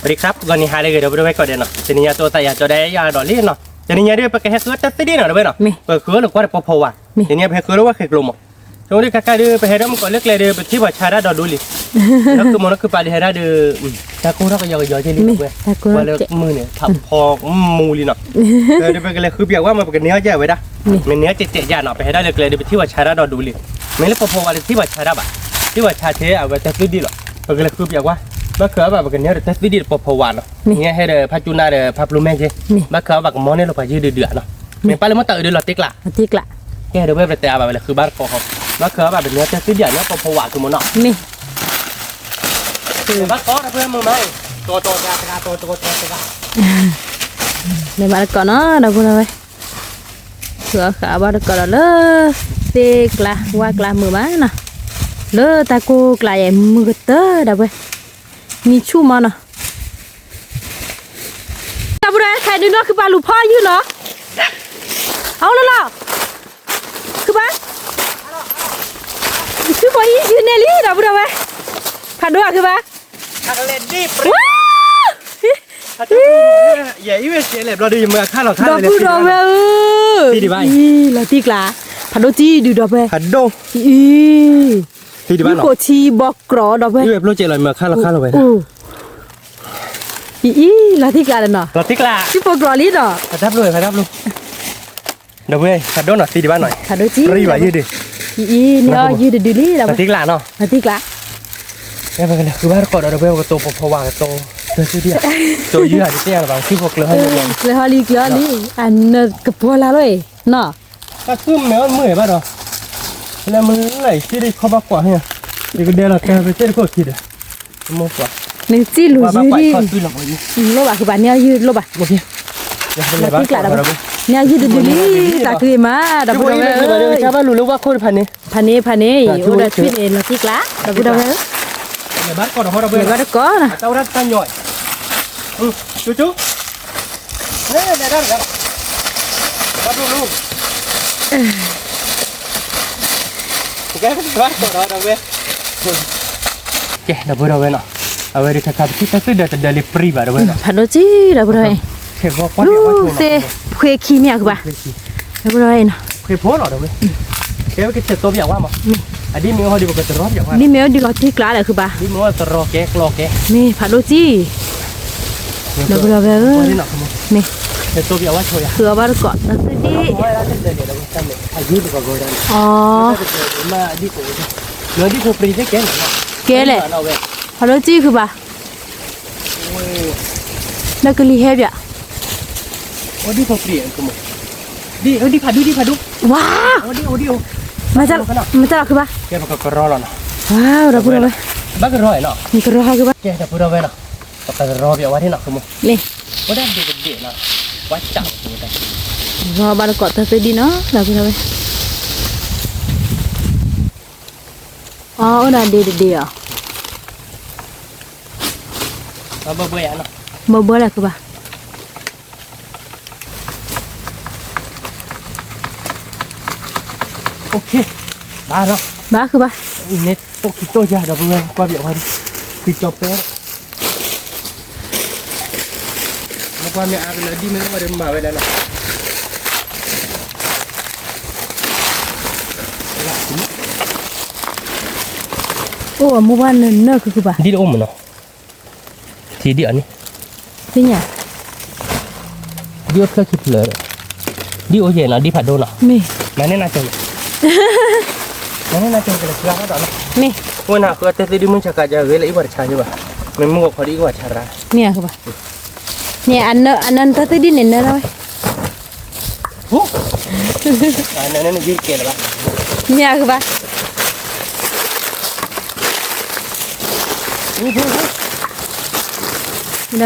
ပဒံခါပဂီၢ်နံၤဟါလၢအဂ့ၤ ဒီပုၢ်ဒီဝဲၢ်ကိးဂၤဒဲးနီၤ, တနံၤညါတအိၣ်သးယၤကၠီဒၣ်ယၤဒီးလံနီၤ, တနံၤညါဒီး ပကဟဲဃုတၢ်သ့ၣ်ဒံနီၤ ဒီပုၢ်ဝဲၢ်နီၤ, ပဃုလၢကွၢ်ဒီးပီၤဖီဝါ, တနံၤညါပဟဲဃုလၢဝၣ်ဃ့ကျိၤမး, ဆိဒီးခါခါဒီး ပဟဲဒၣ်မုၢ်ကီၤလၢကျဲဒီး ပထံၣ်ပှၤဆါတၢ်ဒီးဒိလံ, နီၢ်ခုမးနီၢ်ခုပာ်လံဟဲဒၣ်ဒီး တၢ်ကိၢ်ထီၣ်ကယီကယီက့လံ ဒီပုၢ်ဝဲၢ်, ဝဲလၢမုၢ်န့ၣ် ဖးဖီမူလံနီၤ, ဒီးပကလဲၤဃုပၠးကွၢ်မး ပကန့ၢ်အီၣ်ကဲဝဲဒၣ်, မ့ၢ်န့ၢ်အီၣ်ကဲကဲယၤနီၤ, ပဟဲဒၣ်လၢကျဲဒီး ပထံၣ်ပှၤဆါတၢ်ဒီးဒိလံ, မ့ၢ်လၢပီၤဖီဝါဒီး တထံၣ်ပှၤဆါတၢ်ဘၣ်, ထံၣ်ပှၤဆါထဲအဝဲတၢ်သ့ၣ်ဒံလီၤ, ပကလဲၤဃုပၠးကွၢ်, ဘၣ်ဃးဘၣ် ပကန့ၢ်အီၣ်ဒီးတၢ်သ့ၣ်ဒံဒီးပီၤဖီဝါနီၤ, မ့ၢ်ဟဲဒီးဖးကၠူနါဒီးဖးဖျိမဲက့, ဘၣ်ဃးဘၣ် ကမီန့ၢ်လီၤပှၤယုၢ်ဒုးဒုးဧါနီၤ, မ့ၢ်ပၢ်လၢမ့ၢ်တၢ်အုးဒီးလီၤတံၢ်ကျး, ကဲဒီပုၢ်ဝဲၢ် ပတဲအါဘၣ်ဝဲလၢဃုဘၣ်တကိးဃီ, ဘၣ်ဃးဘၣ် ပန့ၢ်အီၣ်တၢ်သ့ၣ်ဒံဧါ န့ၢ်အီၣ်ပီၤဖီဝါကမီနီၤ, မ့ၢ် ဘၣ်တကိးဒီပုၢ်ဝဲၢ်မုာ်မး, တကိးတကိးတဂၤတဂၤတကိးတကိးတဂၤ, မ့ၢ်ဘၣ်တကိးနီၤ ဒီပုၢ်ဒီဝဲၢ်, ဃုအီၣ်ဃုအီဘၣ်တကိးဒီးလၢ သ့ၣ်ကျါဝၣ်ကျါမုာ်မးနီၤ, လၢတၢ်ကိၢ်ကျါယဲၢ်မုာ်ကတၢၢ် ဒီပုၢ်ဝဲၢ်, မံဆူၣ်မးနီၤ ဒီပုၢ်ဒီဝဲၢ် ခဲဒုးနီၢ်ခုပာ်လူၤဖီယုၢ်နီၤ, အအိၣ်လီၤလီၤ, ခုဘၣ်, ခုပီၤယုၢ်န့ၢ်လံ ဒီပုၢ်ဒီဝဲၢ်, ဖးဒိၣ်ခုဘၣ်, ဝါ ဒီပုၢ်ဒီဝဲၢ်ဧၢ, အံၤ လီၤတံၢ်ကျါ, ဖးဒိၣ်တံၢ်ဒုးဒီပုၢ်ဝဲၢ်, အံၤ ယုၢ်ကိးထံဘီကြိးဒီပုၢ်ဝဲၢ်, အံၤ လီၤတံၢ်ကျါဒီးနီၤ, ထံဘီကြိးလံဒီး, ဒီပုၢ်ဝဲၢ် ဖးဒိၣ်နီၤ သံဒံးဘၣ်နီၤ, ဖးဒိၣ်တံၢ်, အံၤ န့ၢ်အီၣ်ယုၢ်တဒုလံ, လီၤတံၢ်ကျါနီၤ, လီၤတံၢ်ကျါ, ပကလဲၤဃုဘၣ်တကိးဒီး ဒီပုၢ်ဝဲၢ် ပကတိၤပီၤဖီဝါကတိၤ, တိၤယုၢ်ဧါ တတဲယၤလၢၤဘၣ် ထံဖိကျၢၤဟီ, ကျၢၤဟီလံ ကျၢၤဟီလံ, အနၢ်ကပီၤလၢ်လီၤအံၤနီၤ, တၢ်သူၣ်မဲာ်အီၣ်မုၢ်ဘၣ်ဒီး, လၢမုၢ်လၢ်အံၤ သ့ၣ်တခီဘၣ်ကွၢ်ဟ့ၣ်, ယကဒဲလီၤတၢ်ပသ့ၣ်တခိၣ်ခံဒီး, နစံၣ်လူၤယုၢ်ဒံး, လိၣ်ဘၣ်ဃုဘၣ် န့ၢ်အီၣ်ယုၢ်လိၣ်ဘၣ်, လီၤတံၢ်ကျါဒီး, န့ၢ်အီၣ်ယုၢ်တဒုလံ, တၢ်က့ၤမး ဒီပုၢ်ဝဲၢ်, ဘၣ်လူၤလၢဝၣ်ခိၣ်တဖၣ်န့ၣ်, ဖးန့ၣ် ဖးန့ၣ်အံၤ အိၣ်ဒီးထွံၣ်န့ၣ် လီၤတံၢ်ကျါ ဒီပုၢ်ဝဲၢ်ဧၢ, ဘၣ်တကိးနီၤ, ကဲ ဒီပုၢ်ဒီဝဲၢ်နီၤ, အဝဲဒၣ်ခါခါ ပထံၣ်တၢ်သွံၣ်ဒီးတဒၢလံပြံဘၣ်ဒီပုၢ်ဝဲၢ်နီၤ, ဖးဒိၣ်တံၢ် ဒီပုၢ်ဒီဝဲၢ်, လူၤသ့ၣ်ဖှ့ခံမ့ၢ်အကဘၣ်, ဒီပုၢ်ဒီဝဲၢ်နီၤ, ဖှ့ဖိလီၤဒီပုၢ်ဝဲၢ်, ကဲဝဲကဆဲးသိပယၤဝါမး, အဒ်မ့ၢ်အီၤဒီးပကတရီပယၤဝါ, ဒ်မ့ၢ်အီၤဒုးလီၤတံၢ်ကျါဒီးဃုဘၣ်, ဒ်မ့ၢ်အီၤတရီကဲကျီကဲ, မ့ၢ်ဖးဒိၣ်တံၢ် ဒီပုၢ်ဒီဝဲၢ်ဧၢ, မ့ၢ် ဃုအီၣ်ဘၣ်တကိးတၢ်သွံၣ်ဒံး, အံၤ, ကဲလဲၣ်, ဖးဒိၣ်တံၢ်ဃုဘၣ်, လၢကလံၤဟဲပၠး, ဝါ, မၤတၢ်လီၤဃုဘၣ်, ဝါ, ဒီပုၢ်ဒီဝဲၢ်, ကရီဟီဃုဘၣ်, မ့ၢ် ဘၣ်တကိးတၢ်သွံၣ်ဒံးနီၤ, ဒီပုၢ်ဒီဝဲၢ်, အီၣ်ဒၣ်ဒ့တဒ့အီၤ, ဘၣ်ဘၣ်လၢဃုဘၣ်, ဘၣ်ဃုဘၣ်, တိၢ်ခံတိၢ်ယၤ ဒီပုၢ်ဝဲၢ် ကွၢ်ပၠးဝဲဒၣ်, ခံကၠီပဲ မ့ၢ်ကွၢ်မ့ၢ်အါကလၢာ်ဒ်မ့ၢ်ဝဲဒၣ်မၤဝဲဒၣ်လီၤ, အိၣ်အမိၢ်ပှၢ်နၢနၢခုခုဘၣ်, ဒ်တအိၣ်မးနီၤ, ထံဒ်အီၤန့ၣ်, သ့ၣ်ညါ, ဒ်အိၣ်ဖျၢၣ်ခံဖျၢၣ်ဒီး, ဒ်အိၣ်ယဲၢ်နီၤ ဒ်ဖးဒိၣ်နီၤ, မ့ၢ်, မၤန့ၢ်နၤကၠိၤ, မၤန့ၢ်နၤကၠိၤကလဲၤဆှါထီၣ်ဒီးနီၤ, မ့ၢ်, ဝဲနၤဃုတၢ်သွံၣ်ဒံးမုၢ်ဆါခါယၤဂ့ၤလၢအံၤပှၤတဆါယၤဘၣ်, မ့ၢ်မုၢ်ဂီၤခီဒ်အံၤပှၤဆါရၣ်, မ့ၢ်အဃုဘၣ်, န့ၣ်, အနၢတၢ်သွံၣ်ဒံးန့ၣ်နၢလီၤဝဲ မ့ၢ်အဃုဘၣ်, ဒီပုၢ်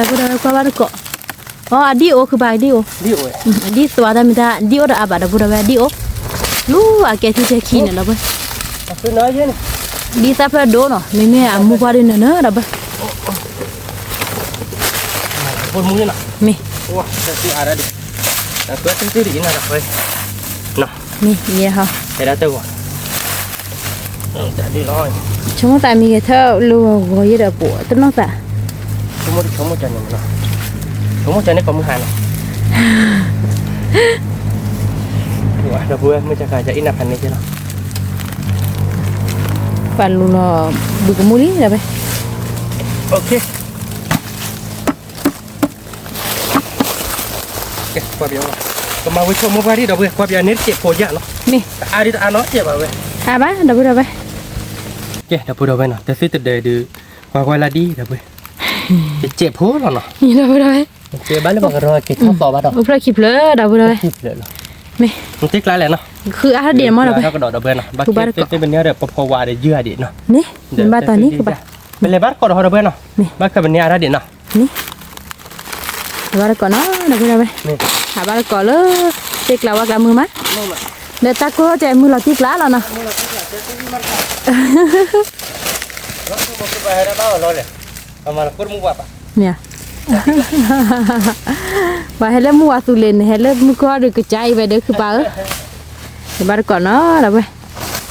ဒီဝဲၢ်ကွၢ်ဘၣ်တကိး, အီ အဒ်အိၣ်ဃုဘၣ် အဒ်အိၣ်, အဒ်သွါတၢ်မ့ၢ်တၢ် ဒ်အိၣ်ဒီးအါဘၣ်ဒီပုၢ်ဒီဝဲၢ် အဒ်အိၣ်, လူၤအကဲထံထဲခံန့ၣ်လီၤပှဲၤ, ဒ်သၣ်ဖျၢၣ်ဒိၣ်နီၤ မ့မ့ၢ်အမိၢ်ပှၢ်ဒ်နၢၤနၢၤဒီးပှဲၤ မ့ၢ်, မ့ၢ်ယဲဟီ, ဆိကမိၣ်သးမံၤဂဲၤထၢၣ်လိၤဂီၤယဲဒီးပိာ်တနီၢ်သး, မိၢ်တဆိကမိၣ်ကန့ၣ်မနီၤ, ဆိကမိၣ်ကန့ၣ်ကိးမုၢ်ဟါနီၤ, ဒီပုၢ်ဝဲၢ် မုၢ်ကခါကအံၤနဖးန့ၣ်က့လီၤ, ပာ်လူၤလီၤ, ဒုးကမူၣ်လံဒီးဖဲ ကမၤဝဲဆိကမိၣ်ပှၢ်ဒံးဒီပုၢ်ဝဲၢ် ကွၢ်ပယၤန့ၣ်တစဲးဖိယါနီၤ, မ့ၢ် တအါဒံးတအါနီတစဲးဘၣ်ဝဲ, အါဘၣ်ဒီပုၢ်ဝဲၢ်, ကဲဒီပုၢ်ဝဲၢ်နီၤ တသ့တဒၢဒုး, ကွၢ်ကွၢ်လၢဒ်ဒီပုၢ်ဝဲၢ်, တစဲးဖိလီၤနီၤ, ဒီပုၢ်ဝဲၢ်, ကဲဘၣ်လၢပှၤကရီက့ၤထီၣ်သီဘၣ်ဒီး, အိၣ်ဖျၢၣ်ခံဖျၢၣ်ဒီပုၢ်ဝဲၢ်, မ့ၢ် နတ့ကျါလဲၣ်နီၤ, ဃုအါထီၣ်ဒံးမ့ၢ်ဒီပုၢ်ဝဲၢ်, ကဒီးဒီပုၢ်ဝဲၢ်နီၤ, ဘၣ်ကဲသ့ၣ်သ့ၣ်ပန့ၢ်ဒီးပဖီဝါဒီးယုၢ်အဒံးနီၤ, န့ၣ် ဘၣ်တၢ်န့ၣ်ကဘၣ် ပလဲၤဘၣ်တကိးဒီးဟီဒီပုၢ်ဝဲၢ်နီၤ, မ့ၢ် ဘၣ်ခၢၣ်ပန့ၢ်အါထီၣ်ဒံးနီၤ, န့ၣ် ဘၣ်တကိးနီၤ ဒီပုၢ်ဝဲၢ်, ဟးဘၣ်တကိးလၢ သ့ၣ်ကျါဝါကျါမုာ်မး, ဒီးတၢ်ကိၢ်ကဲမုာ်လီၤတံၢ်ကျါလီၤနီၤ, မ့ၢ် ပှၤဟဲလၢမုၢ်ဝါသူးလ့ၤန့ၣ် ဟဲလၢမုၢ်ကီၢ်ဒီးကစၢ်အံၤဝဲဒီးခုပၢ်ဧၢ, ယဘၣ်တကိးနီၤ ဒီပုၢ်ဝဲၢ်,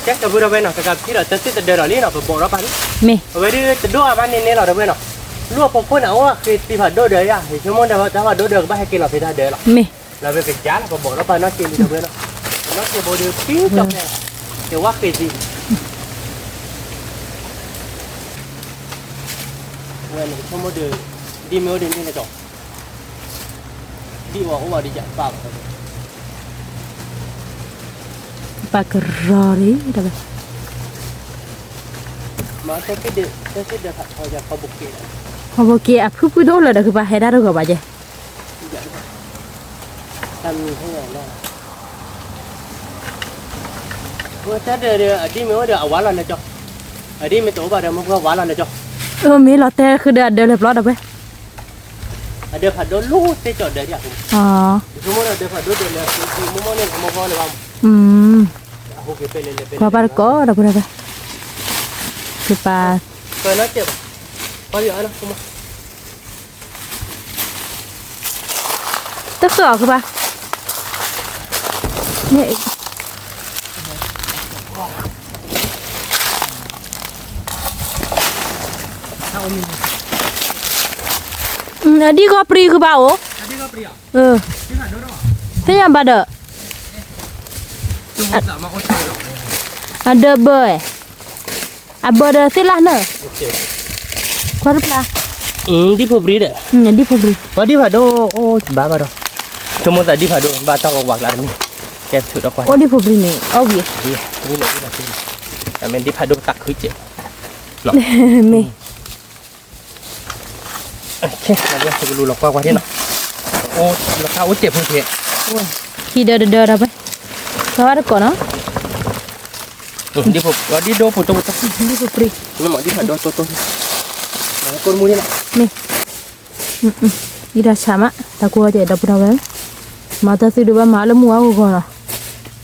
ကဲဒီပုၢ်ဝဲၢ်နီၤ ကကဖံဒီးတသ့တဒၢဒီးလံနီၤ ပဘီးထီၣ်ပာ်လံ, မ့ၢ် အဝဲဒၣ်တဒိၣ်အါဘၣ်န့ၣ်န့ၣ်လီၤ ဒီပုၢ်ဝဲၢ်နီၤ, လူၢ်အဖိခိၣ်န့ၣ် အအိၣ်ဃ့သံဖးဒိၣ်ဒီးယါ ယဆိကမိၣ်ဒီးတၢ်ဖးဒိၣ်ဒီးကဘၣ်ဟဲက့ၤလီၤဖဲတၢ်ဒၢလီၤ, မ့ၢ် လီၤဝဲကယါလီၤ ပဘီးထီၣ်ပာ်နီၣ်က့ၤလံ ဒီပုၢ်ဝဲၢ်နီၤ, ပနီၣ်က့ၤဘိဒီးဖံကီၢ်ဖဲ, က့ၤဝါဃ့သံ ဝဲန့ၣ် ဆိကမိၣ်ဒီး, ဒ်မ့ၢ်အိၣ်ဒီးန့ၣ်လၢကီး, ဒ်အီၤအိၣ်ဘၣ်ဒီးယပၢ်ဘၣ်, ပၢ်ကရီဒီး, မ့ၢ်တၢ်သ့ၣ်ဒၢး, တၢ်သ့ၣ်ဒၢးဖးထီယၤ ခီဘိက့, ခီဘိက့အဖုဖုဒိၣ်လၢဒီးကဘၣ်ဟဲဒၣ်တဂီၤဘၣ်ကဲ တၢ်မံၤဟဲယၤလီၤ, တၢ်ဒၢးဒီး အဒ်မ့ၢ်အိၣ်ဒီးအဝါလီၤလၢကီး, အဒ်မ့ၢ်တအိၣ်ဘၣ်ဒီး မိၢ်ပှၢ်ဝါလီၤလၢကီး, မ့ၢ်လီၤတဲဃုာ်ဒီးအဒၢးလၢပျီဒီးဖဲ, အဒၢးဖးဒိၣ်လိၣ်သ့ကီးဒၢးဒံးအဃိ, ဆိကမိၣ်ဒီးဒၢးဖးဒိၣ်ဒၢးလၢအဃိ မိၢ်မိၢ်န့ၣ် မိၢ်ပှၢ်လၢၤဘၣ်, ပှၤဘၣ်တကိးဒီပုၢ်ဝဲၢ်, ကပၢ် တဃၢၤအီၤခုဘၣ်, အဒံၣ်ဂီၢ်ပြံခုဘၣ်အိၣ်, သ့ၣ်ညါဘၣ်ဒီး, အဒၢးဘၢ, အဘၢဒီးသ့ၣ်လၣ်နၢ်, ကွၢ်တပျၢ်, ဒံၣ်ဖိပြံဒီး, ဒံၣ်ဖိပြံ, ပှၤဒံၣ်ဖးဒိၣ်အိၣ်ဘၣ်ဘၣ်ဒီး, ဆိကမိၣ်သးဒံၣ်ဖးဒိၣ် ဘၣ်တၢ်ဝဲဝးကျါတမံၤ, ကဲထုးဒီးကွၢ်, အိၣ်ဒံၣ်ဖိပြံန့ၣ် အီၣ်ဝံၤ, မ့ၢ်ဒံၣ်ဖးဒိၣ်သးခုကဲး, မ့ၢ် ကလူလီၤကွၢ်ကွၢ်န့ၣ်နီၤ, အိၣ်လီၤတၢ်အိၣ်စဲးဖိကဲ, ခံဒၢတဒၢဒီးဖဲ, ပှၤဘၣ်တကိးနီၤ, ဒံၣ်ဖိပြံ, ဒံၣ်ဒိၣ်ဖိတိၢ်ဖိတိၢ်, မ့ၢ်မ့ၢ်ဒံၣ်ဖးဒိၣ်တိၢ်တိၢ်, ကိၢ်မူန့ၣ်နီၤ, မ့ၢ် အံၤတၢ်ဆါမး တၢ်ကိၢ်ကဲဒီပုၢ်ဝဲၢ်, မၤတၢ်သုဒုးဘၣ်မၤအီၤလၢမုၢ်ဝါဂီၤဂီၤနီ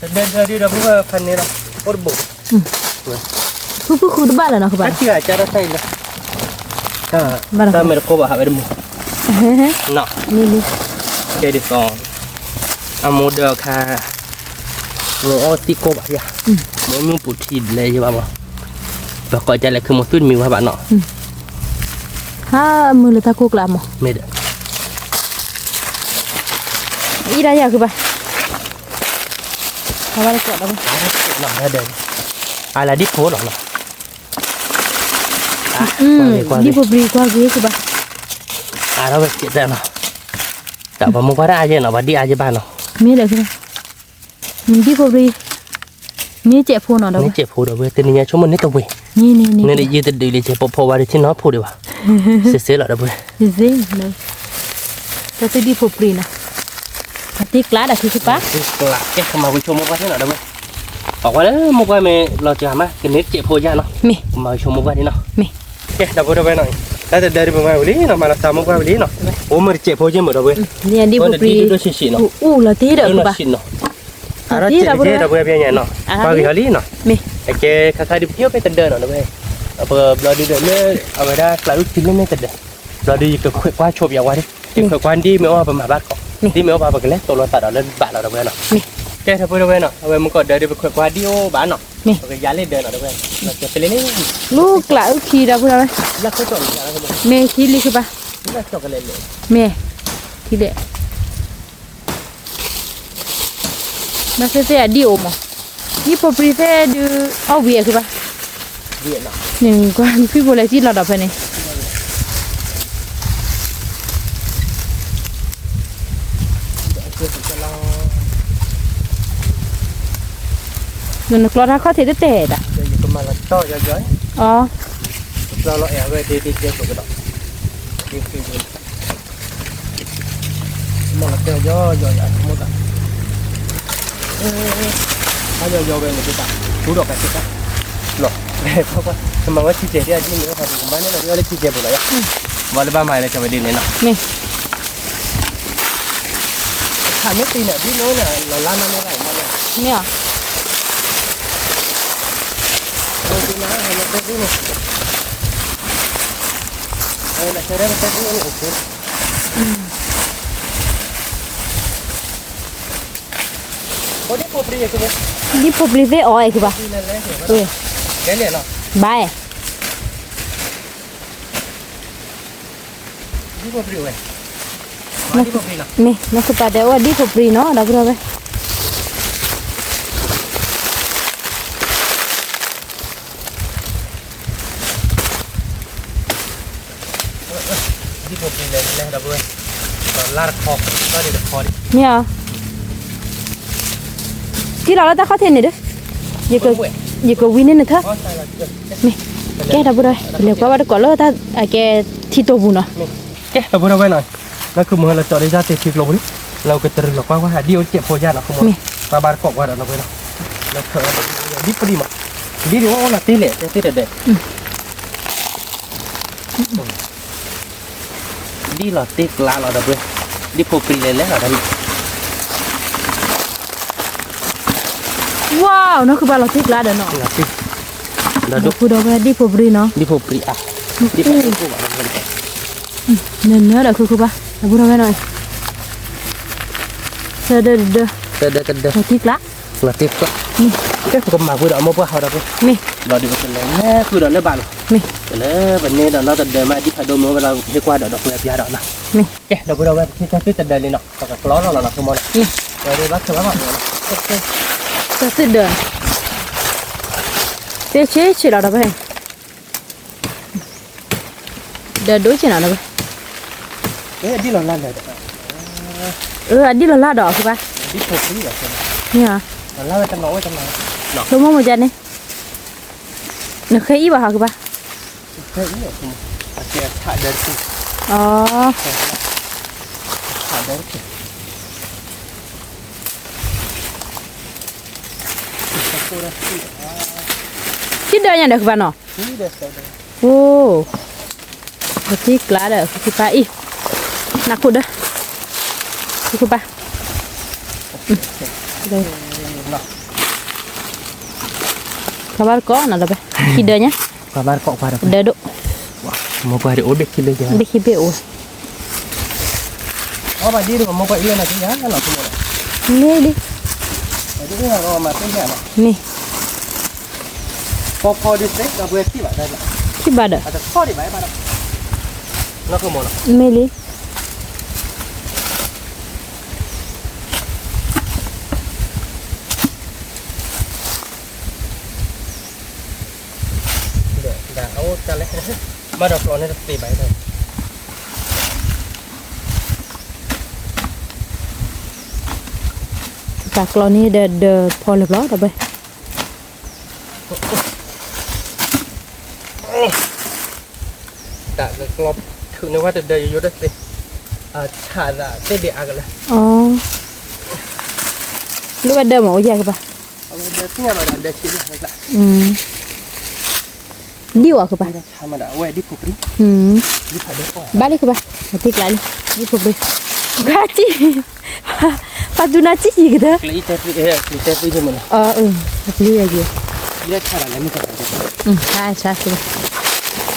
ၤ, တဒၢဒၢဒံးဒီပုၢ်ဝဲၢ်ဖဲန့ၣ်လီၤ, အိၣ်တဘိ, ဖုဖုဃုတဘၣ်လၢၤနီၤကဘၣ်, တၢ်မ့ၢ်တကိၢ်ဘၣ် ဟးဝဲတမုာ်, ကဲဒ်သိး, အမိၢ်ဒၢအခါ, မိၢ်အီၣ်သံကိၢ်ဘၣ်ယါ, မိၢ်မ့ၢ်ပူၤထံဒ်လဲၣ်ယဘၣ်မး, ပှၤကိးကလဲၤခုမိၢ်သူၣ်တမံၤဝဲဘၣ်နီၤ, ဟါမုၢ်လၢတၢ်ကိၢ်ကျါမး, မ့ၢ်ဒီး အံၤဒၣ်ယၤခုဘၣ်, အဝဲတကိးဒီး, အလၢဒံၣ်ဖိလီၤနီၤ, ဒံၣ်ဖိပြံကွၢ်က့ၤခုဘၣ်, အါထီၣ်ဝဲကဲးတၢ်နီၤ, တၢ်ပှၤမိၢ်ကွၢ်တၢ်အါယဲနီၤ ပှၤဒံၣ်အါယဲဘၣ်နီၤ, မ့ၢ်ဒီး ဒံၣ်ဖိပြံ, မ့ၢ်စဲးဖိနီၤဒီး, မ့ၢ်စဲးဖိဒီးဝဲ တနံၤညါဆိကမိၣ်န့ၣ်တဝ့ၤ, န့ၣ်ယတဒုးလံ စဲးဖိဖိဝါဒီးထံနီၤဖိဒံးဘၣ်, စ့စ့လီၤဒီးဝဲ, တၢ်သ့ၣ်ဒံၣ်ဖိပြံနီၤ, အတ့ကျါဒီးခံကပၤ, ကဲကမၤဝံၤဆိကမိၣ်ကွၢ်န့ၣ်နီၤဒီးဝဲ, ပှၤကွၢ်လၢမိၢ်ကွၢ်မ့ၢ်လီၤစှၤမး ကန့ၢ်စဲးဖိယါနီၤ, မ့ၢ်ကမၤဝံၤဆိကမိၣ်ကွၢ်န့ၣ်နီၤ, ကဲဒီပုၢ်ဝဲၢ်နီၤ, တၢ်တဒၢဒံးပမၤဝံၤလံနီၤ မၤလီၤစှၤမိၢ်ကွၢ်ဝံၤလံနီၤ, အိၣ်မ့ၢ်တစဲးဖိယဲၢ်မုာ်ဒီပုၢ်ဝဲၢ်, ဒံၣ်ဖိပြံ, အူလီၤတ့ၢ်ဒီးကဘၣ်, အါထီၣ်စဲးဖိဒီပုၢ်ဝဲၢ်ပညါနီၤ, ပှၤဂ့ၤဟီလံနီၤ, အကဲခါခါဒံးဖံအိၣ်ဖဲတဒၢနီၤဒီပုၢ်ဝဲၢ်, ပဘျီဒုးဒီးလၢ အဝဲဒၣ်ကျးအုၣ်ခံလၢမ့ၢ်တဒၢ, ဘျီဒုးယကခွဲးကွၢ်ဆိပယါဝါဒံး, ယခွဲးကွၢ်ဒ်မ့ၢ်အိၣ်ပမၤဘၣ်တကိး, ဒ်မ့ၢ်အိၣ်ပှၤပကလဲၤသိးလိာ်သးဒီးလၢဘၣ်လီၤဒီပုၢ်ဝဲၢ်နီၤ, ကဲဒီပုၢ်ဝဲၢ်နီၤ အဝဲမုၢ်ကီၢ်ဒၢဒုးပခွဲးကွၢ်ဒ်အိၣ်ဘၣ်နီၤ, ပကယါလၢဒၢနီၤဒီပုၢ်ဝဲၢ်, လၢကျးအုၣ်ခံဒီပုၢ်ဝဲၢ်, မ့ၢ်ခံလံကဘၣ်, မ့ၢ်, ထံဒဲး, မ့ၢ်သ့ၣ်သ့ၣ်အဒံၣ်အိၣ်မး, ဒံၣ်ဖိပြံသ့ၣ်ဒုး အီၣ်ဝံၤအဃုဘၣ်, နကွၢ်နဖုၣ်ဖိလဲၤစံၣ်လီၤဒီးဖဲန့ၣ် နကျီတၢ်ခီၣ်ထံးတတဲာ်ဒၣ်, အီ, မ့ၢ်လီၤတဲာ်ယီယီယၤ မိၢ်သး, အါယီယီဝဲန့ၣ်သ့ၣ်တၢ်, ထူဒီးကဲသ့ၣ်တၢ်, လီၤ, ကမၤဝဲထံကျဲၤဒ်အဒ်န့ၣ် ကမၤန့ၢ်လီၤဒ်အီၤလၢထံကျဲၤပူၤလီၤယၤ, ဘၣ်လၢဘၣ်မၤလၢကဝဲဒ်န့ၣ်နီၤ, မ့ၢ် ခးမ့ၢ်သ့န့ၣ် ဒ်န့ၣ် လီၤလါမ့ၢ်မ့ၢ်ဘၣ်မ့ၢ်, မ့ၢ်ဧါ, ဒ်န့ၣ် ဒ်ဖိပြံသ့ၣ်အီၣ်အဲၣ်ကဘၣ်, ဘၣ်အဲၣ် မ့ၢ် နကပာ်တဲအိၣ်ဒံၣ်ဖိပြံနီၤ ဒီပုၢ်ဒီဝဲၢ်, မ့ၢ်ဧါ, တံၢ်လီၤလၢတၢ်ခီၣ်ထံးန့ၣ်ဒီး, ယကဝံန့ၢ်နထၢၣ်, မ့ၢ်, ကဲဒီပုၢ်ဒီဝဲၢ် ပလဲၤကွၢ်ဘၣ်တကိးလၢတၢ်အကဲထံတိာ်ပူၤနီၤ, ကဲဒီပုၢ်ဒီဝဲၢ်နီၤ, လၢခုမုၢ်လၢကၠီၤဒ်တၢ်တ့ထံကျိပူၤန့ၣ်, လၢကတရံးလီၤကွၢ်ကွၢ်ဟးဒ်အိၣ်စဲးဖိယါနီၤ ခိၣ်မီၤ, ပှၤဘၣ်တကိးကွၢ်ဒီးနီၤဝဲနီၤ, လၢထၢၣ်ဒ်ပဒံၣ်မး, ဒ်ဒ်အိၣ်လီၤတ့ၢ်လဲၣ် တဲသ့တဒဲး ဒ်လီၤတ့ၢ်ကျါလီၤဒီပုၢ်, ဒ်ဖိပြံလဲၤလဲၤလီၤဒီး, ဝါ, နီၢ်ခုပၢ်လီၤတ့ၢ်ကျါဒီးနီၤ, ဒီပုၢ်ဒီဝဲၢ် ဒ်ဖိပြံနီၤ, ဒ်ဖိပြံအါ, ဒ်ဖိပြံ, နနၢၤဒီးခုခုပၢ် ဒီပုၢ်ဒီဝဲၢ်နီၤ, သၢဒၢတဒၢ, သၢဒၢတဒၢ, လီၤတ့ၢ်ကျါ လီၤတ့ၢ်ကျါ, ကဲပကမၤကွံာ်ဒီးအမိၢ်ပှၢ်ဟီဒီပုၢ်, မ့ၢ်, လီၤဒုးပကလဲၤလၢဃုာ်ဒီးလၢဘၣ်လီၤ, မ့ၢ်, ကလၢပန့ၢ်ဒီးနီၢ်တဒၢမး ဒ်ဖးဒိၣ်မ့ၢ်အိၣ်ဝဲလီၤဟ့ၣ်ကွၢ်ဒီးဒီးပှဲၤပျါဒီးနီၤ, မ့ၢ်, ကဲဒီပုၢ်ဒီဝဲၢ် ပထံၣ်ကၢ်သုတဒၢလံနီၤ ပကကျီလီၤလီၤနီၤ ခိၣ်မီၤနီၤ, ဝဲဒၣ်ဘၣ်ဆၢဘၣ်မး, ကၢ်သုဒၢ, သ့ၣ်ဆ့ဆ့လီၤဒီပုၢ် ဒီးဒိက့ၤနီၤဒီး, အဒံၣ်လီၤလၢ်ဒီး, အဒံၣ်လီၤလၢ်ဒီး အဃိဘၣ်, မ့ၢ်, ဆိကမိၣ်မကန့ၣ်, နဃ့အံၤဘၣ်ဟီကဘၣ်, အ, ထံဒၢညါဒီးကဘၣ်နီၤ, အိ, ပထံကျါဒီး ဖုဖုပၢ်အံၤ, နခိၣ်ဒၢ, ဖုဖုပၢ်, ပှၤဘၣ်တကိးနီၤဒီး, ထံဒၢညါ, ဒၢဒိၣ်, ဘ့ၣ်ခံဘ့ၣ်အိၣ်, မ့ၢ်လံ, မ့ၢ်, ထံၣ်ဘၣ်ဒီး, မ့ၢ်လံ. တၢ်ကျီန့ၣ်ဒီး ဒီးဖီလၢပျီဒီးဘၣ် တၢ်ကကျီထုးန့ၢ်ဝဲတဒၢယိယိတသ့, ဆးသးသ့ဒံးအါကလၢာ်, လၢဝဲဒၢမ့ၢ်အိၣ်ယဲၢ်ကဘၣ်, ဒံၣ်ဝဲကဘၣ်, ဘၣ်လံကဘၣ်, ထံကျါလံ, ဒံၣ်ဖိပြံ, ဂၤကံၣ်, ပှၤသူနၤကံၣ်က့ၤကတၢၢ်,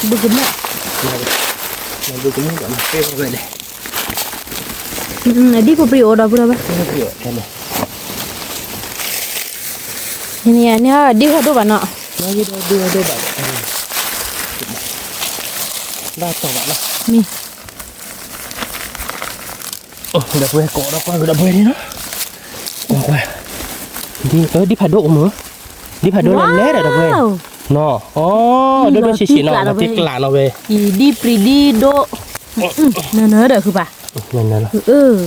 ဘုကမူၣ်, ဒံၣ်ဖိပြံအိၣ်ဒီပုၢ်ဒီဝဲၢ်, န့ၣ်ဒံၣ်ဖိဒိၣ်ဘၣ်နီၤ, မ့ၢ်, ဘၣ်တီၢ်ဘၣ်လီၤ, မ့ၢ်, ဒီပုၢ်ဝဲၢ် ကိးဒီးကွၢ်ကဒီးဒီပုၢ်ဝဲၢ်န့ၣ်နီၤ, ကွၢ်ကွၢ်, ဒ်ဖးဒိၣ်အိၣ်မုၢ်, ဒ်ဖးဒိၣ်လၢလဲၣ်ဒီးဒီပုၢ်ဝဲၢ်, နီၤ, အိ ဒိၣ်ဒိၣ်ဆံးဆံးနီၤ, လီၤတံၢ်ကျးနီၤဝဲ, ဒ်ပြံဒ်ဒိၣ်, နနၢၤဒီးဃုပၢ်, နနၢၤလီၤ,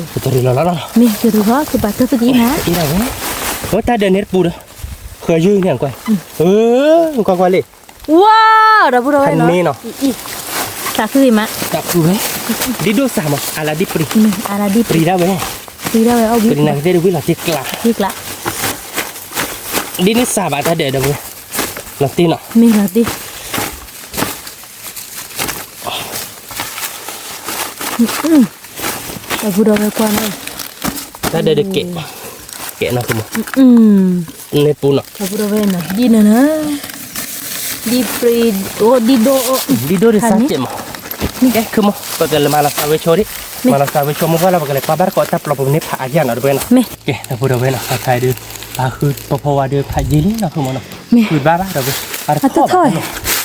တရံးလီၤလီၤနီၤ, မ့ၢ်တရံးလီၤ ဃုပၢ်တၢ်သံကံမး, အံၤဒၣ်ဝဲ, အိၣ်တၢ်ဒၢးန့ၣ်တပူၤဒီး, ဃၢယုၢ်န့ၣ်ကွၢ်, ကွၢ်ကွၢ်လံ ဝါ ဒီပုၢ်ဒီဝဲၢ်နီၤ, သးခုဂ့ၤမး, သးခုဝဲ, ဒ်ဒိၣ်စၢ်မး အလၤဒ်ပြံ, အလၤဒ်ပြံ, ပြံဒၣ်ဝဲ, ပြံဒၣ်ဝဲအီၣ်ဝံၣ်, ပြံနၤကသ့ၣ်တဝံၣ်လီၤတံၢ်ကျး, တံၢ်ကျး, ဒ်န့ၣ်စၢ်ဘၣ်တၢ်ဒဲးဒီပုၢ်ဝဲၢ်, လီၤတံၢ်နီၤ, မ့ၢ်လီၤတံၢ်, ဒီပုၢ်ဒီဝဲၢ်ကွၢ်နီၤ, တၢ်ဒဲးဒုးကဲး, ကဲးနီၤ ဃုမိၢ်, န့ၣ်ပူၤနီၤ, ဒီပုၢ်ဒီဝဲၢ်နီၤ ဒ်န့ၣ်နီၤ, ဒ်ပြံ, အိၣ်ဒ်ဒိၣ်, ဒ်ဒိၣ်ဒ်စၢ်ကဲးမး, ကဲ ဃုမိၢ် ပကလဲၤမၤလီၤသးဝဲဆိဒံး, မၤလီၤသးဝဲဆိမိၢ်ပှၢ်လီၤ ပကလဲၤကွၢ်ဘၣ်တကိးတၢ်ပျီပူၤန့ၣ်ဖးအါက့နီၤ ဒီပုၢ်ဝဲၢ်နီၤ, ကဲ ဒီပုၢ်ဒီဝဲၢ်နီၤ ခါခါအံၤဒုး, ပဟးဃုပီၤဖီဝါဒီးဖးယံာ်လံနီၤ ဃုမိၢ်နီၤ, ဃုဘၣ်ဘၣ်ဒီပုၢ်ဝဲၢ်, အတထီၣ်ဘၣ်,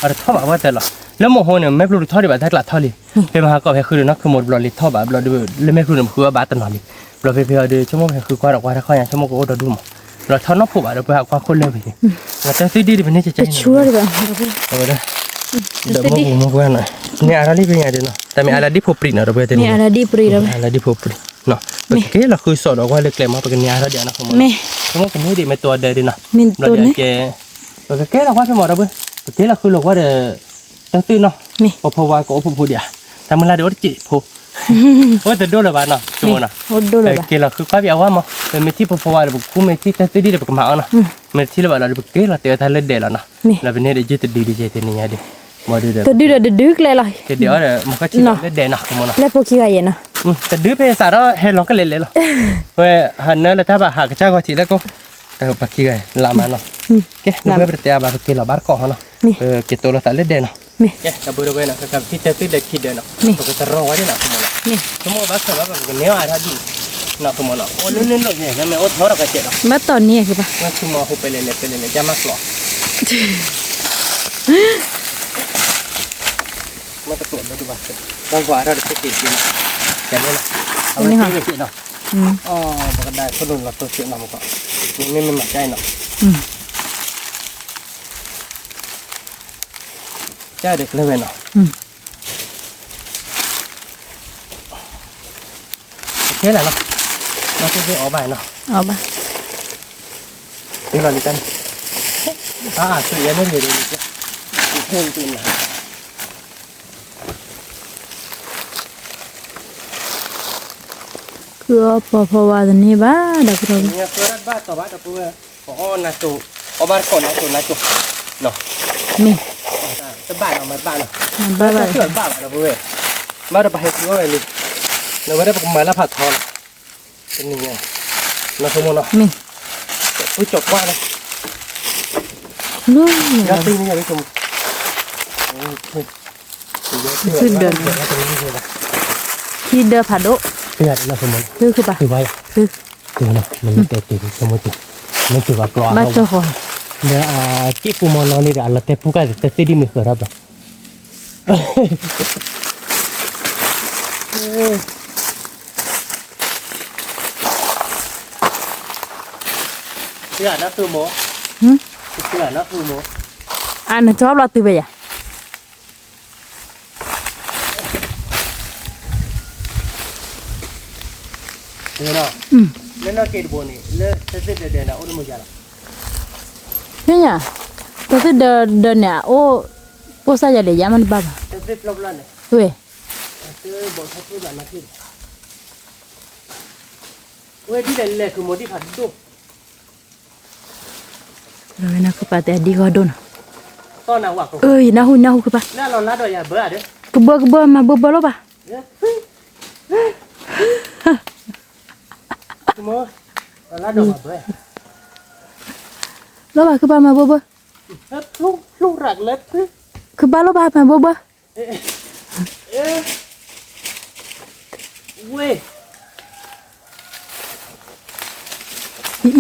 အတထီၣ်ဘၣ်ဝဲတၢ်လီၤ, လၢမိၢ်ဟိန့ၣ် မဲာ်ပျီတထီၣ်ဒံးဘၣ် တၢ်ကျးထီၣ်လံ, ဖဲမဟါကီၢ်ဖဲဃုဒီးနီၤ ဃုမိၢ်တဘျီလံထီၣ်ဘၣ်ဘျီဒီး လၢမဲာ်ပျီန့ၣ် ပဃုအီၣ်ဘၣ်တနီၤလံ, ဘျီဖဲဖဲအီၤဒီး ဆိကမိၣ်ဖဲဃုကွၢ်ဒီးကွၢ်တၢ်ခီၣ်ညါ ဆိကမိၣ်ကအိၣ်ဒီဒူၣ်မး, ဘျီထီၣ်နီၢ်ဖိဘၣ်ဒီး ပဟးကွၢ်ခိၣ်လၢပဟံၣ်, တၢ်သံဒံးဒံးပန့ၢ်ကကဲ, အဝဲဒၣ်, ဒီးမိၢ်ပူၤမိၢ်ပှၢ်နီၤ, န့ၢ်အါထီၣ်လံပညါဒုးနီၤ တၢ်မ့ၢ်အါလၢဒ်ဖိပြံနီၤ ဒီပုၢ်ဝဲၢ်တန့ၣ်, အါလၢဒ်ဖိပြံ, ပကက့ၤလီၤဃုစိးဒီးကွၢ်လၢကျဲမး ပကန့ၢ်အါထီၣ်ဒံးနီၤ မ့ၢ်, ဆိကမိၣ်ကန့ၢ်ဒံးမ့ၢ်တိၤဒၢးဒံးနီၤ, ဘျီဒီးကဲ, ပကက့ၤလီၤကွၢ်ဖဲမး ဒီပုၢ်ဝဲၢ်, ပက့ၤလီၤဃုလီၤကွၢ်ဒီး, တၢ်သံနီၤ, ပီၤဖီဝါကအိၣ်ဖိဖိဒံးဧါ, တၢ်မုၢ်လၢ်ဒီးအိၣ်တစဲးဖိ, အိၣ်တဒိၣ်လၢၤဘၣ်နီၤ ဆိကမိၣ်နီၤ, က့ၤလီၤဃုကွၢ်ဖဲအဝဲမး ပမ့ၢ်ထံၣ်ပီၤဖီဝါဒီး ပကဃုမ့ၢ်ထံၣ်တၢ်သံဒံးဒီး ပကမၤအီၤနီၤ, မ့ၢ်တထံၣ်လၢၤဘၣ်ဒီး ပက့ၤလီၤတဲာ်အီၤတၢ်လၢဒဲးလီၤနီၤ, လၢပန့ၢ်ဒီးယုၢ်တဒုဒ်ယဲတနံၤညါဒုး, တဒုဒီးတဒုကျဲလီၤ, ကဒုးအီၤဒီး မၤခီၣ်ထံးလီၤလၢဒဲးနီၤ ဆိကမိၣ်နီၤ, လၢဖိခံဂၤယဲနီၤ, တဒုဖဲစးထီၣ်ဟဲလီၤကလဲာ်လဲာ်လီၤ, ဝဲဟးနၢလၢတၢ်ဘၣ်ဟးကစၢ်ဂီၤထံးလၢကိး, ပှၤခံဂၤလါမးနီၤ, ကဲ ဒီပုၢ်ဝဲၢ်ပတတဲအါဘၣ် ပက့ၤလီၤဘၣ်တကိးဟီနီၤ, ပက့ၤတိၤလီၤသးလၢဒဲးနီၤ, ကဲ ဒီပုၢ်ဝဲၢ်နီၤ ကကထံၣ်တၢ်သံဒၢးခံဒၢးနီၤ, ပကတရီဝဲဒၣ်နီၤ ဆိကမိၣ်နီၤ, ဆိကမိၣ်ဘၣ်ဆိၣ်ဘၣ် ပကန့ၢ်အါထီၣ်ဒ်န့ၣ်, ဆိကမိၣ်နီၤ အိၣ်လၢလၢလီၤယဲ မ့ၢ်အိၣ်ထီၣ်ဒီးကစဲးဒီး, ဘၣ်တီၢ်န့ၣ် ဝဲဆိကမိၣ်အဟူပဲလဲၣ်လဲၣ်ပဲလဲၣ်လဲၣ် ကမၤကျိး မ့ၢ်တကျိးဒီးဒုးဘၣ်, ဘၣ်ကွၢ်အါထီၣ်ဒီး ကဲက့ၤက့ၤနီၤ, ကဲလၢနီၤ, အဝဲကဲက့ၤနီၤ, ပကဒၣ်ဆိဒိၣ်လီၤတိစဲးနီၤမကီး, မ့မ့ၢ်မၤကၢ်အံၤနီၤ, ကၢ်ဒီးကျဲဝဲနီၤ, ကဲလၢနီၤ, ဘၣ်သ့ၣ်သ့ၣ်အီၣ်ဘၣ်နီၤ, အီၣ်ဘၣ်, လီၤလံတၢ်န့ၣ်, အါ သုးယဲန့ၣ်န့ၣ်, ခုအီၣ်ပီၤဖီဝါတန့ၢ်ဘၣ် ဒီပုၢ်ဝဲၢ်, ဘၣ်တီၢ်ဘၣ်ဒီပုၢ်ဝဲၢ်, ပအီၣ်နၤတိၤ, အီၣ်ဘၣ်တကိးနၤတိၤနၤတိၤ, မ့ၢ်, တဘၣ်နီၤမၤတဘၣ်နီၤ, ဘၣ်ဘၣ်, ဘၣ်ဘၣ်ဒီပုၢ်ဝဲၢ်, ဘၣ်ဒီးပဟဲတုၤအီၣ်ဝဲလံ, နဝဲဒၣ်ပကမၤလၢဖးထီလီၤ, တနံၤညါ, နီၤဆိကမိၣ်နီၤ, မ့ၢ်, ပကၠီၤကွၢ်လီၤ, လီၤ, ယၤသ့ၣ်န့ၣ်ယၤသ့ၣ်ဆိကမိၣ် သုဒၢးန့ၣ်, ခံဒၢးဖးဒိၣ်, သုကပၤ, သု, မ့ၢ်တဲတုၤဆိကမိၣ်တုၤ, မ့ၢ်တုၤဘၣ်ကျီ, ဘၣ်ကၠီဃီ, ဒီးအက့ၢ်ပူၤမီၤလီၤန့ၣ်ဒီး အလီၤတဲပူၤကၢ်သ့ၣ်သ့ၣ်ဒ်မ့ၢ်ဃၢၤထီၣ်ဘၣ်, သုဂၤနီၢ်သူမိၢ်, သုဂၤနီၢ်သူမိၢ်, အနကၠီဘျီသုဝဲယၤ လၢနီၢ်က့တဘိန့ၣ် လၢတၢ်သ့ၣ်ဒၢးဒၢးန့ၣ် အိၣ်တမုာ်ယၤလီၤ. သ့ၣ်ညါ, တၢ်သ့ၣ်ဒၢးဒၢးန့ၣ် အိၣ်, အိၣ်စၢ်ယၤလဲၣ် ယၤမ့ၢ်တဘၣ်ဘၣ်. တၢ်သ့ၣ်ဖျီဖျီန့ၣ်, ဝဲ, တၢ်သ့ၣ်ဘီၣ်ထီၣ်ဖျိလၢနၢ်သ့ၣ်, ဝဲဒ်လဲၣ်လဲၣ် ကမီၤဒ်ဖးဒိၣ် ဝဲနၢ်ဃုပၢ်တဲအဒံၣ်ဂီၢ်ဒိၣ်နီၤ, အၢ ယနၢ်ဟူ ယနၢ်ဟူဃုပၢ်, ကဘၢကဘၢ မၤဘၢဘၢလီၤဘၣ်, လီၤဘၣ် ဃုပၢ်မၤဘၢဘၢ, ဃုပၢ်လီၤဘၣ်မၤဘၢဘၢ အံၤ ဃုပၢ်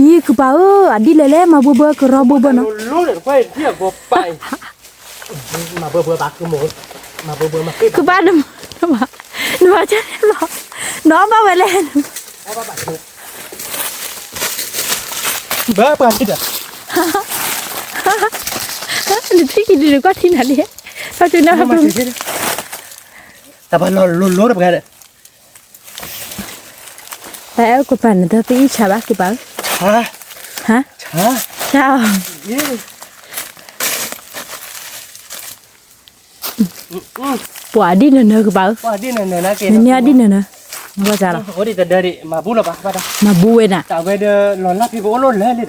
ဧၢ, အဒ်လဲၣ်လဲၣ် မၤဘၢဘၢ ကရီဘၢဘၢနီၤ, ဃုပၢ်, နမၤ, နမၤကၢ်လီၤ, နီၢ်ဘၣ်ဝဲလဲၣ်, ဘၣ်ပှၤန့ၣ်ဒီး, နထံၣ်က့ၤဒုးနကွၢ်ထံနၤလံ, ဖးကနၢ်ဖးပူၤ, တၢ်ပှၤလီၤလိၤလိၤတပှၤဒီး, တၢ်အဲၣ်ကပၤနတၢ်သ့ၣ်အံၣ်ဆါဘၣ်ကပၤ, ဟါ, ဟါ, ဆါအီၤ ပှၤဒ်နနၢၤကပၤဧၢ, နန့ၢ်အဒ်နနၢၤ, မၤလီၤ, မၤဘူဝဲနၤ, တၢ်ဝဲဒီးလီၤလၢဖံးပအိၣ်လိၣ်လၢလံဒီး,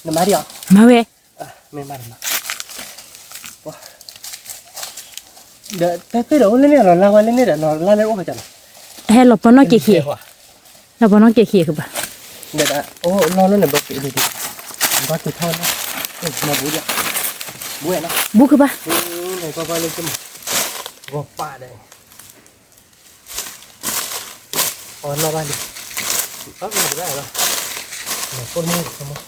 နမၤဒ်အီၤ, မၤဝဲ, ဒီးတၢ်သ့ၣ်ဒီးအိၣ်လၢန့ၣ် လီၤလၢဝဲလၢန့ၣ်ဒီး လီၤလၢလၢအိၣ်ခီကနီၤ, ဟဲလီၤပနီၣ်က့ၤခံ, လီၤပနီၣ်က့ၤခံကပၤ, ဒီးအိၣ်လီၤလၢန့ၣ်ဘၣ်က့ၤဒ်, ဘၣ်က့ၤထီၣ်လၢ, မၤဘူဒီး, ဘူဝဲနီၤ, ဘူကပၤ, ဂီၤပၢ်ဒီး အီၤနီၢ်ဘၣ်လံ, ဘၣ်မၤတဘၣ်လီၤ, နဖိမုၣ်ဖိမုၣ်,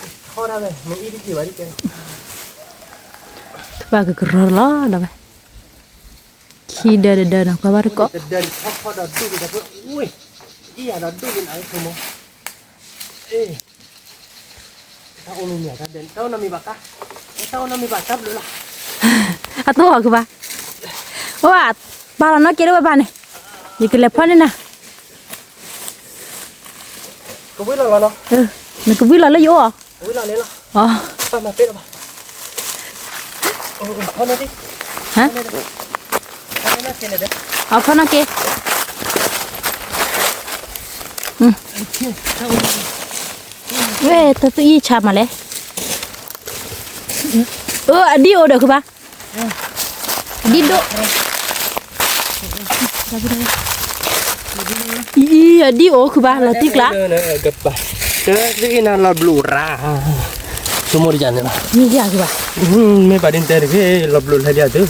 ထီၣ်ဒၣ်ဝဲ မ့ၢ်အံၣ်တက့ၤဘၣ်ဒ်ကဲ, တဘၣ်ကကရၢလီၤဒီးဝဲ, ခံဒၢတဒၢနီၤ ကွၢ်ဘၣ်တကိး, တဒၢန့ၣ်ထီၣ်ထီၣ်ဒီးဒူၣ်က့ၤဒီးဖိ, အံၣ်ယၤဒီးဒူၣ်က့ၤနၤဖိမုၣ်, အ့ တၢ်အိၣ်မ့ၢ်မ့ၢ်တၢ်ဒဲး တၢ်အိၣ်နီတမံၤဘၣ်ကါ, တၢ်အိၣ်နီတမံၤဘၣ်တၢ်ဘျုးလီၤ, အတိၢ်အီၤကဘၣ်, အိၣ်, ပာ်လီၤနီၢ်က့ၤဒိၣ်ဝဲဘၣ်န့ၣ်, ယကလဲၤဖီၣ်န့ၢ်နၤ, ကဝံလီၤလီၤနီၤ, နကဝံလီၤလၢယအိၣ်အီၤ, ဝံလီၤန့ၣ်လီၤ, ပၢ်မၤပ့ၢ်လီၤဘၣ်, ဖီၣ်န့ၢ်ဒံး, ဖီၣ်န့ၢ်နီၢ်က့ၤ, အဖီၣ်နီၢ်က့ၤ, ဝဲတၢ်သူၣ်အံၣ်ဆါမးလဲၣ်, အၢ အဒံၣ်အိၣ်ဒီးခုဘၣ်, အဒံၣ်ဒိၣ်, အံၤ အဒံၣ်အိၣ်ခုဘၣ် လီၤတံၢ်ကျါ, တၢ်သူၣ်အံၣ်နၤလီၤဘျိၣ်ရၣ်, ဆိကမိၣ်တယၤန့ၣ်လီၤ, မ့ၢ်ယၤခုဘၣ်, မ့ၢ်ဘၣ်ဒ်တဲတဂ့ၤ လီၤဘျိၣ်လဲၤဒံး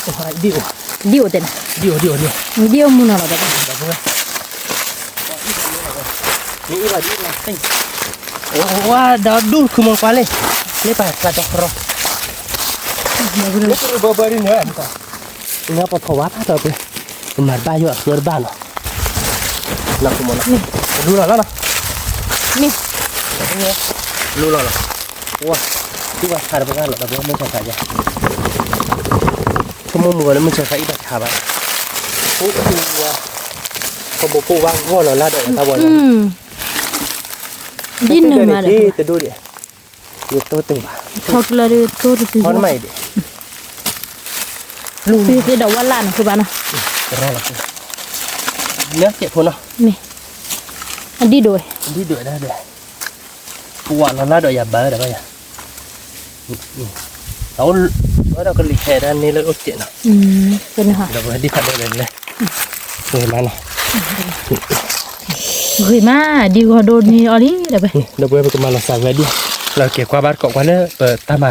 အသု ဒ်အိၣ်, ဒ်အိၣ်တဲနၤ, ဒ်အိၣ် ဒ်အိၣ် ဒ်အိၣ်မူနီၤလီၤ, မ့ၢ်အံၣ်ဘၣ်ဒ်, ဝါဒီးဒူၣ်ခုမီၤကွၢ်လံ, လၢပၢ်သးတရီ, လၢပဘၢဘၢဒ်န့ၣ်, နပထီၣ်ဝါဖးထီၣ်ပှဲၤ, ပမၤတဘၣ်ယိၣ်အဃၢတဘၣ်နီၤ, နခိမီၤနီၤ, လူလီၤလီၤနီၤ, လူလီၤလီၤ, ဝါ, ဒူၣ်ဝါဆါတပှၤလီၤ ဒီးပှၤမုၢ်ဆါခါယၤ ကမိၢ်မုၢ်ဂီၤလၢမုၢ်ဆါခါအံၤဘၣ်ဆါဘၣ်, အိၣ်အူဝါ, ကဘိးကိၣ်ဝါဂီၢ်လီၤလၢဒီးတၢ်ဝဲလီၤ, ဒ်နမၤဒီး, တဒိၣ်ဒံး, ယတိၢ်တဘၣ်, ထီၣ်ကျၢၢ်ဒ်တိၢ်တစု, သ့ဒီးဝဲလၢနဃုဘၣ်နီၤ, လၢစဲးဖိနီၤ, မ့ၢ်, အဒံၣ်ဒိၣ်ဝဲ, ဒ်ဒိၣ်ဝဲဒၣ်ဒီး, ပဝဲလီၤလၢဒီးယၤဘၣ်ဒီးဘၣ်ယၤ အအိၣ်ဝဲဒီးကလံၤဟဲဒၣ်န့ၣ်လၢအိၣ်စဲးနီၤ, ဒီးပဝဲဒ်ဖးဒိၣ်လဲၣ်လဲၣ်, ဂ့ၤမးနီၤ, ဂ့ၤမး, ဒ်ဂီၤဒိၣ်န့ၣ်အီၤလံဒီးဝဲ, ဒီးပဝဲပကမၤလီၤစၢ်ဝဲဒ်, လီၤက့ၤကွၢ်ဘၣ်တကိးကွၢ်လၢပတၢ်မၤ,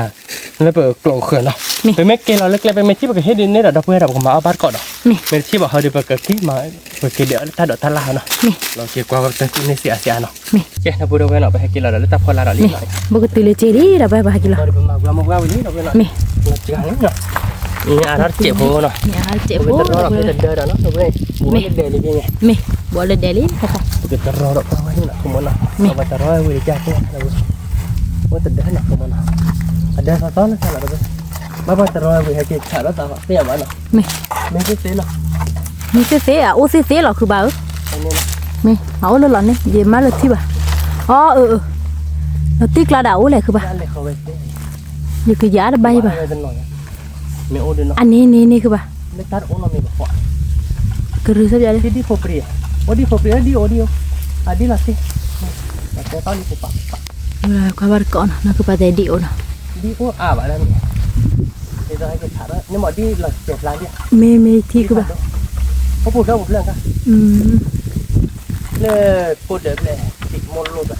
လၢပကျိာ်ဃၢၤနီၤ, ပမ့ၢ်က့ၤလီၤလၢကျဲ ပမ့ၢ်ထံၣ်ပကဟ့ၣ်ဒုးန့ၢ်ဒီး ဒီးပဝဲဒၣ်ပကမၤအီၣ်ဘၣ်တကိးဒီး, မ့ၢ်တထံၣ်ဘၣ်ဟီဒီးပကက့ၤမၤ, ပက့ၤဒီးတၢ်ဒိးတၢ်လၢ်နီၤ, လီၤက့ၤကွၢ်တၢ်သူၣ်န့ၢ်စံးအါစံးအါနီၤ, ကဲ နၢ်ပူၤဒီးဝဲနီၤ ပဟဲက့ၤလီၤဒီးလၢတၢ်ဖီလာ်ဒီးလံနီၤ, ပကတုၤလၢစ့လံဒီးပဟဲက့ၤလီၤ, မ့ၢ်, မ့ၢ်အါထီၣ်စဲးဖိနီၤ, မ့ၢ်အါထီၣ်စဲးဖိနီၤ, မ့ၢ်, ဘီလၢဒဲးလံ, ပကတရီဒီးပှၤဝဲန့ၣ်နီၤ ခိမီၤနီၤ, ပကတရီဝဲဒ်ကၢ်ဖိ, အိၣ်တဒၢနီၤ ခိမီၤနီၤ, အဒၢသီသီလၢ်လီၤဒီး, ဘၣ်ပှၤတရီဝဲဟဲက့ၤဆးဒီးသးသ့ၣ်အမးနီၤ, မ့ၢ်သ့သ့လီၤ, မ့ၢ်သ့သ့ အအိၣ်သ့သ့လီၤ ခုဘၣ်ဧၢ, မ့ၢ်, အအိၣ်လၢလီၤန့ၣ် ယမါလၢထံၣ်ဘၣ်, အီ အၢ အၢ, လီၤတံၢ်ကျါဒၣ်အိၣ်လဲၣ် ခုဘၣ်, ယကယၤတဘၣ်ယဘၣ်, အန့ၣ်န့ၣ်န့ၣ် ခုဘၣ်, ကရၢသ့ၣ်ဘၣ်လၢ, အိၣ်ဒံၣ်ဖိပြံ, အိၣ်ဒံၣ်ဖိပြံ ဒံၣ်အိၣ်ဒံၣ်အိၣ်, အဒံၣ်လီၤသ့ၣ်, ကွၢ်ဘၣ်တကိးနီၤ နီၢ်ခုဘၣ်တဲဒံၣ်အိၣ်နီၤ, ဒံၣ်အိၣ်အါဘၣ်လၢန့ၣ်, ဒ်သိးဟဲက့ၤဖးဒီး န့ၣ်မ့ၢ်ဒ်လီၤစဲးဖျါဒံၣ်, မ့ၢ်မ့ၢ်ထံၣ်ခုဘၣ်, အိၣ်ပူၤဖျၢၣ်ပူၤဖျၢၣ်ကါ, လၢကိးဒၢးဘျဲၣ်, ဒံၣ်မိၢ်လိၣ်ဘၣ် တၢ်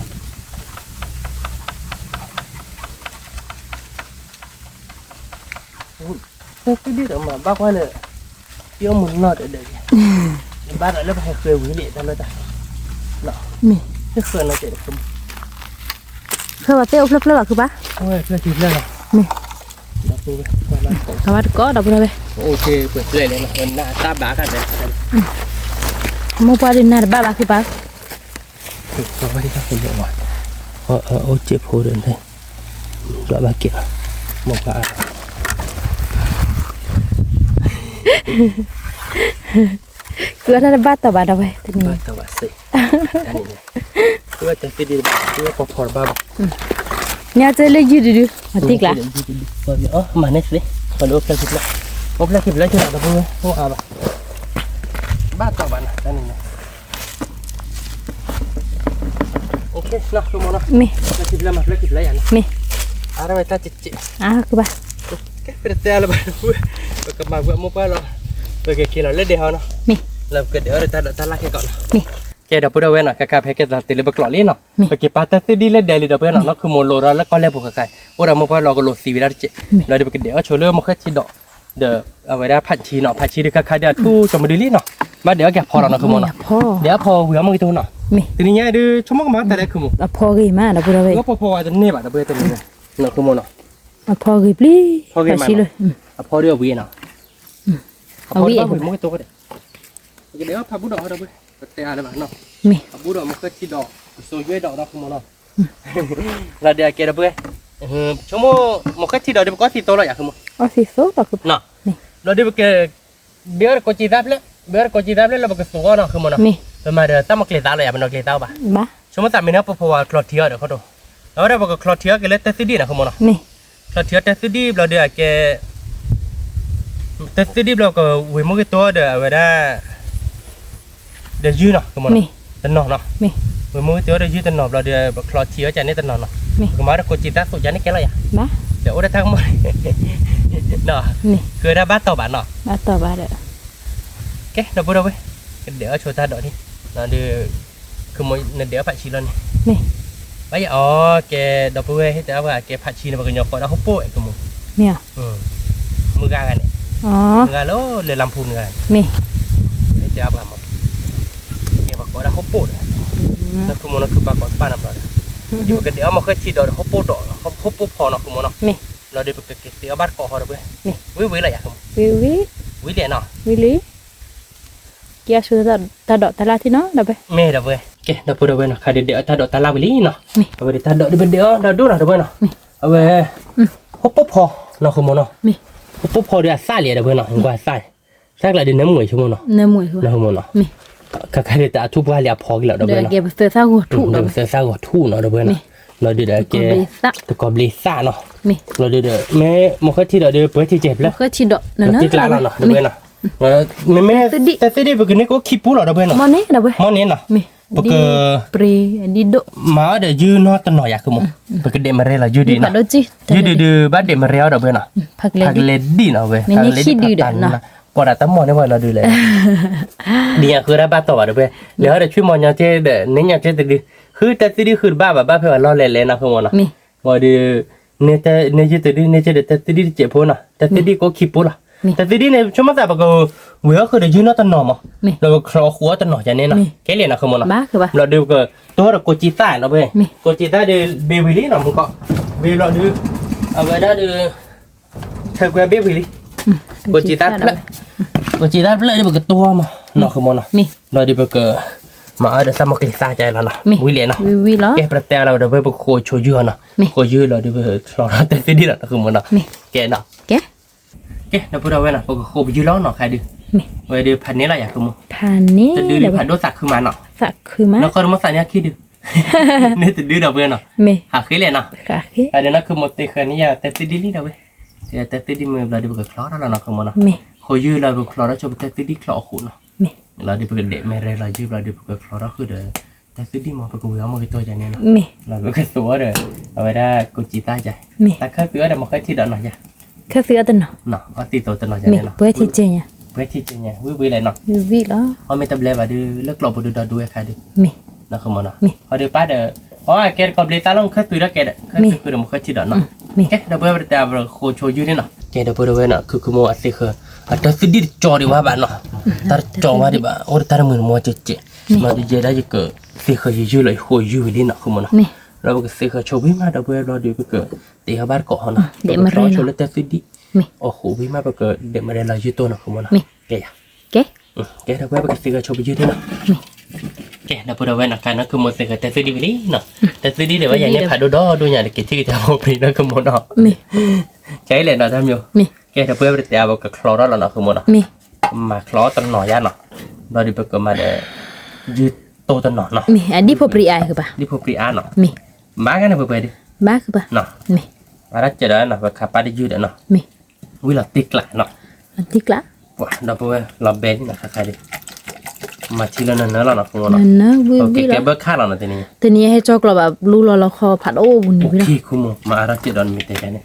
သ့ၣ်ဒံးဒီးမၤဘၣ်ကွၢ်လၢ ယအိၣ်မုာ်နီၢ်တဒၢး, ယဘၣ်ဒီးလၢပဟဲဃဲၤဝံၤလံတၢ်လၢတၢ်, မ့ၢ်, ဃဲၤနီၢ်ကဲး, ဃဲၤဝဲသ့ၣ်အိၣ်ဖျၢၣ်ဖျၢၣ်လီၤ ခုဘၣ်, မ့ၢ်, အဝဲတကိးဒီပုၢ်ဒီဝဲၢ်, မိၢ်ပှၢ်ဒုးနၤတဘၣ်ဘၣ်ဃုဘၣ်, အိၣ်စ့ဖိဒီးန့ၣ်, ဒွးဘၣ်က့ၤလီၤ, မိၢ်ပှၢ်အါလီၤ, ကုၤအတၢ်တဘၣ်တီၢ်ဘၣ်ဒီပုၢ်ဝဲၢ်တနံၤ, တၢ်သ့ဒ်တဘၣ်, ပီၤဖီတဘၣ်ဘၣ်, ညါက့လၢယုၢ်တဒု, မၤတံၢ်ကျါ, မၤန့ၢ်သ့, ပှၤလၢအိၣ်ဖျဲၣ်ခံဖျၢၣ်, အိၣ်ဖျဲၣ်ခံဖျၢၣ်က့ၤလီၤဒီပုၢ်ဝဲၢ်, အိၣ်အါဘၣ်, ဘၣ်တီၢ်ဘၣ်နၤတနံၤန့ၣ် မ့ၢ်, အါဝဲတၢ်က့က့, ကဲ ပတတဲလၢၤဘၣ်, ပကမၤဝဲမိၢ်ပှၢ်လီၤ, ပကက့ၤလီၤလၢဒဲဟီနီၤ, လၢပကဒဲးအီၣ်ဒီးတၢ်ဒိးတၢ်လၣ်ခဲကီးနီၤ, ကဲ ဒီပုၢ်ဒီဝဲၢ်နီၤ, ခဲခါဖဲကဲသးတုၤလၢပကျိးလံနီၤ, ပက့ၤပာ်တၢ်သ့ၣ်ဒံၣ်လၢဒဲးလံဒီပုၢ်ဝဲၢ်နီၤ, နီၢ်ခုမိၢ်လိာ်ဒီးလၢကီၢ်လဲၢ်ပူၤခဲခါ, အိၣ်ဒီးမိၢ်ပှၢ်လီၤကလိာ်သံဝဲဒၣ်တက့ၢ်, လီၤဒီးပကဒဲးအီၣ်ဆိလၢမိၢ်ဃဲထံဒီး, ဒီးအဝဲဒၣ်ဖးဆံနီၤ, ဖးဆံဒုးခဲခါဒုးအထူၣ်ကၠီမဒုလံနီၤ, ဘၣ်ဒဲးအီၣ်က့ၤအဖီလီၤနီၤ ခုမိၢ်နီၤ, ဒဲးအီၣ်ဖီဝံၤအီၣ်မ့ၢ်က့ၤတအိၣ်နီၤ, တနံၤညါဒုး ဆိကမိၣ်ကမၤတၢ်လၢ ခုမိၢ်, အဖီဂ့ၤမးဒီပုၢ်ဒီဝဲၢ်, အဖီဝံၤတန့ၢ်ဘၣ်ဒီပုၢ်ဝဲၢ်တနံၤညါ, ခုမိၢ်နီၤ, အဖီဂ့ၤပျံၤ, ဖးဆံလၢ, အဖီဒုးအဝံၤနီၤ, အဝံၤ ပကဒဲးအီၣ်ဖးဘူၣ်ဒီးဟီဒီပုၢ်ဝဲၢ်, ပတဲအါလၢၤဘၣ်နီၤ, ဖးဘူၣ်ဒီးမိၢ်ဃဲထံဒီး, ကစိၤယွဲဒီးဒီး ခုမိၢ်နီၤ, လီၤဒုးအကဲဒီပုၢ်ဝဲၢ်, ဆိကမိၣ်, မိၢ်ဃဲထံဒီးဒုးပကအီၣ်သံသိလီၤယၤ ခုမိၢ်, လီၤဒုးပက, ဘ့အီၣ်တကိးကံသၣ်ဖျၢၣ်, ဘ့အီၣ်တကိးကံသၣ်ဖျၢၣ်လၢပကသူအီၤနီၤ ခုမိၢ်နီၤ, ပမၤဒီးတၢ်မၤကျဲၤသးလီၤယၤ ပနီၤကျဲၤသးအိၣ်ဘၣ်, ဆိကမိၣ်သးမ့ၢ်န့ၣ် ပဖီဝါချီထံအီၤဒီးခီတိၤ, အဝဲဒၣ်ပကချီထံအီၤက့ၤလၢတၢ်သ့ၣ်ဒံၣ်နီၤ ခုမိၢ်နီၤ, ချီထံအီၤတၢ်သ့ၣ်ဒံၣ်ဘျီဒုးအကဲ တၢ်သ့ၣ်ဒံၣ်ဘျီကဝ့ၤမိၢ်ဂ့ၤတိဒီးအဝဲဒၣ်, ဒီးယုၢ်နီၤ ခုမိၢ်နီၤ, တနီၤနီၤ, ဝ့ၤမိၢ်ဂ့ၤတိဒီးယုၢ်တနီၤဘျီဒီး ပချီထံအီၤကန့ၣ်တနီၤနီၤ, ပကမၤဒီးကိးကံသၣ်သိးကန့ၣ်ကဲလီၤယၤ, ဒီးအိၣ်ဒီးတၢ်ကမီၤ, ကဲဒၣ်ဘၣ်တီၢ်ဘၣ်နီၤ, ကဲ ဒီပုၢ်ဒီဝဲၢ်, ကဒဲးအီၣ်ဆိတၢ်ဒိးန့ၣ်, ဒီး, ခုမိၢ်နဒဲးအီၣ်ဖးဆံလီၤန့ၣ်, ဘၣ်ယၤအီၤကဲ, ဒီပုၢ်ဝဲၢ်ဟ့ၣ်တဲအါပှၤကဲဖးဆံန့ၣ် ပကညီကိးဒၣ်ဟိၣ်ပိၣ်ဝဲ ခုမိၢ်, မုၢ်ဂၤဂၤန့ၣ်, မုၢ်ဂၤလၢလၢလါဖူနဂၤန့ၣ်, ဟ့ၣ်တဲအါပှၤမး, ကဲပှၤကိးဒၣ်ဟိၣ်ပိၣ်ဒီး, နီၤ ခုမိၢ်နီၤ ခုပၢ်ကိးတပၣ်နီၤဘျီဒီး, ယပကဒဲးအီၣ်မိၢ်ဃဲထံဒီးဟိၣ်ပိၣ်ဒီး, ဟိၣ်ပိၣ်ဖီနီၤ ခုမိၢ်နီၤ, ဘျီဒီးပကက့ၤသ့အီၣ်ဘၣ်တကိးဟီဒီပုၢ်ဝဲၢ်, ဝံၤဝံၤလီၤယၤ ခုမိၢ်, ဝံၤလံနီၤ, ဝံၤလံ, ကဲဆိတၢ်ဒိးတၢ်လၣ်ထံနီၤ ဒီပုၢ်ဝဲၢ်, မ့ၢ်ဒီပုၢ်ဝဲၢ်, ကဲ ဒီပုၢ်ဒီဝဲၢ်နီၤ ခါဒုးဒဲးအီၣ်တၢ်ဒိးတၢ်လၣ်ဝံၤလံနီၤ, အဝဲဒၣ်တၢ်ဒိးဒုးပဒဲးအီၣ်ဒီးဒိၣ်နီၤ ဒီပုၢ်ဝဲၢ်နီၤ, အဝဲ, ဟိၣ်ပိၣ်ဖီနီၤ ခုမိၢ်နီၤ, ဟိၣ်ပိၣ်ဖီဒီးအသၣ်လံ ဒီပုၢ်ဝဲၢ်နီၤ, ကွၢ်အသၣ်, သၣ်ကျါဒုးနၢမူဆိကမိၣ်နီၤ, နီၤ ခုမိၢ်နီၤ, ခါခါဒုးတၢ်အထူၣ်ပှၢ်လံအဖီက့ၤလီၤ ဒီပုၢ်ဝဲၢ်နီၤ, ဒီးကဲပသၢသၣ်ဂီၤထူၣ်နီၤ ဒီးပသၢသၣ်ဂီၤထူၣ်နီၤ ဒီပုၢ်ဝဲၢ်နီၤ, ဘျီဒုးဒီးကဲ, တကိးဘျ့သၣ်နီၤ, ဘျီဒုးဒီး မ့ၢ်မိၢ်ဃဲထံဒီးဒုးပှဲၤထံကဲဖျၢၣ်, ဒီးတံၢ်ကျါလီၤနီၤ ဒီပုၢ်ဝဲၢ်နီၤ, မ့မ့ၢ်, တၢ်သ့ၣ်ဒံၣ်ပကန့ၢ်ကအိၣ်ခံပူလီၤ ဒီပုၢ်ဝဲၢ်နီၤ, မ့ၢ်န့ၣ်နီၤ, ပက မၤအီၣ်ဒီးယုၢ်နီတနီၤယၤ ခုမိၢ်, ပကဒဲးမရဲလီၤယုၢ်ဒံးနီၤ, ယုၢ်ဒံးဒုးဘၣ်ဒဲးမရဲအီၤ ဒီပုၢ်ဝဲၢ်နီၤ, ဖးကလဲၤဒံးနီၤ ဝဲ, ဖးကလဲၤဒံးနီၤ, ပှၤဒီးတၢ်မီၢ်န့ၢ်ဝဲလီၤဒုးလဲၣ်, ဒ်ယၤဃုဒၣ်ဘၣ်တီၢ်ဘၣ် ဒီပုၢ်ဝဲၢ်, လဲၤအီၣ်ဒီးဆွံမီၤညီကဲဒီး န့ၢ်ညီကဲတဒု, ဃုတၢ်သ့ၣ်ဒံၣ်ဃုတဘၣ်ဘၣ် ဘၣ်ဖဲပှၤလီၢ်လဲၤလဲၤနီၤ ခုမိၢ်နီၤ, ဝံၤဒီး န့ၢ်ယုၢ်တဒု န့ၢ်ကဲဒီးတၢ်သ့ၣ်ဒံၣ်တစဲးဖိနီၤ, တၢ်သ့ၣ်ဒံၣ်ကအိၣ်ခံပူလီၤ, တၢ်သ့ၣ်ဒံၣ်န့ၣ် ဆိကမိၣ်သးပကဝံၤအီၣ်ဃုာ်ဒီးယုၢ်နီတနီၤမး, ဒီးပကချီဃုာ်အီၣ်တနီၤကန့ၣ်နီၤ, ခဲလၢာ်နီၤ ခုမိၢ်နီၤ, ဘျီဒီးပက တိၢ်ဒီးကိးကံသၣ်နီၤ ဒီပုၢ်ဝဲၢ်, ကိးကံသၣ်ဒီးဘ့ဝံၤလံနီၤ မူကီး, ဘ့ဘျီဒီး, အဝဲဒၣ်ဒီး, ထဲကွဲဘ့ဝံၤလံ, ကိးကံသၣ်တဖျၢၣ်, ကိးကံသၣ်တဖျၢၣ်ဒီးပကတိၢ်မး, နီၤ ခုမိၢ်နီၤ, ဘျီဒီးပက မၤအီၣ်ဒီးတၢ်မၤကျဲၤသးကလီၤနီၤ, ဝံၤလဲၣ်နီၤ, ကဲ ပတဲလီၤဒီး ပကဃိးဆိယုၢ်အီၤနီၤ, ဃိးယုၢ်လီၤဒီးပကချီထီၣ်တၢ်သ့ၣ်ဒံၣ်လီၤနီၤ ခုမိၢ်နီၤ, ကဲနီၤ, ကဲ ဒီပုၢ်ဒီဝဲၢ်နီၤ ပကဃိးပယုၢ်လီၤနီၤ ခဲဒုး, ဝဲဒုးဖးန့ၢ်လီၤယၤ ခုမိၢ်, တဒုဒုးဖးဒိၣ်သးခုမးနီၤ, နီၢ်ကီၢ်တမ့ၢ်သးန့ၢ်အခံဒုး, န့ၢ်တဒုဒီပုၢ်ဝဲၢ်နီၤ, ဟးဃ့လဲၣ်နီၤ, ဟးဒုးနီၤ ခုမိၢ်သ့ဃၢၤန့ၢ်ယၤတၢ်သ့ၣ်ဒံၣ်လံဒီပုၢ်ဝဲၢ်, တၢ်သ့ၣ်ဒံၣ်မ့ၢ်ဘျီဒီးပကချီထီၣ်လီၤနီၤ ခုမိၢ်နီၤ, ဃိးယုၢ်လီၤပကချီထီၣ်ဆိပတၢ်သ့ၣ်ဒံၣ်ချီအဃိနီၤ, လီၤဒီးပကဒဲးမဲာ်ရဲၣ်လီၤယုၢ်ဘျီဒီးပကချီထီၣ်ဃုာ်ဒီး, တၢ်သ့ၣ်ဒံၣ်မး ပကဝံၤအီၣ်မ့ၢ်ကတီၢ်ယၤန့ၣ်နီၤ, လီၤပကသူအီၤဒီး, အဝဲဒၣ်ကိးကံသၣ်ယၤ, တၢ်ခၢၣ်သုအီၤဒီးမ့ၢ်ဃဲထံဒီးနီၤယၤ, ခၢၣ်သုအီၤတနီၤ, အီၣ်သံသိးတနီၤယၤန့ၣ်နီၤ, ပှဲၤထံကဲညါ, ပှဲၤထံကဲညါ ဝံၤဝံၤလဲၣ်နီၤ, ဝံၤဝံၤလီၤ, အီၣ်မ့ၢ်တဘျဲဘၣ်ဒီး လၢကျိးပူၤဒုးဒီဒူဝဲခါဒုး, နီၤ ခုမိၢ်နီၤ, အီၤဒီးပၢ်ဒီး, အီၣ်ကဲတကိးဘျ့သၣ်လီၤ ခၢၣ်သုဒီးကဲဒီး ခၢၣ်သုဃုာ်ဒီးမ့ၢ်ဃဲထံဒီးနီၤ, ကဲ ဒီပုၢ်ဝဲၢ်ပတတဲအပဃိးဆိယုၢ်န့ၣ်နီၤ, ကဲ ဒီပုၢ်ဝဲၢ်နီၤ ခုခုမိၢ်အသ့ဃၢၤ, အတၢ်သ့ၣ်ဒံၣ်တကၠီဒံးဘၣ်ဘၣ်နီၤ, တၢ်တကၠီဘၣ်ဒံးဘၣ် အိၣ်ဒီးတၢ်တမုာ်တမီၤကဲကဲ, ဘျီဒီးယဲဒၣ်ယကသ့ဃၢၤယုၢ်ယုၢ်လီၤ ယဃိးယုၢ်ဝံၤလံနီၤ ခုမိၢ်နီၤ, လၢပကသ့ဃၢၤဆိဝံၤမး ဒီပုၢ်ဝဲၢ်ဘျီဒီးပက, သ့ဟီဘၣ်တကိးဟီနီၤ, ပကချီဆိလၢတၢ်သ့ၣ်ဒံၣ် မ့ၢ်, အိၣ်ဃုာ်ဝံၤမး ပကဒဲးမရဲလီၤယုၢ်တိၢ်နီၤ ဃုာ်မ့ၢ်နီၤ. မ့ၢ်, ကဲယၤ, ကဲ, ကဲ ဒီပုၢ်ဝဲၢ် ပကသံကွၢ်ဆိပယုၢ်ဒံးနီၤ. မ့ၢ်, ကဲ ဒီပုၢ်ဝဲၢ်နီၤ ခါနီၤ ဃုာ်မ့ၢ်သ့ၣ်ဂ့ၤ တၢ်သူၣ်ဒံၣ်ဝံၤလံနီၤ. တၢ်သူၣ်ဒံၣ်ဒံးဝဲ ယၤန့ၣ်ဖးဒိၣ်ဒီဒိၣ်ညါဒီး က့ၤထံၣ်က့ၤတၢ်ဖိပြံနီၤ ဃုာ်မ့ၢ်နီၤ. မ့ၢ်, ကဲလဲၣ်နီၤ တၢ်မၠိ, မ့ၢ်, ကဲ ဒီပုၢ်ဝဲၢ် ပတတဲအါဘၣ် ကချီထီၣ်လီၤနီၤ ဃုာ်မ့ၢ်နီၤ. မ့ၢ်, မၤချီတနီၤယါနီၤ, ဘျီဒီးပကမၤဒီး ယုၢ်တိၢ်တနီၤနီၤ. မ့ၢ်, အဒံၣ်ဖိပြံအါ ဃုာ်ဘၣ်, ဒံၣ်ဖိပြံအါနီၤ. မ့ၢ်, ဘၣ်ဂၤန့ၣ် ပှဲၤပှဲၤဒံး, ဘၣ်ဃုာ်ဘၣ်, မ့ၢ်, အါတကဲးဒီးနီၤ ပခးပၢ်တယုၢ်ဒီးနီၤ. မ့ၢ်, ဝံၤလီၤတံၢ်ကျးနီၤ, တံၢ်ကျး, ပှၤ ဒီပုၢ်ဝဲၢ် လီၤဘဲလံနီၤ ခါခါဒံး, မၤထံလၢနနၢလီၤနီၤ ဃုာ်မ့ၢ်နီၤ. နနၢဝံၤဝံၤလီၤ, ကဲဘၢခါလီၤနီၤ တနံၤ, တနံၤဟဲကၠီကျီၤဘၣ် လူလီၤလီၤခီဖးဒိၣ်ပူၤန့ၣ်ဝံၤလီၤ. ခူမ့ၢ် မၤအါတကဲးဒီးနမ့ၢ်တဲန့ၣ်, လီၤ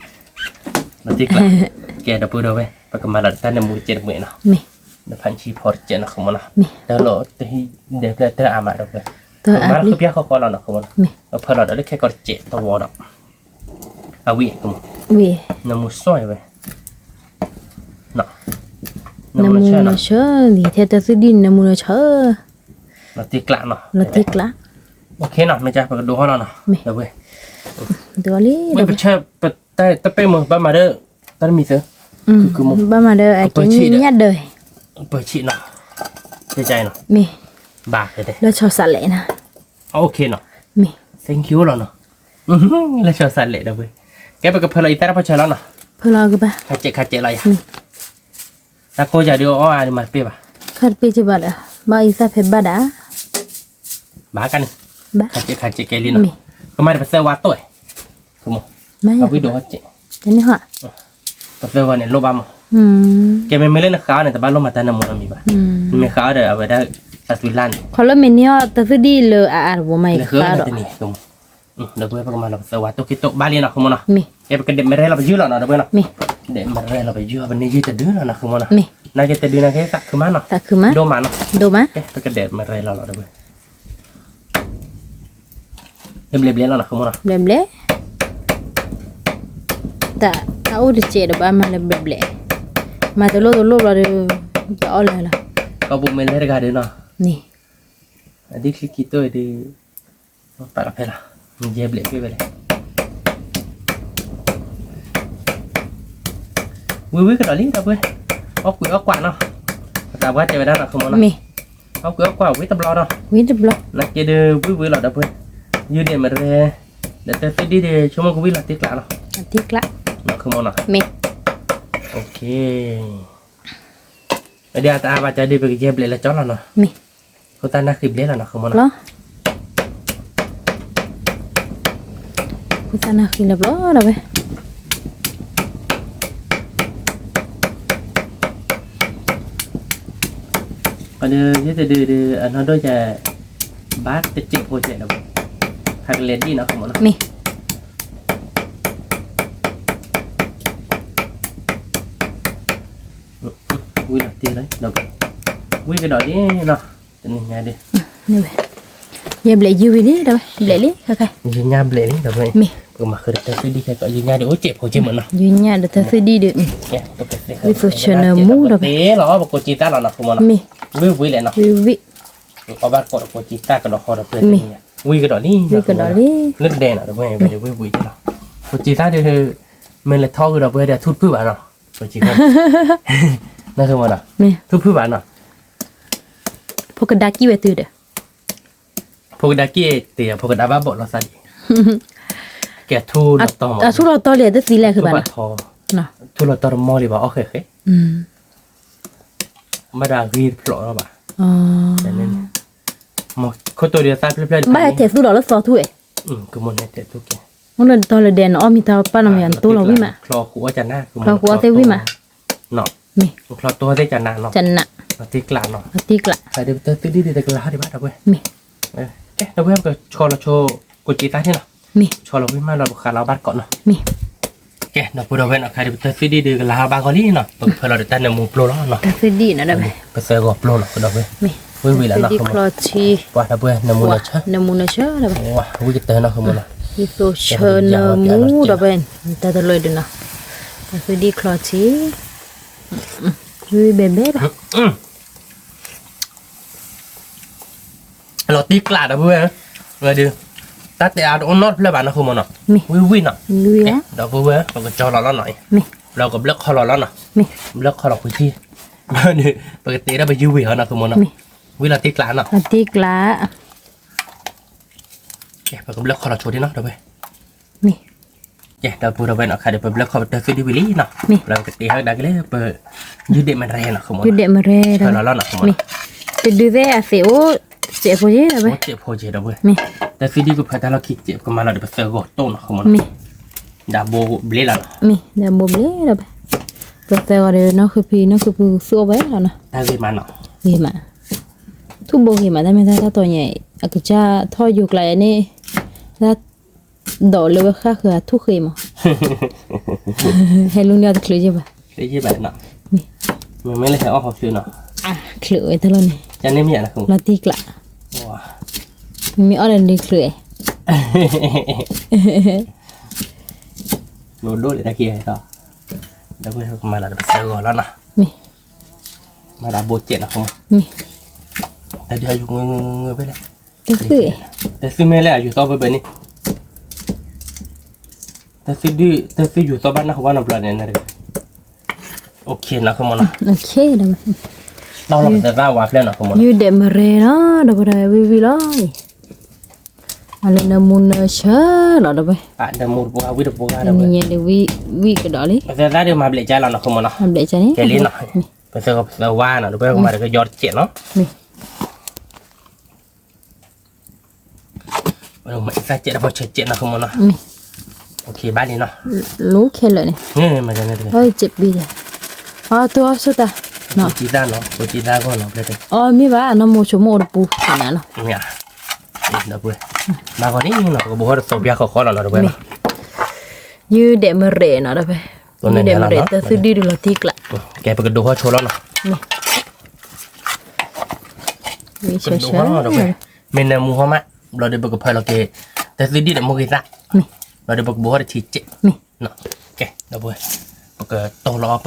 တံၢ်ကျး, ကဲ ဒီပုၢ်ဝဲၢ် ပကမၤလီၤတၢ်နၢမူတကဲးတမှဲးနီၤ. မ့ၢ်, နဖးဆံဖီတကဲးနီၤ ဃုာ်မ့ၢ်နီၤ. မ့ၢ်, တၢ်လီၤတဟံၣ်ဒဲးဖျဲၣ်တၢ်အါမးဒီပုၢ်ဝဲၢ်, ပကမၤလီၤဃုပျၢ်ဃီဃီလီၤနီၤ ဃုာ်မ့ၢ်နီၤ. မ့ၢ်, ပဖၢလီၤဒီးလၢခဲကီၢ်တကဲးတဝီဒီး အဝံၣ်, ဝံၣ်, နၢမူစီၣ်ဝဲ, နၢမူနၢဆၢနီၤ, ထဲတၢ်သူၣ်ဒံၣ်နၢမူနၢဆၢ, လီၤတံၢ်ကျးနီၤ, လီၤတံၢ်ကျး, အိၣ်ခ့နီၤ မ့ၢ်ကၢ် ပကဒိးဟီၣ်လီၤနီၤ, မ့ၢ်, ဒိးလံ, ပဆၢ ပတၢ်တပ့ၢ်မ့ၢ် ဘၣ်မၤဒီး တၢ်တမံၤသု, ဘၣ်မၤဒီး အကဲညၣ်ဒၢး, ပၢဆံးနီၤ, မ့ၢ်, ဘၣ်, လၢဆီစးလဲးနီၤ, အိၣ်ခ့နီၤ, မ့ၢ်, thank you လီၤနီၤ, လၢဆီစးလဲးဒီပုၢ်ဝဲၢ်, ကဲ ပကဖၢလီၤအံၤသၣ်တဖီဆၢလီၤနီၤ, ဖၢလီၤကဘၣ်, ခးစဲးခးစဲးလီၤယၤ, တၢ်ကိးယၤဒုးအီၣ်အါဒုးမၤတပ့ၢ်ဘၣ်, ခါတပ့ၢ်ကဘၣ်ဒီး, ဘၣ်အံၤသၣ်ဖဲဘၣ်ဒၣ်, ဘၣ်ကန့ၣ်, ခးစဲးခးစဲးကဲလံနီၤ, ကမၤဒီးပသၢဝါတိၢ်, အဝံၣ်ဒိးဟီၣ်စဲး, ပသၢဝါန့ၣ်လိၣ်ဘၣ်မး, ကဲ မ့မ့ၢ်လၢနဃးအီၤန့ၣ် တဘၣ်လိၣ်မၤတၢ်နၢမူနီတမံၤဘၣ်, နမ့ၢ်ဃးအီၤဒီး အဝဲဒၣ် တၢ်သွံလၢ်န့ၣ်, ခီလၢမ့ၢ်န့ၢ်အီၤတၢ်သူၣ်ဒံၣ်လၢအအါတဘိမး ယဃးဒီး ဒီပုၢ်ဝဲၢ် ပကမၤလီၤပသၢဝါတိၢ်ခံတိၢ်ဘၣ်လံနီၤ ဃုာ်မ့ၢ်နီၤ, ကဲ ပကဒဲးမရဲလီၤပယုၢ်လီၤနီၤ ဒီပုၢ်ဝဲၢ်နီၤ, ဒဲးမရဲလီၤပယုၢ် ပန့ၢ်ယုၢ်တဒုလီၤနီၤ ဃုာ်မ့ၢ်နီၤ, နာ်က့တဒုနာ်က့သးခုမးနီၤ, သးခုမး, ဒိၣ်မးနီၤ, ဒိၣ်မး, ကဲ ပကဒဲးမရဲလီၤလီၤ ဒီပုၢ်ဝဲၢ် လၢဘျဲးဘျဲးလီၤနီၤ ဃုာ်မ့ၢ်နီၤ, ဘျဲးဘျဲး, တၢ်အိၣ်တစဲးဒီးဘၣ်မၤလၢဘျဲးဘျဲး, မၤတလိၣ်တလိၣ်ဘျီဒီး တအီၣ်လၢၤလီၤ, ကီၢ်ပူၤမ့ၢ်လဲၤတဂၤဒီးနီၤ, န့ၣ်, အဒ်ချံခံတိၢ်အံၤဒီး, ပာ်လီၤဖဲလီၤ, ယဲဘျဲးဖဲဝဲလဲၣ် ဝံၤဝံၤကဒီးလံ ဒီပုၢ်ဝဲၢ်, အီၣ်ကွံာ်အီၣ်ကွၢ်နီၤ, ပသးပှၢ်တဲဝဲဒၣ်နီၤ ဃုာ်မ့ၢ်နီၤ, မ့ၢ်, အီၣ်ကွံာ်အီၣ်ကွၢ်ဝံၤတဘျီနီၤ, ဝံၤတဘျီ, နာ်က့ဒုး ဝံၤဝံၤလီၤ ဒီပုၢ်ဝဲၢ်, ယုၢ်ဒဲးမရဲ, ဒီးတၢ်သူၣ်ဒံၣ်ဒုး ဆိကမိၣ်ကဝံၣ်လီၤတံၢ်ကျးလီၤ, တံၢ်ကျး, နီၤ ဃုာ်မ့ၢ်နီၤ, မ့ၢ်, အဒုးအတအါဘၣ်ကဒီး ပကယဲဘျဲးလၢကၠီလီၤနီၤ, မ့ၢ် ဖိသၣ်နၢ်ဃံဘျဲလီၤနီၤ ဃုာ်မ့ၢ်နီၤ, ဖိသၣ်နၢ်ဃံလၢဘျီဒီးဝဲ, ဒီးယဲတဒုးဒုး အနီၢ်ဒိၣ်ယၤ, ဘၣ်တစဲးဖိစဲးဒီး, ဖးကလဲၤဒံၣ်နီၤ ဃုာ်မ့ၢ်နီၤ, မ့ၢ် ဝံၤလီၤတံၢ်လီၤ, ဝံၤကဒီးဒ်နီၤ, တနံၤညါဒ်, ယဲဘျဲးယုၢ်ဝံၤလံ ဒီးဘျဲးလံ, ယညၣ်ဘျဲးလံ ဒီးဘျဲး, မ့ၢ်, ပကမၤဃုာ်ဒီးတၢ်သူၣ်ဒံၣ်ခဲကီး ယညၣ်ဒ်အိၣ်စဲးဖိစဲးမ့ၢ်နီၤ, ယညၣ်ဒီးတၢ်သူၣ်ဒံၣ်ဒုး, ဝံၤသ့ၣ်ဆၢနၢမူ ဒီးဘျဲး, လီၤ ပကိးကံသၣ်လီၤနီၤ ဃုာ်မ့ၢ်နီၤ, မ့ၢ်, ဝံၤဝံၤလဲၣ်နီၤ, ဝံၤဝံၤ အီၣ်ဘၣ်ကိးဒီးကိးကံသၣ်ကဒီးဃီဒီးပှဲၤ, မ့ၢ်, ဝံၤကဒီးလံ, ဝံၤကဒီးလံ, လၢဒဲးနီၤ ဒီးပှဲၤ ဝံၤဝံၤလီၤ, ကိးကံသၣ်ဒုး, မ့ၢ်လဲၤထီၣ်ဃုာ်ဒီးပှဲၤဒီးထူၣ်တဖုၣ်ဘၣ်နီၤ ပကမ့ၢ်, ထူၣ်ဖုၣ်ဘၣ်နီၤ, ဖိကဒါကံၣ်ဝဲတုၤဒီး, ဖိကဒါကံၣ်တ့ၢ် ဖိကဒါဘၣ်ဘီၣ်လီၤသးဒံး, ကဲထူၣ်လီၤတီၤမး, အထူၣ်လီၤတီၤလံ တသံလဲၣ်ဃုာ်ဘၣ်နီၤ, ထူၣ်လီၤတီၤတမီၢ်လံဘၣ်အီၣ်ဃဲးဃဲး ဘၣ်ဒီးအဂ့ၢ်တဖျိးလီၤဘၣ်, ခိၣ်တိဒီးသၣ်ဖျၢၣ်ဖျၢၣ်ဒံး, ဘၣ်ဟဲထဲးသူၣ်လီၤလၢသီထူၣ်ဝဲ, ကမ့ၢ်ထဲးသူၣ်ကဲ, အိၣ်လၢတီၤလၢဒဲးနီၤ အီၣ်မ့ၢ်တၢ်ပၢ်နီတမံၤ နတိၢ်လီၤဝံၣ်မး, ချီဃူအီၣ်ကနၣ်, ချီဃူအီၣ်သ့ၣ်ဝံၣ်မး, မ့ၢ်, ချီတိၢ်သ့ၣ်ကနၣ်နီၤ, ကနၣ်, အတံၢ်ကျးနီၤ, အတံၢ်ကျး, ခါဒီးပတၢ်သူၣ်ဒံၣ်ဒုးတကလၤဟီၣ်ဒံးဘၣ်ဒီးဝဲ, မ့ၢ်, ကဲ ဒီးဝဲပကဆီလီၤဆိ ကိးကံသၣ်န့ၣ်နီၤ, မ့ၢ်, ဆီလီၤဝံၣ်မးလီၤ ပဃးလီၤဘၣ်တကိးနီၤ, မ့ၢ်, ကဲ ဒီပုၢ်ဒီဝဲၢ်နီၤ ခါဒီးပတၢ်သူၣ်ဒံၣ်ဒုးကလၤဟီၣ်ဘၣ်ဂီၤလံနီၤ, ပကဖၢလီၤဒီးတၢ်နၢမူပျိလီၤနီၤ, တၢ်သူၣ်ဒံၣ်နီၤ ဒီးဝဲ, ပသၢဂီၤပျိလီၤ ဒီပုၢ်ဒီဝဲၢ်, မ့ၢ်, ဝံၣ်ဝံၣ်လီၤနီၤ, ပှၤဒီပုၢ်ဝဲၢ် နၢမူနၢဆၢ, နၢမူနၢဆၢ, ဝံၣ်ကတၢၢ်နီၤ မ့ၢ်နီၤ, ယသိးဆၢနၢမူ ဒီပုၢ်ဝဲၢ်, တၢ်တလၢဒုးနီၤ, တၢ်သူၣ်ဒံၣ်ချီထံ, ဝံၣ်ဘဲဘဲလီၤ လီၤတံၢ်ကျး ဒီပုၢ်ဝဲၢ်, ဝဲဒုး, တၢ်တဲအါတအိၣ်နီတဖျၢၣ်ဘၣ်နီၤ ဃုာ်မ့ၢ်နီၤ, ဝံၣ်ဝံၣ်နီၤ, ဒီပုၢ်ဝဲၢ် ပကကၠီလီၤလီၤနီၤ, မ့ၢ်, ဘျီကဘျၢၣ်ခီလီၤလီၤနီၤ, ဘျၢၣ်ခီလီၤကွံာ်ထံ, ဘျီန့ၣ် ပကတ့ထီၣ်ပယုၢ်ဝံၤအီၤနီၤ ဃုမနီၤ, ဝံၤလီၤတံၢ်ကျးနီၤ, တံၢ်ကျး, ပကဘျၢၣ်ခီလီၤဆိဒ်နီၤ ဒီပုၢ်ဝဲၢ်, ဒီပုၢ်ဝဲၢ်နီၤ ခါဒီး ပဘျၢၣ်ခီပတၢ်သူၣ်ဒံၣ်ဝံၤလံနီၤ, ဘျီပကတ့ဟဲကဒါက့ၤလၢပ ယုၢ်ဒဲးမရဲနီၤ ဃုမနီၤ, ယုၢ်ဒဲးမရဲနီၤ, တဒုသ့ၣ်အသ့ၣ်အိၣ် စဲးဖိယဲၢ်ဒီပုၢ်ဝဲၢ်, စဲးဖိယဲၢ်ဒီပုၢ်ဝဲၢ်, တၢ်သူၣ်ဒံၣ်ကဖၢတၢ်လီၢ်ခံစဲး ပကမၤလီၤဒီးပသၢဂီၤတိၢ်နီၤ ဃုမနီၤ, ဒၣ်ဘိဘျ့လီၤနီၤ, ဒၣ်ဘိဘျ့ဒီပုၢ်ဝဲၢ်, ပသၢဂီၤဒီး နီၢ်ဃုဖံ နီၢ်ဃုဖုသူၣ်အိၣ်ဝဲလီၤနီၤ, ဂ့ၤမး, ဂ့ၤမး, ထူၣ်ဘိဂ့ၤမး တၢ်မ့ၢ်တၢ်တီညါ အကစၢ်ထီၣ်ယိၤကျါယဲန့ၣ် တၢ် ဒိးလၢဝဲဃၣ်ဃၢၤအထူၣ်ဃ့မး, ဟဲလူန့ၢ်အီၤတချုးယဲၢ်ဘၣ်, မ့ၢ်လၢဟဲအီၣ်ဟီချုးနီၤ, ချုးဝဲတၢ်လီၢ်န့ၣ်, လီၤတံၢ်ကျး, မ့ၢ်အီၣ်ဒီးဒုးချုး, ဒိၣ်ဒိၣ်လၢတၢ်ခံဂၤ, ဒီပုၢ်ဝဲၢ် ပကမၤလီၤဒီးပသၢဂီၤလီၤနီၤ, မၤဒၣ်ဘိစဲးနီၤ, တၢ်ဒုးဟဲယူၤငုာ်ငုာ်ငုာ်ဖဲလဲၣ်, တသု, တသုမ့ၢ်လၢအယူၤသီဖဲဖဲန့ၣ်, တသုဒုး တသုယူၤသီဘၣ်နၢ်ဟူဘၣ်နီတဘျီန့ၣ်, အိၣ်ခ့နီၤ ဃုမနီၤ, တၢ်လီၤပသၢသၣ်ဝါဖျဲၣ်နီၤ ဃုမနီၤ, ယုၢ်ဒဲးမရဲနီၤ ဒီပုၢ်ဝဲၢ် ဝံၣ်ဝံၣ်လီၤ, အလၢနၢမူနၢဆၢလီၤ ဒီပုၢ်ဝဲၢ်, နံၤညါဒုးဝံၣ် ဝံၣ်ကဒီးလံ, သၢသၣ်ဒုးမၤဘျဲးကၠါလီၤနီၤ ဃုမနီၤ, မၤဘျဲးကၠါန့ၣ်, ပသၢဂီၤပသၢဝါနီၤ ဒီပုၢ်ဝဲၢ် ကမၤဒီးကယီတစဲးနီၤ မ့ၢ်သၣ်စဲးတပီၤဆဲးစဲးနီၤ ဃုမနီၤ, ဘၣ်လံနီၤ, လီၤခဲလၢာ်န့ၣ်, စဲးဘံဒီး, အီ တိအီဆိတၢ်, ကိးကံသၣ်နီၤ ကိးကံသၣ်ဂီၢ်နီၤ, အီ မ့ၢ်ဘၣ် နီၢ်မိၤဆိကမိၣ်အိၣ်တပူၤန့ၣ်နီၤ, ဒီပုၢ်ဝဲၢ်, မၤဂီၤန့ၣ်နီၤ ပကဘိးထီၣ်တသိးပျၢ်ဃီဃီလီၤနီၤ ဒီပုၢ်ဝဲၢ်နီၤ, ယုၢ်ဒဲးမရဲနီၤ ဒီပုၢ်ဝဲၢ်, ယုၢ်ဒဲးမရဲ တၢ်သူၣ်ဒံၣ်ဒုးလီၤတံၢ်ကျး, ကဲ ပကဒိးထီၣ်ဆိလီၤနီၤ ကဒိးထီၣ် မ့ၢ်နၢမူဟီမး, ဘျီဒီးပကဖၢလီၤက့ၤ တၢ်သူၣ်ဒံၣ်ဒီးမိၢ်ဂ့ၤသၣ်, ဘျီဒီးပကဘိးထီၣ်တထံစဲး, ကဲ ဒီပုၢ်ဝဲၢ်,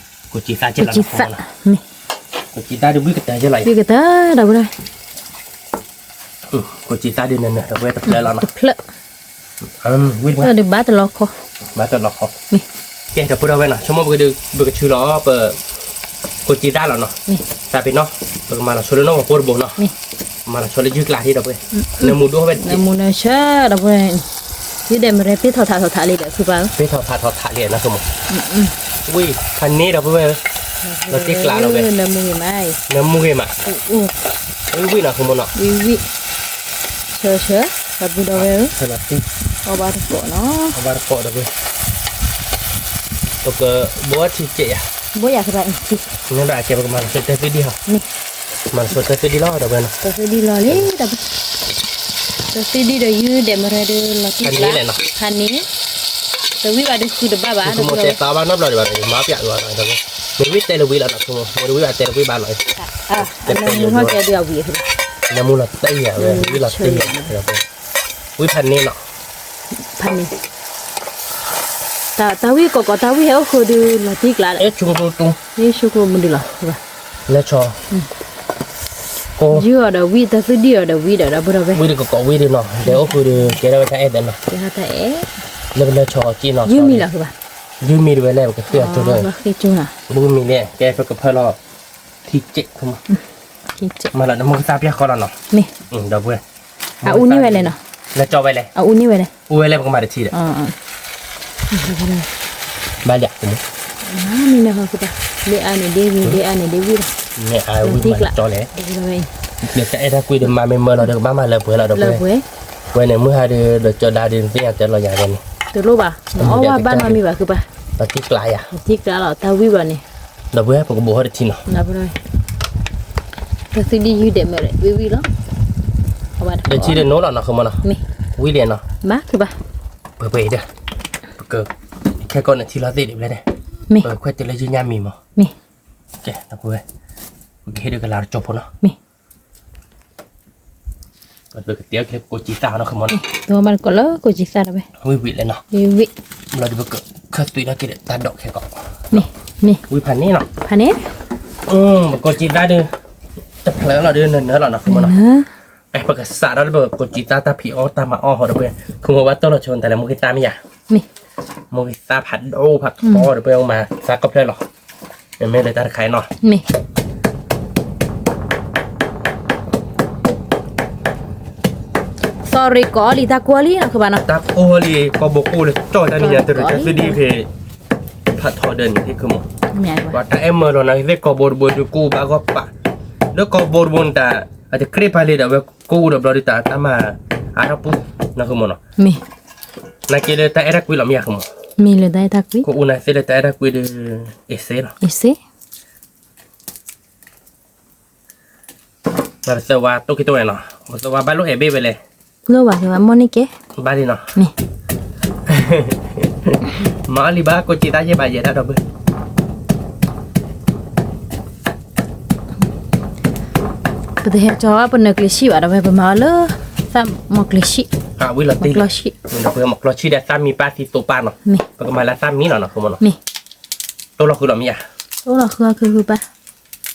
ပကတီၢ်လီၤအီၤပ ကိးကံသၣ်စဲးလီၤ, ကိးကံသၣ်ဒုးဝံၣ်ကတၢၢ်ယဲၢ်လီၤ, ဝံၣ်ကတၢၢ် ဒီပုၢ်ဝဲၢ်, ကိးကံသၣ်ဒုးနၢၤနၢၤ ဒီပုၢ်ဝဲၢ် တဖျၢၣ်လီၤနီၤ, တဖျၢၣ်, ဝံၣ်ဒုးဘၣ်တလီၤခီ, ဘၣ်တလီၤခီ, ကဲ ဒီပုၢ်ဝဲၢ်နီၤ ဆိကမိၣ်ပကဒုး ပကဆူလီၤအီၤပ ကိးကံသၣ်လီၤနီၤ, တၢ်ပ့ၤနီၤ, ပကမၤလီၤဆိလၢနီၢ်ကီၢ်ဖိတဘိနီၤ, မၤလီၤဆိလၢယုၢ်ကျါထံ ဒီပုၢ်ဝဲၢ်, နၢမူဒိၣ်ဝဲ, နၢမူနၢဆၢ ဒီပုၢ်ဝဲၢ်, ယုၢ်ဒဲးမရဲ ပ့ၢ်ထီၣ်ထးထီၣ်ထးလံဒီး ဖုပၢ်, ပ့ၢ်ထီၣ်ထးထီၣ်ထးလံနီၤ ဆိကမိၣ်, ဝံၣ်ဖးန့ၣ် ဒီပုၢ်ဝဲၢ်, လီၤတံၢ်ကျးလီၤဝဲ, နၢမူဂ့ၤမး, နၢမူဂ့ၤမး, ဝံၣ်ဝံၣ်နီၤ ဆိကမိၣ်နီၤ, ဝံၣ်ဝံၣ်, ဆၢဆၢ, ဒီပုၢ်ဝဲၢ်, အီၣ်ဘၣ်တကိးနီၤ, အီၣ်ဘၣ်တကိး ဒီပုၢ်ဝဲၢ် ပကဘိးထံစဲးယၤ, ဘိးယၤသရၣ်အံၤ, မ့ၢ်ဘၣ်ကဲ ပကမၤလီၤဆိတၢ်သူၣ်ဒံၣ်ဟီ, မၤလီၤဆိတၢ်သူၣ်ဒံၣ်လီၤ ဒီပုၢ်ဝဲၢ်နီၤ, တၢ်သူၣ်ဒံၣ်လီၤလံ, တၢ်သူၣ်ဒံၣ်ဒီးယုၢ်ဒဲးမရဲဒုးလီၤတံၢ်ကျး, ဖးန့ၣ်, တဝံၣ်ဘၣ်ဒုးဃုတဘၣ်ဘၣ်, တသးဘၣ်နီတဘျီဒံးဘၣ်ဒီး ယမၤပျးလီၤ, မ့ၢ်ဝံၣ်တဲလၢဝံၣ်လီၤနီၤ ဆိကမိၣ်, မ့ၢ်တဝံၣ်ဘၣ်တဲလၢဝံၣ်ဘၣ်လီၤ, နၢမူလီၤတံၢ်ယၤဝဲ, ဝံၣ်လီၤတံၢ်ယၤ, ဝံၣ်ဖးန့ၣ်နီၤ, ဖးန့ၣ်, တၢ်ဝံၣ်ကိးကိး တၢ်ဝံၣ်ဟဲအိၣ်ဃုာ်ဒုးလီၤတံၢ်ကျး, ဆိကမိၣ်မုၢ်ဒုးလီၤ, လၢဆီ, ယုၢ်အီၤဒီးဝံၣ် တၢ်သူၣ်ဒံၣ်အီၤဒီးဝံၣ်ဒီး ဒီပုၢ်ဝဲၢ်, ဝံၣ်ဒုးကိးကိးဝံၣ်ဒုးနီၤ ဒဲးအိၣ်ဃုာ်ဒုး ကဲထီၣ်ဝဲတၢ်အဲၣ်ဒီးနီၤ, လၢပလၢဆီကံနီၤ, ယုၢ်မံၤလီၤ, ယုၢ်မံၤဒုးဝဲလဲၣ် ပကဃ့အီၤဆိလၢ, ဘုမံၤလဲၣ် ကဲ ပကဖၢလီၤ ထံစဲး, မၤလီၤနမိၢ်ကသၣ်ပျၢ်ဃီလီၤနီၤ, ဒီပုၢ်ဝဲၢ်, အအူန့ၢ်ဝဲလဲၣ်နီၤ, လၢကၠီဝဲလဲၣ်, အအူန့ၢ်ဝဲလဲၣ်, အူဝဲလဲၣ် ပကမၤတထံဒီး ဘၣ်လၢ, မ့ၢ်န့ၣ်ဟီကဘၣ်, ဒ်အါန့ၣ်ဒ်ဝံၤ ဒ်အါန့ၣ်ဒ်ဝံၤလီၤ, မ့ၢ်အဝံၣ်မၤကၠီလဲၣ်, တၢ်အဲၣ်တၢ်ကွံဒီးမၤမ့ၢ်မၢလီၤဒီး ကဘၣ်မၤလၢပှဲၤလီၤဒီးပှဲၤ, ပှဲၤန့ၣ် မုၢ်ဟါဒီး ဒီးကၠီဒါဒီး နသ့ၣ်ညါတဲလီၤယၤဝဲန့ၣ်, တလိၣ်ဘၣ်, နအီၣ်ဘၣ်ဘၣ်နီတမံၤဘၣ်ဃုဘၣ်, တံၢ်ကျးယၤ, တံၢ်ကျးလီၤ တၢ်ဝံၣ်ဘၣ်န့ၣ်, ဒီးပှဲၤ ပကဘိးထီၣ်တထံနီၤ, တၢ်သူၣ်ဒံၣ်ယုၢ်ဒဲးမ့ၢ်ဝံၣ်ဝံၣ်လီၤ, ဒီးထံဒီးနိလီၤနီၤ ဃုမနီၤ, ဝံၣ်လံနီၤ, ဘၣ်ဃုဘၣ် ပှဲၤပှဲၤဒီး, ပက, ခဲကိးနထံလီၤသ့ၣ်ဒံးဘျဲၣ်န့ၣ်, ပခွဲးတုၤလၢယုၢ်ညါမံၤမး, မ့ၢ်, ကဲ ဒီပုၢ်ဝဲၢ်, ပကဟ့ၣ်ဒုးကလၤတကၠီဖိနီၤ, မ့ၢ်, ပကတဲအီၤက့ၤကိးကံသၣ်နီၤ ခမနီၤ, တဝီမးတကိးလၢကိးကံသၣ်ဒီးဝဲ, ဝံၣ်ဝံၣ်လဲၣ်နီၤ, ဝံၣ်ဝံၣ်, ဘျီဒီးပကခၢၣ်သွံထီၣ်က့ၤဒီးတၢ်ဒိးခဲကိး, မ့ၢ်, ဝံၣ်ဖးန့ၣ်နီၤ, ဖးန့ၣ်, ပကိးကံသၣ်ဒီး, တဖျၢၣ်လီၤဒီးနၢၤနၢၤလီၤနီၤ ခမနီၤ, ပကစးထီၣ်လၢပကိးကံသၣ်တၢ်ဖံးအီၣ်တၢ်မၤအီၣ်ဟီဒီးပှဲၤ, ခမဘၣ်တီၢ်လီၤဆိတလဲမူကံသၣ်မ့ၢ်ယၤ, မ့ၢ် မိၢ်ဂ့ၤသၣ်ဖးဒိၣ်ဖးထီဒီး ပမၤသးကီၢ်ဖျၢၣ်လီၤ. မ့မ့ၢ်လၢတၢ်တခါအံၤနီၤ, မ့ၢ် sorry ကိးလံ တၢ်ကိၢ်လံနီၤ ဃုဘၣ်နီၤ, တၢ်ကိၢ်လံ ကီၢ်ဘိကိၢ်လၢကၠီၣ်တၢ်နံၤညါ တရံးကသုဒ်ဖဲ ဖးထီဒၢးန့ၣ် သ့ၣ်ခုမး, ပှၤတၢ်အဲၣ်မၢလီၤနီၤ သ့ၣ်ကီၢ်ဘိတဘိဒုးကိၢ်ဘၣ်ဂီၢ်ပာ်, လၢကီၢ်ဘိတဘိန့ၣ်တၢ် အတကြ့ၢ်ပာ်လံဒီး အဝဲကိၢ်အိၣ်ဒီးဘျီဒုးတၢ် တၢ်မၤအါထီၣ်ပူၤ နီၤ ဃုမးနီၤ, မ့ၢ် နာ်က့လၢတၢ်အဲၣ်တၢ်ကွံလီၤမ့ၢ်ယါ ဃုမး, မ့ၢ်လၢတၢ်အဲၣ်တၢ်ကွံ, ကအိၣ်နာ်သ့ၣ်လၢတၢ်အဲၣ်တၢ်ကွံဒီး အ့ၣ်စ့လီၤ, အ့ၣ်စ့ ပသၢဝါတိၢ်က့ၤတိၢ်ဝဲနီၤ, ပသၢဝါဘၣ်လိၣ်အဲၣ်ဘ့ၣ်ဝဲလဲၣ်, လိၣ်ဘၣ် ကဘၣ် မိၢ်န့ၢ်ကဲ, ဘၣ်လံနီၤ, မ့ၢ် မၤအီၣ်လံဘၣ် ကိးက့ၤသးယဲၢ်ဘၣ်ယဲၢ်ဒၣ်ဒီပုၢ်, ပတဟဲကၠီဘၣ် ပနၢၤကျ့ၤဆံၣ်ဘၣ်ဒီးဝဲ ပမၤအီၤလၢ သၣ်မီၤကျ့ၤဆံၣ်, ဝံၤလီၤတံၢ်, မီၤကျီဆံၣ်, ဒီးပမီၤကျီဆံၣ်ဒီးသၣ်မံပၢ်သံသိးပၢ်နီၤ, ပကမၤလၢသၣ်မံနီၤ နီၤ ဃုမးနီၤ, မ့ၢ် တိၢ်လီၤဃုလီၤမ့ၢ်ယါ, တိၢ်လီၤဃုအီၤခုဃုပၢ်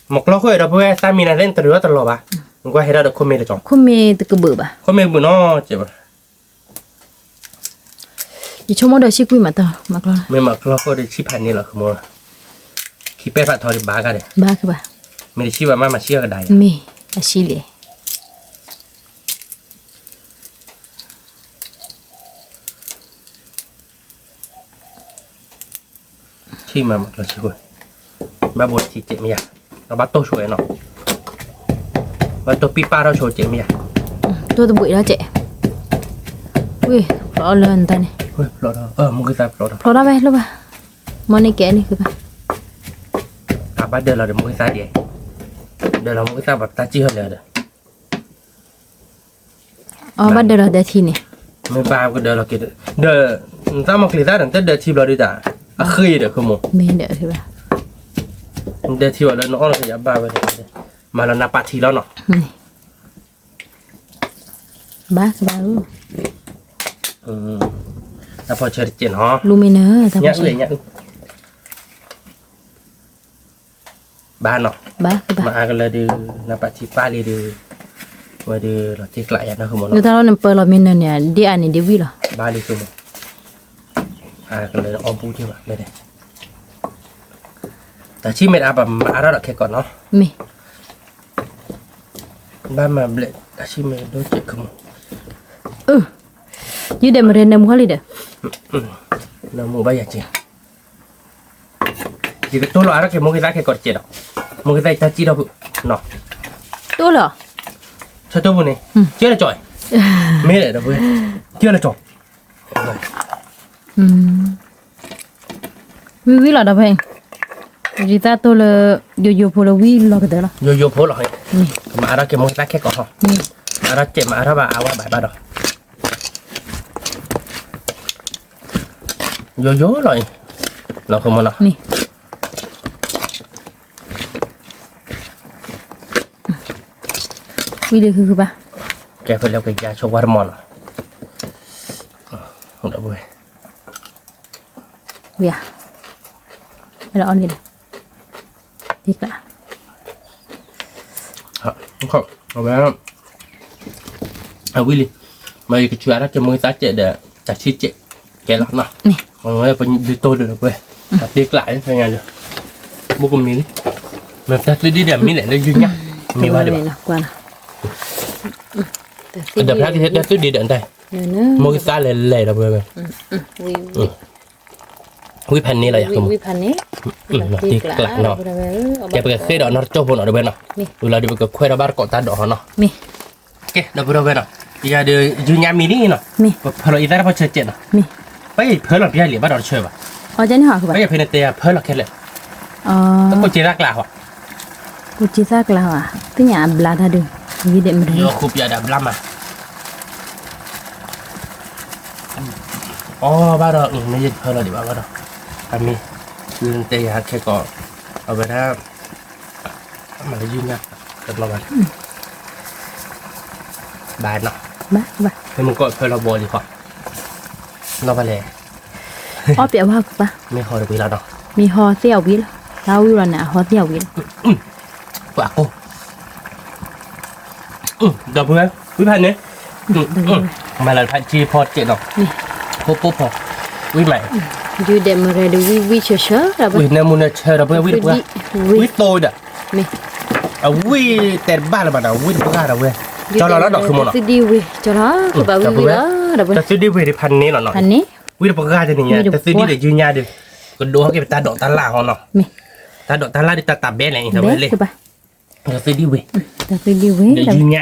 မီၤကျီဃုဒီးပုၢ်ဝဲၢ် သၣ်မံန့ၣ်သ့ၣ် နတရံးအီၤတလီၤဘၣ်, နကွၢ်ဟဲထီၣ်ဒီးခိၣ်မ့ၢ်တကီ, ခိၣ်မ့ၢ်တကဘုးဘၣ်, ခိၣ်မ့ၢ်ဘုးနီၤ, ယဆိကမိၣ်ဒီးဆံၣ်ကွံာ်မးတၢ်, မ့ၢ်မီၤကျီဃုဒီးဆံၣ်ဖးန့ၣ်လီၤ ဃုမး, ခံပဲာ်ဖးထီဒီးဘၣ်ကဒီး, ဘၣ်ကဘၣ်, မ့ၢ်တဆံၣ်ဘၣ်မး မၤဆံၣ်အီၤကဒါယါ, မ့ၢ်အဆံၣ်လံ ဆံၣ်မးမီၤကျီဆံၣ်ဃု, ဘၣ်ဘိထံကဲးမ့ၢ်ယါ, ဘၣ်တိၢ်ဆိဝဲနီၤ, ဘၣ်တိၢ်ပံၢ်ပၢ်ထီၣ်ဆိကဲးမ့ၢ်ယါ, တိၢ်တဘှံးထီၣ်ကဲး, ဝ့ၢ်ဖျိးလၢနတၢ်န့ၣ်, ဖျိးထီၣ်, မုၢ်ဂံၢ်သၣ်ဖျိးထီၣ်, ဖျိးထီၣ်ဝဲလိၣ်ဘၣ်, မီၤန့ၢ်ကဲးန့ၣ်ဃုဘၣ်, အဘၣ်ဒၢးလီၤဒီးမုၢ်ဂံၢ်သၣ်ဒ်, ဒၢးလီၤမုၢ်ဂံၢ်သၣ်ပှၤတၢ်စံၣ်ဟီၣ်လၢဒီး အဘၣ်ဒၢးလီၤဒၢးထံန့ၣ်, မ့ၢ်ဘၣ်ကဒၢးလီၤက့ၤ, ဒီး နသၣ်မီၤကျ့ၤသၣ်ဒီး နတဒၢးထံဘျီဒုးတၢ်, အဃ့ဒီး ဃုမး, မ့ၢ်ဒၢးထံဘၣ်, နဒၢးထံဘၣ်လၢနအီၣ်လီၤက့ၤအဘၣ်ဝဲ, မၤလီၤနၢ်ပာ်ထံလီၤနီၤ, ဘၣ်ကဘၣ်ဧၢ, တၢ်ဖီၣ်ဆၢတကဲးနီၤ, လူမ့ၢ်နၢ်, ဘၣ်နီၤ, မၤအါကလၢဒုး, နၢ်ပာ်ထံပၢ်လံဒုး, ဝဲဒုးလီၤတ့ကျးယါနီၤ ဃုမးနီၤ, နတၢ်လီၤနပၢလီၤမ့ၢ်နၢ်န့ၣ် ဒ်အါန့ၣ်ဒ်ဝံၣ်လီၤ, ဘၣ်လံ ဃုမး, အါကလၢအီၣ်ဘူၣ်က့ၤဘၣ်, တၢ်ဆံၣ်မ့ၢ်တအါပမၤအါထီၣ်ဒီးခဲကိာ်နီၤ, မ့ၢ် ဘၣ်မၤဘျဲၣ် တၢ်ဆံၣ်မ့ၢ်ဒိၣ်စဲး ဃုမး, ယုၢ်ဒဲးမရဲနၢမူဟီလံဒီး, နၢမူဘၣ်ယၤက့ၤ, ယကတိၢ်လီၤအါထီၣ်က့ၤမိၢ်ဂံၢ်သၣ်ခဲကိာ်တကဲးဒီး, မိၢ်ဂံၢ်သၣ်တၢ်စံၣ်ထီၣ်ဖုး, တိၢ်လီၤ, ဆၢတိၢ်ပူၤန့ၣ်, ကၢလၢကၠီ, မ့ၢ်လဲၣ်ဒီး, ကၢလၢကၠီ ဝံၤဝံၤလီၤဒီးဖဲ, ယသးတိၢ်လၢ ယိယိဖိလၢဝံၤလီၤကတၢၢ်လီၤ, ယိယိဖိလီၤ, မၤအါထီၣ်က့ၤမိၢ်ဂံၢ်သၣ်ခဲကိာ်ဟီ, မၤအါထီၣ်ကဲး မၤအါထီၣ်ဘၣ်အါဝဲဘၣ်ဘၣ်ဒီး, ယိယိလီၤအံၤ, လီၤဃုမးနီၤ, ဝံၤလံဃုဃုဘၣ်, ကဲဖဲလၢကယါဆိဝါတမီၤနီၤ, ဒီပုၢ်ဝဲၢ် ဝံၤဧါ, ဝဲလီၤအီၣ်န့ၣ်ဒီး, ဒ်ကျး, အဝဲ အဝံၤလံ, မ့ၢ်ယကဆူအါထီၣ်က့ၤမိၢ်ဂံၢ်သၣ်ကဲးဒီး တၢ်ဆံၣ်ကဲး, ကဲလီၤနီၤ, ပဒုးတိၢ်ဒုးဒီပုၢ်ဝဲၢ်, တၢ်တ့ကျးဖဲညါလၢ, ဘိၣ်ကမံၤလံ, မ့ၢ်တၢ်သုဒ်ဒီးမံၤလဲၣ်လၢယုၢ်ညါ, မံၤဘၣ်ဒံးဘၣ်, ဒီးဖျါက့ၤတၢ်သုဒ်ဒီးတၢ်, မိၢ်ဂံၢ်သၣ်လဲၤလဲၤဒီပုၢ်ဝဲၢ်, ဝံဖးန့ၢ်လီၤယၤ, တ့ကျးနီၤ, ကဲပကဃ့ဒီးနီၢ်တကၠိၢ်ဖိနီၤ ဒီပုၢ်ဝဲၢ်နီၤ, ဝံၤလီၤဒီးပကခွဲးဒီးဘၣ်တကိးတၢ်ဒိးဟီနီၤ, ကဲဒီပုၢ်ဝဲၢ်နီၤ, ယၤဒီးယုၢ်ညါမံၤလံနီၤ, ပဖၢလီၤအံသၣ်တၢ်ဖီၣ်ဆၢကဲးနီၤ, ပယဖၢလီၤပျၢ်လံဘၣ်ဒီးတဆၢဘၣ်, ပယဖဲန့ၣ်တဲယၤဖၢလီၤခဲလၢာ်, ကိးက့ၤသၣ်ကျါဟီ, ကိးက့ၤသၣ်ကျါဟီ, သ့ၣ်ညါအဘျါတၢ်ဒုး, ယံၤဒဲးမရဲ, ယီၤခိးပၠးဒီးအဘျါမး အီ ဘၣ်ဒီး မ့ၢ်ယဖၢလီၤဒံးဘၣ်ဘၣ်ဒီး, အမ့ၢ် တဲယၤခဲကိာ်, အဝဲဒၣ် မၤလၢယုၢ်ညါ, တဘျီဘၣ်, ဘၣ်နီၤ, မ့ၢ်မ့ၢ်ကိးဖၢလီၤဘီဒံးဃီ, နီၤဘၣ်လဲၣ်, အီၣ်ပၠးဝါကပၢ်, မ့ၢ်ဟီတဝံၤလီၤနီၤ, မ့ၢ်ဟီသ့ၣ်အဝံၤလီၤ, တၢ်ဝံၤလီၤန့ၣ် အဟီသ့ၣ်အဝံၤလီၤ, ပှၤကိၢ် ဒီပုၢ်ဝဲၢ် ဝံဖးန့ၣ်, မၤလၢဖးက့ဖီတကဲးနီၤ, ဖိပိၢ်ဖီ, ဝံၣ်မး, ဒုးဒဲးမရဲဒီးဝံၣ်ဝံၣ်ဆၢဆၢဒီး ဝံၣ်နၢမူနၢဆၢဒီး ဝံၣ်ဝံၣ်တပှၢ်, ဝံၣ်သိဒီး, မ့ၢ်, အဝံၣ်တဲတဘၣ်လၢၤဘၣ်ဒီး ဝံၣ်တပှၢ်ဒီးဝဲ, ကၠီလီၤလီၤဒီး ဃုမီၤနီၤ, တၢ်သုဒံၣ်ဝံၣ်, ကၠီလီၤ ကဘၣ်ဝံၣ်ဝံၣ်လီၤ, တၢ်သုဒံၣ်ဝံၣ်ဒံးဖးန့ၣ်လီၤနီၤ, ဝံၣ်တပှၢ်တနံၤညါ တၢ်သုဒံၣ်ဒီးယုၢ်ညါဒီး, ကဒိးဟီၣ်က့ၤပတၢ်ဒိးတၢ်လၢ်ဟီနီၤ, တၢ်ဒိးတၢ်လၢ်ဒီးတၢ်တဘဲလဲၣ်အံၤ တၢ်သုဒံၣ်ဝံၣ်, တၢ်သုဒံၣ်ဝံၣ်, ဒီးယုၢ်ညါ,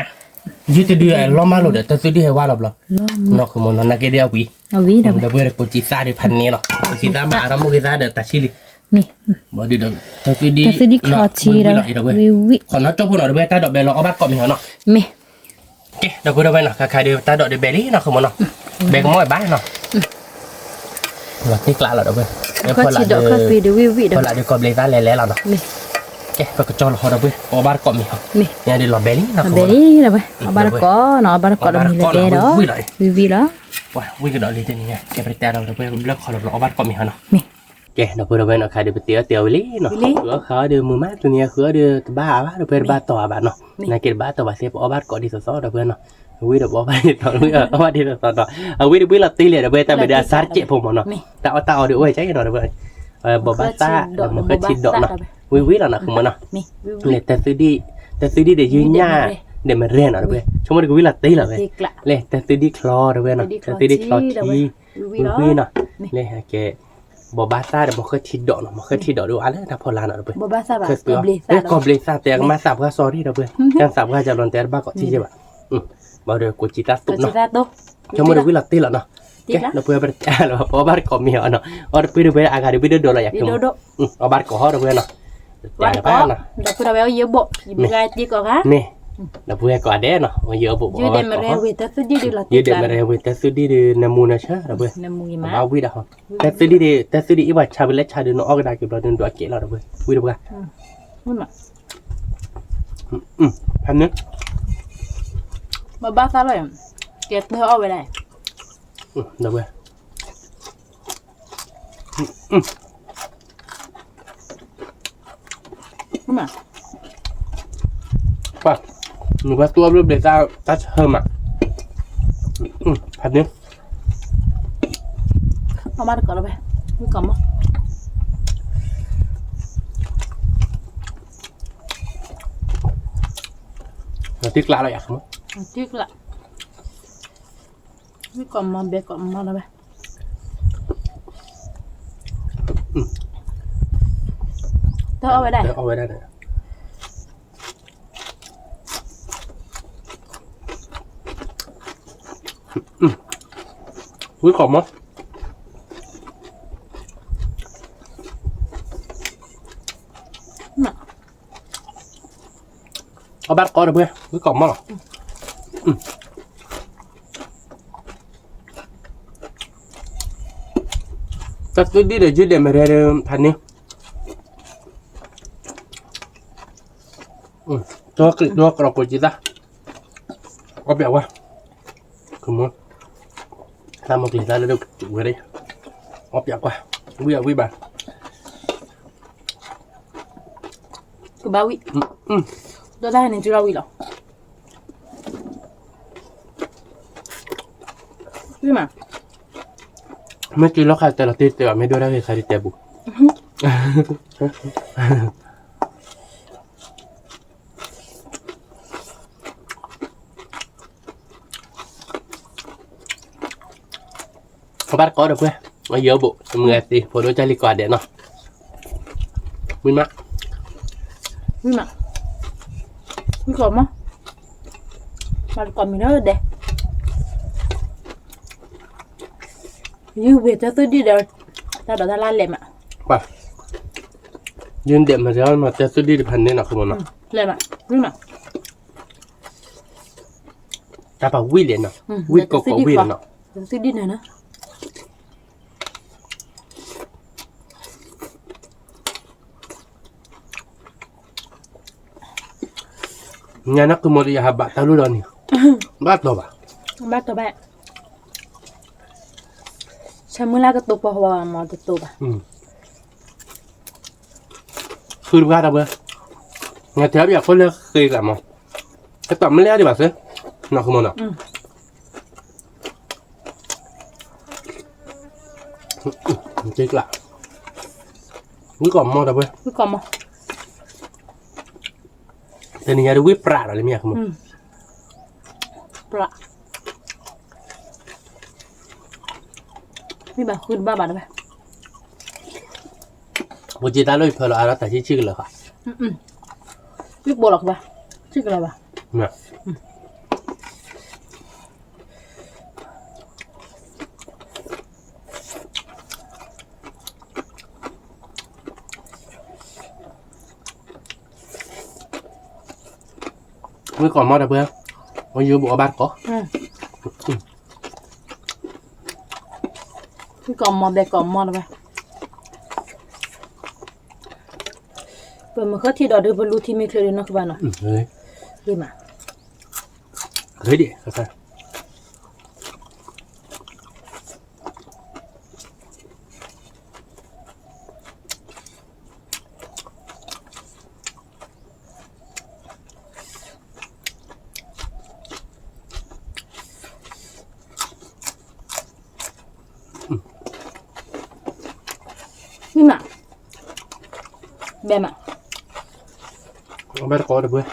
ယုၢ်တဒုလီၤမးလိာ်ဒီး တၢ်သုဒံၣ်ဟဲဝါလီၤဘျီ, နီၤ ဃုမီၤနီၤ နာ်က့ဒ်အဝံၣ်, ဒီးပဝဲဒီးကိးကံသၣ်ဒံးဖးန့ၣ်လီၤ, ကိးကံသၣ်မးအါထီၣ်မိၢ်က့သၣ်ဒီးတၢ်ဆံလံ, ဘၣ်ဒီး တၢ်သုဒံၣ်, တၢ်သုဒံၣ်ချီထံဒီး, ဝံၣ်ဝံၣ်, ခီနီၣ်ကၠီဖိနီၤ ဒီးပဝဲတၢ်ဒိးဘဲလီၤအီၣ်ဘၣ်တကိးမံၤဟီနီၤ, မ့ၢ် ကဲ ဒီပုၢ်ဒီဝဲၢ်နီၤ ခါခါဒီးတၢ်ဒိးဒုးဘဲလံနီၤ ဃုမီၤနီၤ, ဘဲကမီၤဘၣ်နီၤ, လီၤတံၢ်ကျးလီၤဒီပုၢ်, ဖီလာ်ဒီးကီၢ်ဘျ့သၣ်လဲၤလဲၤလီၤနီၤ, ကဲ ပကကၠီလီၤဟီဒီပုၢ် ပအီၣ်ဘၣ်တကိးမံၤဟီ, မ့ၢ် ညါဒီးလီၤဘဲလံနီၤ ဃုမီၤနီၤ, အီၣ်ဘၣ်တကိးနီၤ အီၣ်ဘၣ်တကိးဒီးမံၤလၢဒဲဒီး, ဝံၤဝံၤလီၤ, ဝံၤကဒီးလံတနံၤညါ ကဲပတဲဒီးဒီပုၢ် ဘျၢၣ်ခီလီၤဘျီအီၣ်ဘၣ်တကိးမံၤဟီနီၤ, မ့ၢ် ကဲ ဒီပုၢ်ဒီဝဲၢ်နီၤ ခါဒီးပတ့အီၣ်တဲအီၣ်ဝံၤလံနီၤ, ဃုအီၣ်ဃုအီၣ်ဒီးမုာ်မး တနံၤညါဃုအီၣ်ဒီးတဘၣ်အါဘၣ် ဒီပုၢ်ဝဲၢ်တဘၣ်တီၢ်အါဘၣ်နီၤ, နာ်က့တဘၣ်တီၢ်ဘၣ်သ့ ပအီၣ်ဘၣ်တကိးဒ်သိးသိး ဒီပုၢ်ဝဲၢ်နီၤ, ဝံၤဒီးပအီၣ်ဘၣ်ဒ်သိးသိး အီၣ်ဘၣ်ဒ်သိးသိးဒီး အဝံၤဒီးဝံၤလီၤတ့ၢ်လဲၣ် ဒီပုၢ်ဝဲၢ် တၢ်မ့ၢ်ဒၣ်အစၢ်တစဲးဖိမီၤနီၤ, တၢ်အီၣ်တၢ်အီဒီးအိၣ်ဝဲကဲနီၤ ဒီပုၢ်ဝဲၢ်, ဘိးဘၣ်သၣ်ဒီးမီၤဃၢၢ်ထံဒီးနီၤ, ဝံၤဝံၤလီၤနီၤ ဃုမီၤနီၤ, လဲၤ တၢ်သုဒံၣ်ဒီးယုၢ်ညၣ် ဒီးမရဲနီၤ ဒီပုၢ်ဝဲၢ် ဆိကမိၣ်ဒီးကဝံၤလီၤတ့ၢ်လီၤဝဲ, လဲၤ တၢ်သုဒံၣ်ချီ ဒီပုၢ်ဝဲၢ်နီၤ တၢ်သုဒံၣ်ချီထံ, ဝံၤဝံၤနီၤ, လဲၤဟဲကဲ ဘိးဘၣ်သၣ်ဒီးမီၤဃၢၢ်ထံဒီးနီၤ မီၤဃၢၢ်ထံဒီးဒီးအါလၢတၢ်ဖီလာ်နီၤ ဒီပုၢ်ဝဲၢ်, ကီၢ်ဘျ့သၣ်တဲကမၣ်သးပှၢ်စီၤရံၣ် ဒီပုၢ်ဝဲၢ်, တၢ်သးပှၢ်ကလီၤတဲတဘၣ်ကိးထံယဲၢ်ဘၣ်, ဘၣ်ဒီးကိးကံသၣ်သိးနီၤ, ဆိကမိၣ်ဒီးဝံၤလီၤတ့ၢ်လီၤနီၤ, ကဲ ဒီပုၢ်ဝဲၢ် ပတတဲလၢၤဘၣ် ပအီၣ်ဘၣ်တကိးမံၤအီၤနီၤ, အီၣ်တပှဲၤဒီပုၢ်ဝဲၢ် အဂၤဒီးဝံၤဒိၣ်ဒိၣ်လီၤယၤ အီၣ်ဘၣ်တကိးဟီ ဒီပုၢ်ဝဲၢ်နီၤ, တၢ်တဘၣ်နီၤ, ဒီပုၢ်ဝဲၢ် မ့ၢ် ဒီပုၢ်ဝဲၢ်ကိးဂၤဒဲးနီၤ ယဘိးဘိး ယဒဲးမရဲဝ့ၤ တၢ်သုဒံၣ်ဒီး နၢမူနၢဆၢ ဒီပုၢ်ဝဲၢ်, ဘၣ်ဝံၤဒီး တၢ်သုဒံၣ်ဒီး တၢ်သုဒံၣ်အ့ၣ်ပှၤဆါဝံၤလၢဆါဒီး နအီၣ်ကဒါက့ၤဘျီဒီး နဒွးကဲလီၤ ဒီပုၢ်ဝဲၢ်, ဝံၤဒီးပှၤ ဖးန့ၣ် ဘၣ်ဘၣ်သးလီၤ, ကဲပၢအီၣ်ဝဲဒၣ်, ဒီပုၢ်ဝဲၢ်, ပှၤ နပှၤတူၢ်အီၣ်ဘျုးဘျဲးသး တၢ်ဆၢမး, ဖးန့ၣ် အီၣ်ဘၣ်တကိးလီၤဝဲ, ဝံၣ်ကိးမီၤ, တံၢ်ကျးလီၤယၤ, တံၢ်ကျး, ဝံၣ်ကိးမီၤ ဘဲကိးမီၤလီၤဝဲ, တအီၣ်ဝဲဒၣ်, တအီၣ်ဝဲဒၣ်န့ၣ် ဝံၣ်ကိးမီၤ, အီၣ်ဘၣ်တကိး ဒီပုၢ်ဝဲၢ် ဝံၣ်ကိးမီၤလီၤ, တၢ်သုဒံၣ်ဒီးယုၢ်ဒဲးမရဲဒီး ဖးန့ၣ် တကလံၤတကလီၤကိးကံသၣ်, အီၣ်ပျးဝါ, ကမီၤ, သးမီၤကလံၤသၣ်လၢဒိၣ်ဝဲဒၣ်, အီၣ်ပျးကွၢ်, ဝံၣ်အဝံၣ်ဘၣ်, ကဘၣ်ဝံၣ်, ဒီးတၢ်ဟဲန့ၣ် စုလီၤဝံၣ်လီၤ, ဝံၣ်မး, မ့ၢ်စုလီၤခါတဲလီၤတ့ၢ်တဲဘၣ် မ့ၢ်ဒိၣ်တၢ်ဂ့ၢ်ခါဒ်တဲပူၤ အဘၣ်တကိးဒီးပှဲၤ, အယၢဘိး တမုၢ်ဂၤသ့ ဖိဒိၣ်ကၢ်လံၤကိးဂၤဒဲးနီၤ, ဝံၤမး, ဝံၤမး, ဝံၤကိးမး, ဘၣ်တကိးမံၤလၢဒဲး, ယုၢ်ဝဲတၢ်သူၣ်ဒံၣ်ဒီး တၢ်ဒိးတၢ်လၢ်လဲၣ်မး, ပှၤ, ယုၢ်ဒဲးမၤစၢၤမၤတၢ်သူၣ်ဒံၣ်တဖၣ်န့ၣ်နီၤ ခိၣ်မနီၤ, လဲၣ်မး, ဝံၤမး တၢ်ပာ်ဝံၣ်လဲၣ်နီၤ, ဝံၣ်ကိးကိးဝံၣ်လဲၣ်နီၤ, သုဒံၣ်န့ၣ်နီၤ, ညါနၢ်ကမီၤတယၤဟးဘၣ်တၢ်လူၢ်ဒီးန့ၣ်, ဘၣ်တီၤဘၣ်, ဘၣ်တီၤဘၣ်, ဆၢမုၢ်လၢ်ကတိၤပှၤဝဲမၤတတိၤဘၣ်, ဃုတပှၢ်တၢ်ဝဲ, နတဲအီၣ်ပယီၤခိၣ်လၢဃ့ဂၤမး, ကတီၤမ့ၢ်လၢအဒံးဘၣ်သ့, နီၢ်ခိမနီၤ, တ့ကျး, ဝံၣ်ကီးမီၤဒီးဝဲ, ဝံၣ်ကီးမီၤ, တနံၤညါဒ်ဝံၣ်ပြးဒီးလၢမ့ၢ်ဧါ, ပြး, ဝံၣ်ဘၣ်ဃုတဘၣ်ဘၣ်ဒီးဝဲ, ပက့တၢ်လီၢ်အံၤဖၢလီၤအါဒီးတၢ်ဆံးဆံးကလၢၤဃီ, ဝံၣ်ပိာ်လီၤကဘၣ်, ဆံးကလၢၤဘၣ်. ဝံၣ်ကီးမီၤဒီးပှဲၤ, ဝံၣ်ယိဘိးအီၣ်ဘၣ်တကိး, ဝံၣ်ကီးမီၤဘဲကီးမီၤဒီးပှဲၤ, ပမုၢ်ဃၢထံဒီးဒုးပလူထံမ့ၢ်ချ့ဒုးနီၢ်ကဘၣ်နီၤ, ဂ့ၤမး, ဂ့ၤဒံး မ့ၢ်မး, ဘဲမး, အဘဲတကိးတပှဲၤ,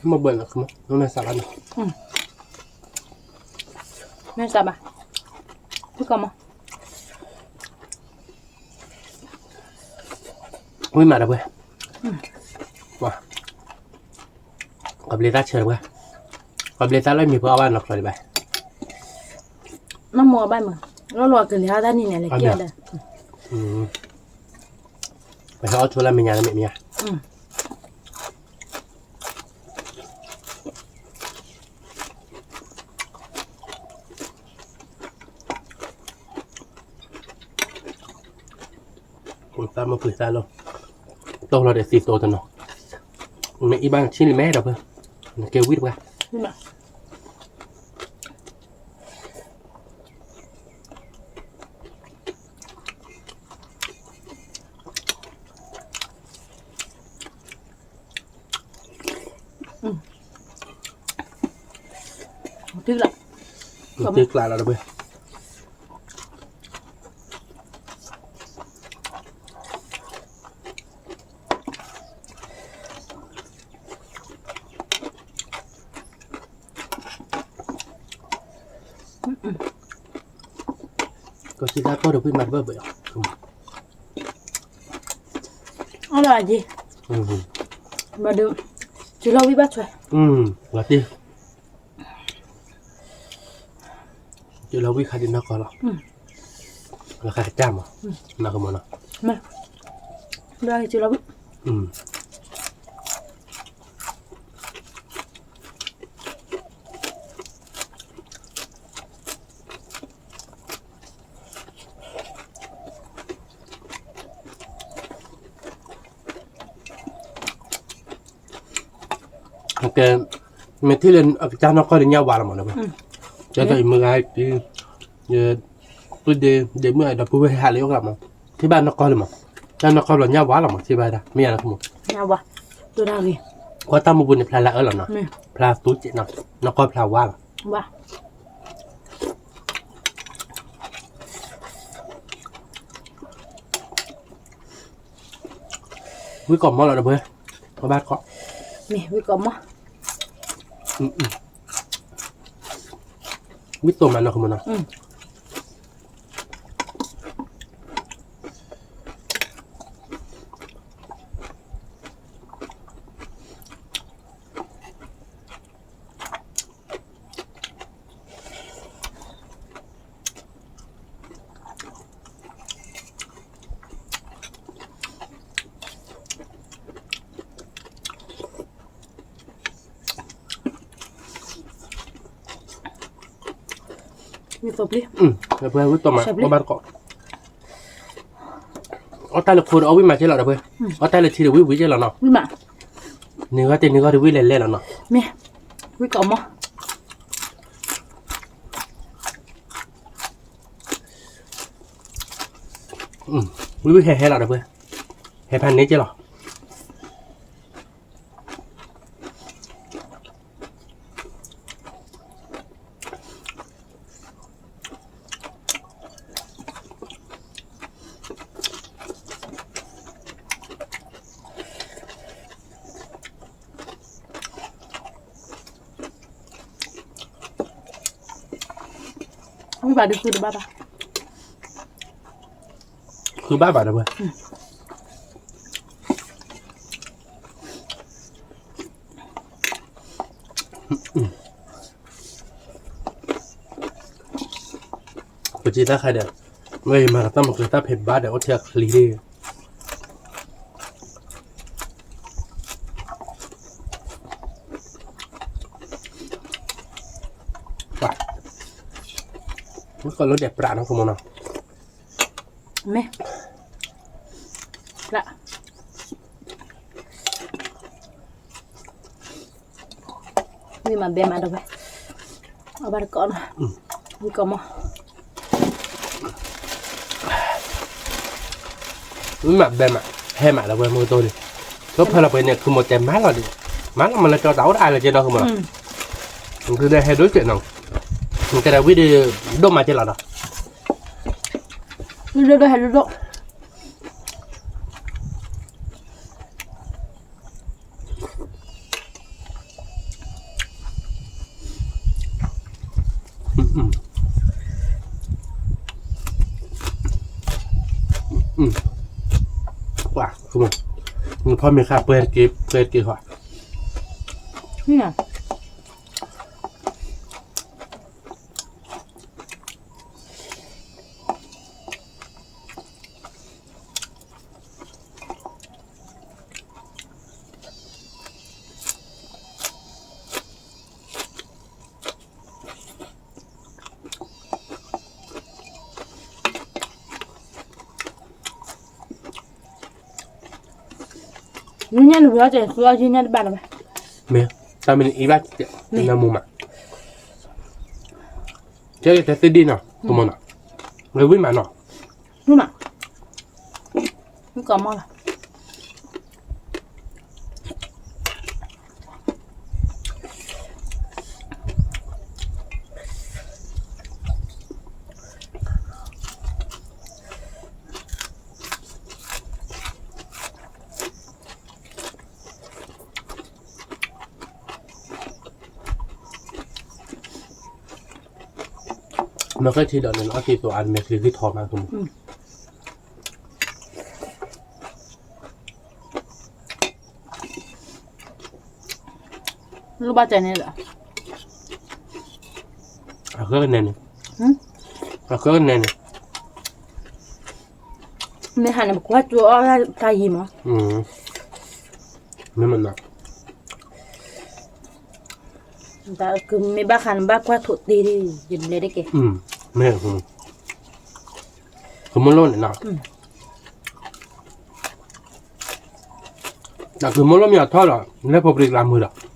မ့ၢ်ဘၣ်လၢ မ့ၢ်စးဘၣ်နီၤ, မ့ၢ်စးဘၣ်, ဝံၣ်ကီးမီၤ, ဝံၣ်မးတပှဲၤ, ကဘျံးသၣ်ဆၢတပှဲၤ, ကဘျံးသၣ်လၢမ့ၢ်ပှၤအီၣ်ဘၣ်နီၢ်ချီဒံးဘၣ်, နီၢ်မိၢ်အီၣ်ဘၣ်မး, လီၤလီၤကလံၤဟါတၢ်နံၤန့ၣ်လဲၤကဲဒီး, ပဟဲအီၣ်ဆိလၢမဲာ်ညါလၢမဲာ်ညါ တၢ်မ့ၢ်ပှ့ၤသၣ်လီၤ, တိၢ်လီၤဒီးသံတိၢ်တနီၤ, မ့ၢ်အံၤဘၣ်နဆံလံမဲဒီးဖဲ, နကဲဝံၣ်တပှဲၤ, တ့ကျး, တ့ကျးလီၤတပှဲၤ. ကစံးတၢ်ကီၢ်ဒီး ဝံၣ်မၤတဘၣ်ဘၣ်အီၤ, အီၣ်လီၤအက့ၤ, ဘၣ်ဒီး, စံးလီၤဝံၣ်ဘၣ်ထွဲ, လီၤတ့ ကလီၤဝံၣ်ခါဒံးနီၢ်ကီၢ်လီၤ, လီၤခါကစၢ်မး, နီၢ်ကမီၤနီၤ, လီၤကလီၤဝံၣ်. ကဲ, မ့ၢ်ထံၣ်လၢအကစၢ်နီၢ်ကီၢ်လၢညၣ်ဝါလီၤမး, ကဲသိးအံၤမုၢ်ဂၤဟဲက့ၤ, ပုၢ်ဒ့ဒ့မုၣ်ဒီးပုၢ်ဝဲၢ်ဟဲဟးလၢယအိၣ်ကျါမး, ထံၣ်ဘၣ်နီၢ်ကီၢ်လၢမး, တၢ်နီၢ်ကီၢ်လီၤညၣ်ဝါလီၤမး ထံၣ်ဘၣ်ဒၣ် မ့ၢ်ယၤလၢမး, ကွၢ်တၢ်မူပူၤန့ၣ် ဖျါလၢအၢလီၤနီၤ, ဖျါသူက့နီၤ, နီၢ်ကီၢ်ဖျါဝါလီၤ. ဝံၣ်ကီးမီၤလီၤတပှဲၤ, ကဘၣ်ကီး, မ့ၢ်ဝံၣ်ကီးမီၤ, ဝံၣ်တိၢ်မးနီၢ်ကမီၤနီၤ. ဝံၣ်တိၢ်ပျံၤ, ဝံၣ်တိၢ်မး, ကဘၣ်တကီး, အီၣ်တၢ်လၢခိဒီးအီၣ်ဝံၣ်မးကဲလီၤဒီးပှဲၤ, အီၣ်တၢ်လၢထံဒီးဝံၣ်ဝံၣ်ကဲလီၤနီၤ, န့ၢ်ဂီၢ်တ့ၢ်န့ၢ်ဂီၢ်တဝံၣ်လဲၤလဲၤလီၤနီၤ, မ့ၢ်, ဝံၣ်ကီးမီၤ. ဝံၣ်ဝံၣ်ဟဲဟဲလီၤဒီးပှဲၤ, ဟဲဖးန့ၢ်ကဲလီၤ. ဝံၣ်ဘၣ်ဒုးဃုတဘၣ်ဘၣ်. ဃုဘၣ်ဘၣ်ဒီးဝဲ ပစံးတၢ်ခါဒီး ဝဲယမၤကတၢ်မၤကတၢ်ဖဲဘၣ်ဒီး အိၣ်ထဲအချံဒၣ် မ့ၢ်ကီးလၢဒဲးပြးနီၤ ကမီၤနီၤ မ့ၢ် ပြး ဝံၣ်မးဘဲမးဒီးဝဲ အဘၣ်တကိးနီၤ ဝံၣ်ကိးမီၢ် မ့ၢ်မးဘဲမး ဟဲမးလၢဝဲမုၢ်ကတိၢ်န့ၣ် လၢဖၢလီၤပှဲၤန့ၣ် ခုမိၢ်တဲမၤလီၤဒံး မၤလီၤမၤလၢကၠီတၢ်အိၣ်တအါလၢကဲဒီးခုမိၢ်နီၤ ကဒဲဟဲဒိၣ်ကဲနီၤ ကဲဒၣ်ဝံၣ်ဒီး ဒိၣ်မးကဲလီၤဒီး ဒိၣ်ဒိၣ်ဟဲဒိၣ်ဒိၣ် ကွၢ် နဖီမ့ၤခါပှဲၤတက့ၢ် ပှဲၤတက့ၢ်ဟီ ယူညါနဝဲအီၣ်တဲ ဃုအီၣ်ယူညါတဘၣ်လၢၤဘၣ်. မ့ၢ် တၢ်မ့ၢ်န့ၣ်အံၤဘၣ် နမူမး ကဲကဲတဲသ့ဒ်နီၤ ကမီၤနီၤ ဝဲဝံၣ်မးနီၤ ဝံၣ်မး ဝံၣ်ကီးမီၢ်လီၤ မ့ၢ်ကဲထံဒီးန့ၣ် အီၣ်သံသိးအါတမံၤချံဂံၢ်ထီၣ်မး လိၣ်ဘၣ်တဲန့ၣ်ဒီး အဃၢကနဲန့ၣ် အဃၢကနဲန့ၣ် မ့ၢ်ဟးန့ၣ် ပကွၢ်ကၠိအီၣ်တၢ်ယံၤမး မ့ၢ်မနုၤ ကမ့ၢ်ဘၣ်ဃးန့ၣ် ဘၣ်ကွၢ်ထိးတ့ၢ် ယဘျဲတက့ၢ် မ့ၢ် ကမိၣ်လိၣ်န့ၣ်နီၤ တၢ်ကမိၣ်လိၣ်မ့ၢ်အထီၣ်ဒီး လဲၤဖိပြံကျါမုာ်ဒီး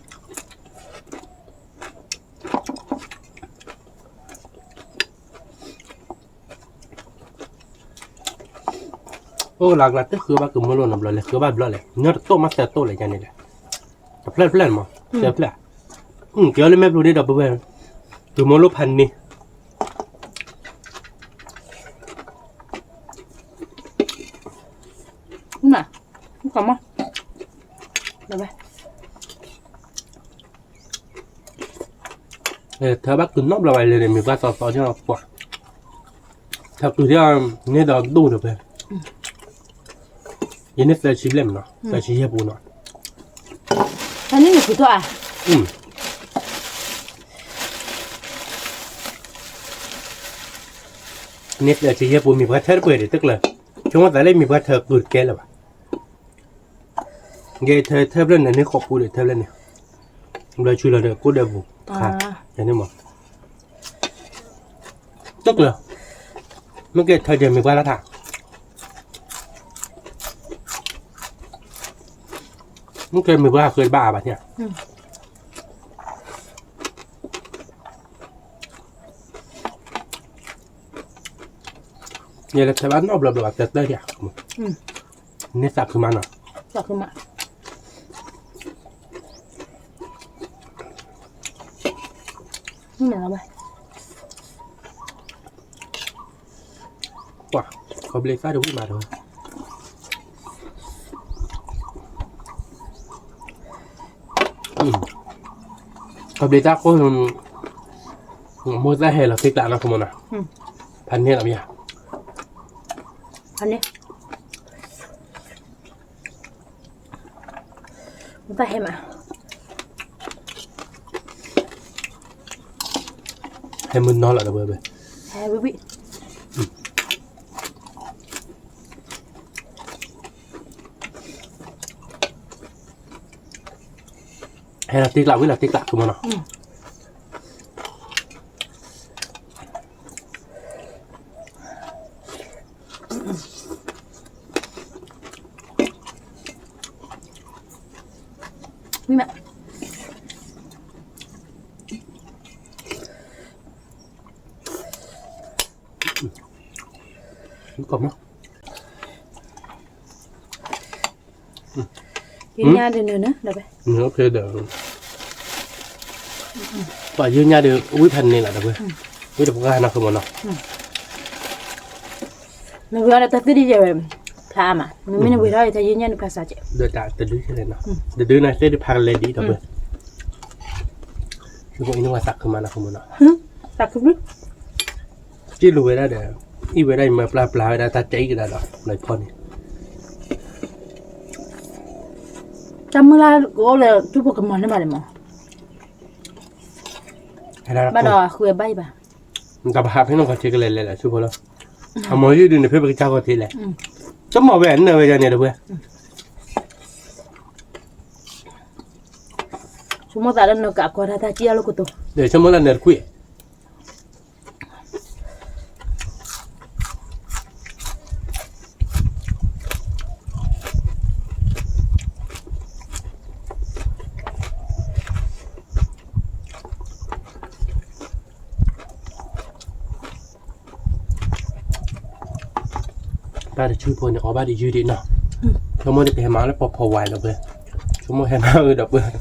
အိၣ်လၢကျါတဃုဘၣ်ကမိၣ်လိၣ်နီတဘျီလဲၣ် ဃုဘၣ်ဘျီလဲၣ် ညီတတိၢ်မးသၢတိၢ်လဲၣ်ယါန့ၣ်လဲၣ် တဖျၢၣ်တဖျၢၣ်န့ၣ်မး သၢဖျၢၣ် ကဲလၢမဲာ်ဘျိးဒ့ဒီးပဝဲ ကမိၣ်လိၣ်ဖးန့ၢ် န ကမၣ် ထၢဘၣ်ကုၢ်နီတဘျီဘၣ်လဲၣ်န့ၣ် မ့ၢ်ပှၤသီသီညါပှၤ ထၢကုၢ်ဒ်န့ၣ်ဒီးဒိၣ်ဒီးဖဲ ယန့ၢ်သၢဆံဘျဲၣ်မးနီၤ သၢဆံယဲၢ်ပူၤနီၤ ဖဲန့ၣ်နကုၢ်ထီၣ်ဧါ န့ၢ်သၢဆံယဲၢ်ပူၤ မ့ၢ်ပှၤထၢတပှဲၤဒံးတကျၢၤ ဆိကမိၣ်သးလၢမ့ၢ်ပှၤထၢကုၢ်တကဲလၢၤဘၣ် ယဲထၢ ထၢဖျၢၣ်န့ၣ် န့ၢ်ဃိးပူၤဒီး ထၢဖျၢၣ်န့ၣ် ဘျီဆူလီၤဒီး ကိၣ်ဒဲးပူၤ ခါ ယန့ၣ်မး တကျၢၤ မ့ၢ်ကဲထၢကဲမ့ၢ်ပှၤလၢထါ မ့ၢ်ကဲမ့ၢ်ပှၤဃ့ဘၣ်အါဘၣ်န့ၣ် ယလဲၤထၢဘၣ်နီတဘျီဘျီဘၣ် တၢ်တၢ်ယါ န့ၢ်သးခုမးနီၤ သးခုမး န့ၣ်လီၤဝဲ ပှၤ ခီဘျ့သၣ်တဝံၣ်မးဒီး ခီဘျ့သၣ်ခိၣ် တ မိၢ်သၣ်ဟဲလီၤသ့ကျးနီၤ ခီမနီၤ, ဖးန့ၢ်လီၤမ့ၢ်ဧါ, ဖးန့ၢ်, မိၢ်သၣ်ဟဲမး, ဟဲမုၢ်နီၤလီၤဒီးဝဲ, ဟဲဝံၤဝံၤ ဟဲလီၤသ့ကျးဝံၤလီၤသ့ကျး ခီမနီၤ. ယညါဒုးနၢၤနၢၤဒီး, ပှၤယညါဒုး ဝံဖးန့ၣ်လီၤဒီးဝဲ, ဝံတပှၢ်နီၤ ခီမနီၤ. နဝံၤအီၤဒီးတၢ်သ့ၣ်ဒံးယဲၢ်ဝဲ, ဖျါအါမး, နမ့ၢ်နဝံၤထီၣ်ဒီးတၢ်ယညါန့ၣ်ဖျါစးကဲး, ဒီးတၢ်တဒုခဲလၢာ်နီၤ, တဒုန့ၣ်သ့ၣ်ဒုးဖးကလဲၤဒံးဒီးဝဲ, ဆိကမိၣ်အံၤန့ၣ်ဝဲသးခုမးနီၤ ခီမနီၤ. သးခု စံၣ်လူၤဝဲဒၣ်ဒီး, အံၣ်ဝဲဒၣ်အံၤမၤပျၢ်ပျၢ်ဝဲဒၣ် တၢ်ကဲအံၤကဒါဒီး လီၤဖီန့ၣ်, တၢ်မုၢ်လၢ်ကအိၣ်လၢထူဖိကမီၤန့ၣ်ဘၣ်န့ၣ်မး, ဘၣ်ဒီးဃုအဘၣ်အံၤဘၣ်, တၢ်ပဟးဖဲန့ၣ်ဂီၤထံးကလဲၤလဲၤလၢထူဖိလီၤ, အမၤယုၢ်ဒုးန့ၣ် ဖဲပကစၢ်ဂီၤထံးလဲၣ်, တမီၢ်ဝဲအနၢၤဝဲယၤန့ၣ်ဒီးဝဲ ဆိကမိၣ်သးလၢနကးကွၢ်တၢ်တၢ်ကံၣ်အလီၢ်ကတိၤ, ဒီးဆိကမိၣ်လၢနတကွံာ်, တၢ်တဆူဖိန့ၣ် အီၣ်ဘၣ်ဒံးယုၢ်ဒံးနီၤ, ဆိကမိၣ်ဒ်ကဟဲမၤလၢပီၤဖီဝါဒီးပှဲၤ, ဆိကမိၣ်ဟဲမၤအုၣ်ဒီးပှဲၤ,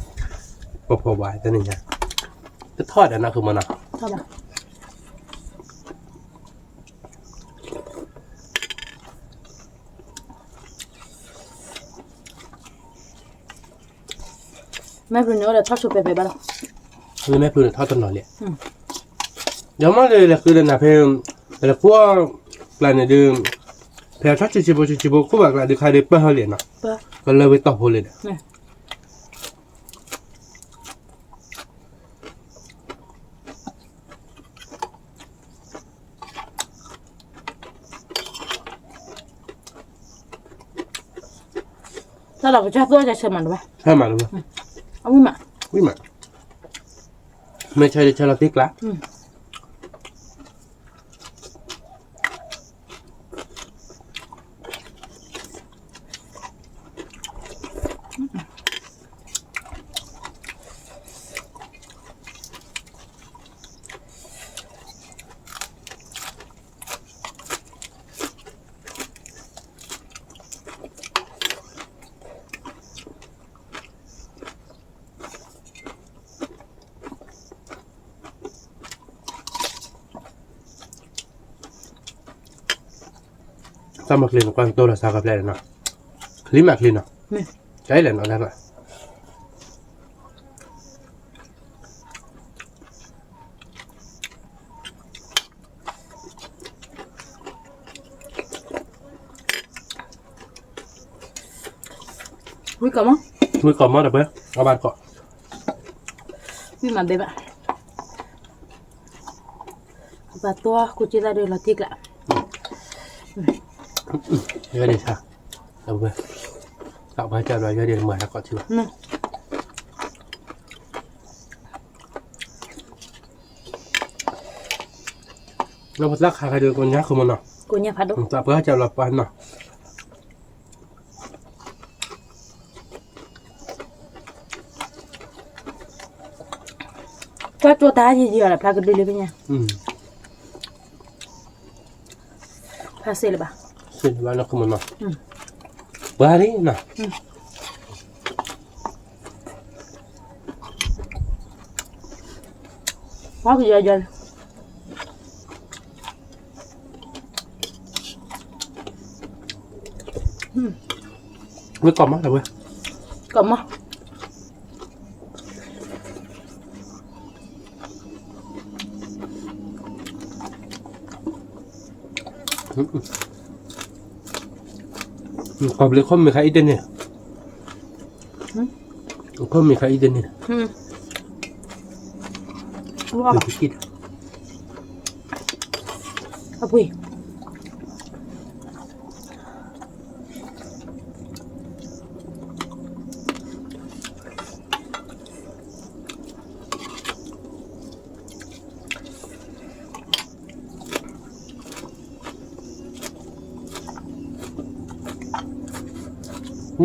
ပီၤဖီဝါတနံၤညါ, တထီၣ်ဒီးနီၤ ခီမနီၤ. မဲာ်ဖျိန့ၣ်အိၣ်ဒီးထီၣ်ဆိပဲပဲဘၣ်လီၤ, လၢမဲာ်ဖျိန့ၣ်ထီၣ်တနီၤလံ, ဒီးမ့ၢ်လၢလဲၤဃုဒီးနၤဖဲ, လဲၤကွၢ်ကျါန့ၣ်ဒုး, ဖဲထီၣ်ဆံးဆံးဖိဆံးဆံးဖိခိၣ်ဘၣ်ကျါဒုးခါဒုးပၢၢ်ဟီလံနီၤ, ကလၢဝဲတီၢ်ဖိလံဒီး တၢ်လီၤကစၢ်သူအကဆၢမးတဘၣ်, ဆၢမးတဘၣ်, အဝံၣ်မး, ဝံၣ်မး, မ့ၢ်ဆၢဒ်ဆၢလီၤသ့ကျါ, တၢ်မၤချ့န့ၣ် ကွၢ်တိၢ်လီၤစါခီဖျိလီၤနီၤ, ချ့မးချ့နီၤ, ကလဲၣ်နီၤလၢဘၣ် ဝံၣ်ကီၢ်မး, ဝံၣ်ကီၢ်မးဒီးပှဲၤ, အဘၣ်ကီၢ်, ဝံၣ်မးဘဲဘၣ်, ပှၤသီကူစ့သၣ်ဒုးလီၤတံၢ်ကျး, ယဲဒၣ်ဆါ, ဒီးပှဲၤ, တၢ်ပှၤကၢ်ဒီးယဲဒၣ်မၤတၢ်ကီၢ်ထံဘၣ် လၢပသၣ်ခါခါဒီး ကိညါခိၣ်မနီၤ, ကိညါဖးဒိၣ်, သးပှၢ်ကၢ်လီၤပှၢ်နီၤ, တၢ်ကၠိတၢ်ယံာ်ယံာ်အီၤဒီး ဖျါကဒုလံပညါ, ဖျါစ့လၢၤဘၣ်, စ့လၢၤဘၣ်နီၤခိၣ်မနီၤ, ပှၤလံနီၤ ပှၤကယီယီလံ, ဝံၣ်ကီၢ်မးလၢပှဲၤ, ကီၢ်မး, อืม อืม ขอเบรกข้อมือค่ะอีกเดือนเนี่ย อืม ข้อมือค่ะอีกเดือนเนี่ย อืม เดี๋ยวไปกิน เอาปุ้ย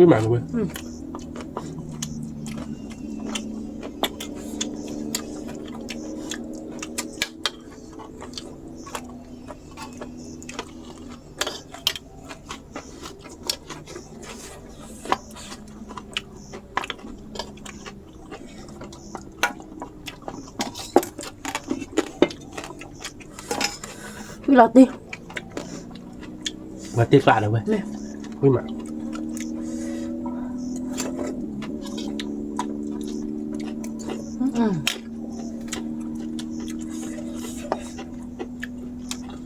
မ့ၢ်မးလီၤဝဲ อืม ဝံၤလီၤတ့ၢ် ဝဲတ့ၢ်ပာ်လီၤဝဲ ဝံၤမး ပှၤဝံၣ်က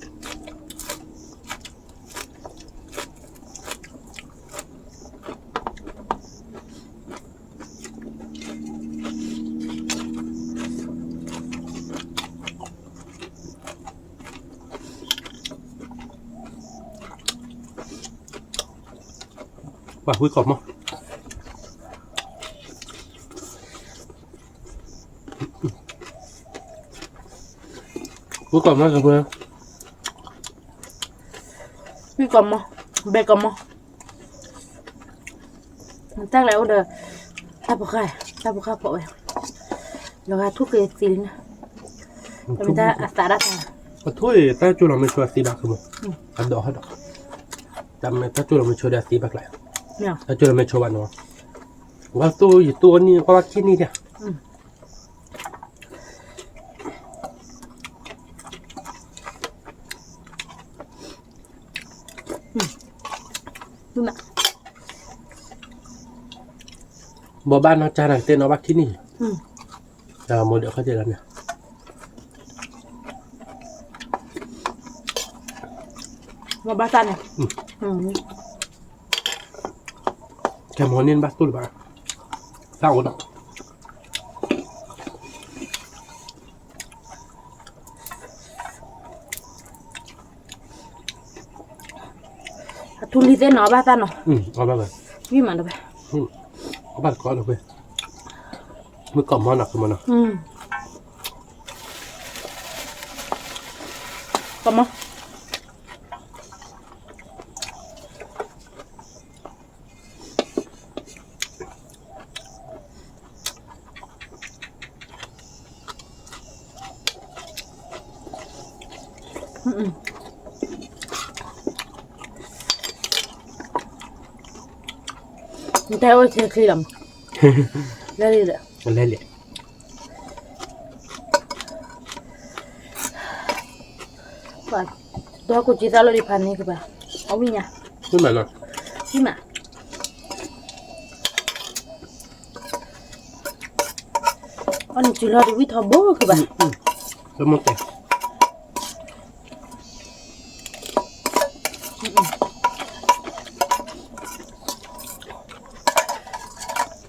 ီၢ်မီၢ် ဝံၣ်ကီၢ်မီၢ်ကပၢ ဝံၣ်ကီၢ်မီၢ် ဘဲကီၢ်မီၢ် တၢ်ကျဲအိၣ်ဒီး တၢ်ဖိဃၢ် တၢ်ဖိဃၢ်ဖိးဝဲ လီၤဂာ်ထူၣ်က့ၤသံလံန့ၣ် တမ့ၢ်တၢ်အသးဒၣ်တၢ် အထူၣ်အံၤ တၢ်ကၠိလီၤမ့ၢ်ဆိအသံဘၣ်ကမီၤ အဒိးဟဲဒီး တၢ်မ့ၢ်တၢ်ကၠိလီၤမ့ၢ်ဆိဒီးအသံဘၣ်ကျါ တၢ်ကၠိလီၤမ့ၢ်ဆိဘၣ်နီၤ ဝဲသူၣ်ယသူၣ်အနံၣ် ကွၢ်ဘၣ်ခံနံၣ်ဒၣ် ဘိးဘၣ်နီၢ်ကၢ်န့ၣ် သ့ၣ်နီၣ်ဘၣ်ခံနံၣ် တၢ်မိၢ်ဒၢးခီၣ်တ့ၢ်လီၤန့ၣ် ဘိးဘၣ်တၢ်န့ၣ် ကဲမီၤန့ၢ်ဘၣ်တိၢ်လၢၤဘၣ် တၢ်အိၣ်ဒီး အထူလံၤသ့ၣ်နီၣ်ဘၣ်သၣ်နီၤ အီၣ်ဘၣ်ဝဲ ဝံၣ်မးဒီးဝဲ အီၣ်ဘၣ်တကီလီၤဝဲ မုၣ်ကီၢ်မီၢ်နီၤ ကမီၢ်နီၤ ကမီၢ် နတဲအိၣ်ဆဲချံလီၤမး လဲၤလံဒီး လဲၤလံ ဒီးကူၣ်ကံသးလီၤဒံးဖးန့ၢ်ကဘၣ် အဝံၣ်ညါ ဝံၣ်မးနီၤ ဝံၣ်မး အီၣ်နစုလီၤဒံးဝံၣ်ထီဘိကဘၣ် တမ့ၢ်တဲ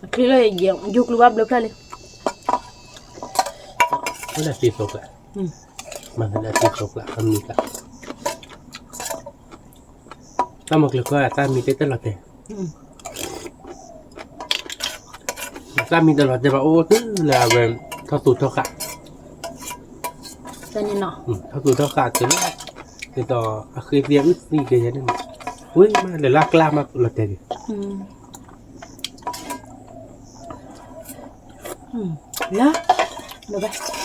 အချံလၢယိၤကျိၤဘၣ်ဘျၢဖျၢၣ်လံ ဝဲဒၣ်သ့သိးကျါ မၤသဒၣ်သ့သိးကျါ အမံၤကျါ တၢ်မၤကျၢၤခီအတၢ်မံၤတဲတၢ်လီၤတဲာ် တၢ်မံၤတလီၤတဲာ်ဘၣ်အိၣ်တုၤလၢအဝဲ ထီၣ်သူၣ်ထီၣ်ဃာ် ထီၣ်သူၣ်ထီၣ်ဃာ်တုၤလၢ ဒ်သိးအဃ့သံအအုၣ်သံက့ၤယဲန့ၣ် ဝံၤမးလၢလၢကျါမးလီၤတဲာ်န့ၣ် လၢ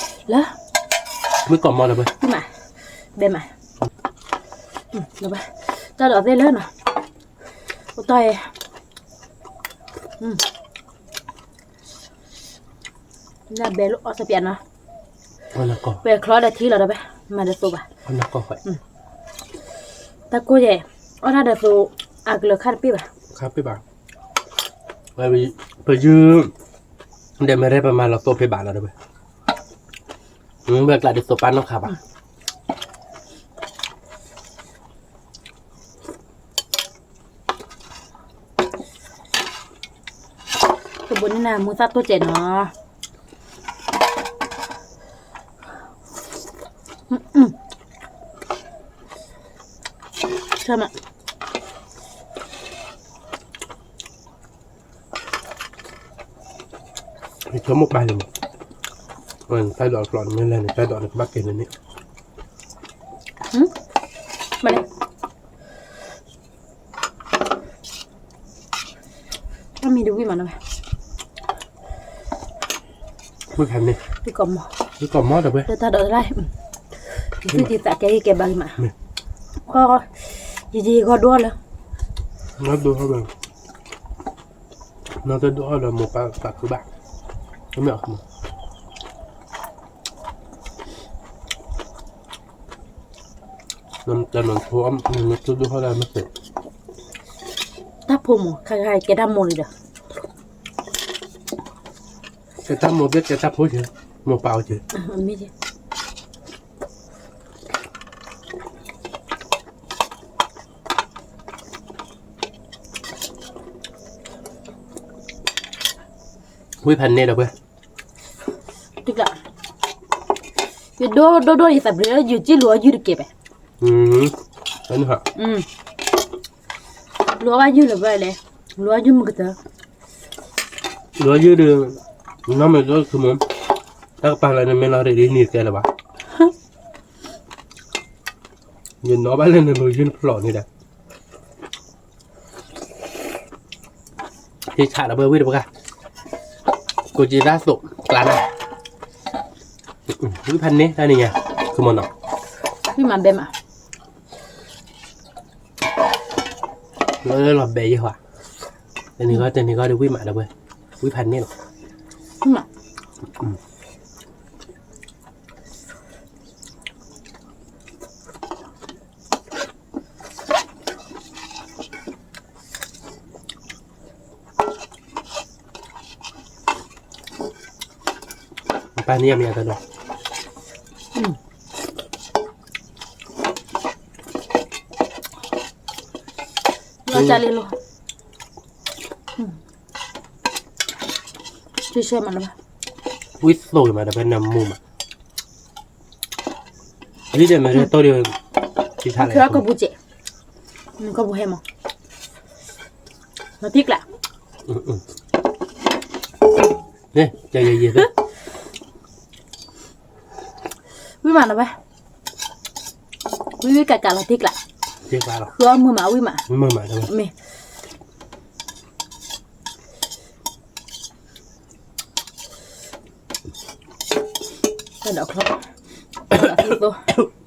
လၢ မုၣ်ကီၢ်မီၢ်လၢၤဘၣ် မး ဘဲမး လၢၤဘၣ် တၢ်ဒီးသ့ၣ်လၢနီၤ အိၣ်တီၢ်အံၤ နဘဲလိာ်အီၣ်စပျးနီၤ ပဲချီဒီးထံလီၤဒီးဘဲ မၤတသိးဘၣ် တၢ်ကိၢ်ယဲၢ် အီၣ်တၢ်ဒီးသိး အကလၢၤခါတပ့ၢ်ဘၣ် ခါတပ့ၢ်ဘၣ် ပယုၢ် ဒဲးမ့ၢ်ရဲပမၤလီၤသိးဖဲဘၣ်လီၤဒီးဘဲ ဝဲကျးဒ်သိးပၢ်နီၢ်ခးဘၣ်. တဘိန့ၣ်နၤ မူသၣ်တိၢ်စဲးနီၤ. ဆၢမး နဆိကမိၣ်ပာ်လံမး, တၢ်ဒိးဖျိးနမ့ၢ်လဲၤန့ၣ် တၢ်ဒိးနကဘၣ်က့ၤန့ၣ်န့ၣ်, ဘၣ်လဲၣ်, တၢ်မံၤတဝံၣ်မးနီၤ, ဝံၣ်ဖးန့ၣ်, ဝံၣ်ကိးမီၤ, ဝံၣ်ကိးမီၤဒီးဝဲ, လၢတၢ်ဒိးတၢ်, ယသုက့ၤသးကဲယကဲဘၣ်ဂ့ၤမး, ယယဂီၢ်ဒိၣ်လၢ, ဂီၢ်ဒိၣ်လၢ, နီၢ်တဒိၣ်အီၣ်ဒီးမိၢ်ပၢ်သးခုဘၣ်, မ့ၢ်အီၤ, တၢ်မၤဖိအီၣ်မ့ၢ်တဒိၣ်ဟီၣ်ဒၣ်မ့ၢ်သ့, တၢ်ဖိမး ခါခါကဲတၢ်မိၢ်လံဒီး, ကဲတၢ်မိၢ်ဘၣ်ကဲတၢ်ဖိက့ၤ, မိၢ်ပၢ်အီၤက့ၤ မ့ၢ် ဝံၣ်ဖးန့ၣ်ဒီးဝဲ, တကျး, ယဒိၣ်ဒိၣ်ဒိၣ်ယသးပျ့ၤလၢယကံၣ်လူၤအီၣ်ယုၢ်တကဲးဘၣ်, လူၤအီၣ်ဘၣ်ယုၢ်လၢၤဘၣ်လဲၣ်, လူၤအီၣ်ယုၢ်မုၢ်ကတၢၢ်, လူၤအီၣ်ယုၢ်ဒီး, နီၢ်မ့ၢ်ဒိၣ်ဆိကမိၣ်, တၢ်ကပၤလၢနမ့ၢ်လီၤရ့းဒ်န့ၣ်ကဲလၢၤဘၣ်, ယနီၣ်ဘၣ်လၢနလူၤယုၢ်ဖျိးန့ၣ်ဒီး ဟ့ၣ်ဆးဒီးဝဲဝံၣ်တပှၢ်, ကိးက့ၤတၢ်သိးကျးနၢ်, ဝံၣ်ဖးန့ၣ်တၢ်န့ၣ်ညါ, ကမီၤနီၤ, ဝံၣ်မးဘဲမး, လၢလၢလီၤဘဲယဲၢ်ဟီ, တနံၤဂီၢ်တနံၤဂီၢ်ဒီးဝံၣ်မးဒီးဝဲ, ဝံၣ်ဖးန့ၣ်လီၤ, ဝံၣ်မး ပၢ်န့ၣ်ယမ့ၢ်အတၢ်ဒိး, လီၤကၢ်လံလီၤ, ဝံၣ်သိၣ်ဂ့ၤမးဒီးဖဲနမူမး, ဝံၣ်ဒီးမ့ၢ်တီၢ်ဒီး, ကီၢ်ပူၤစဲး, ကီၢ်ပူၤဟဲမး, လီၤတံၢ်ကျး, န့ၣ်, ဝံၣ်မးနီၤဝဲ, ဝံၣ်ဝံၣ်ကးကးလီၤတံၢ်ကျး, ဃုအီၣ်မုာ်မးဝံၣ်မး, မ့ၢ် တၢ်ဒိးချီ,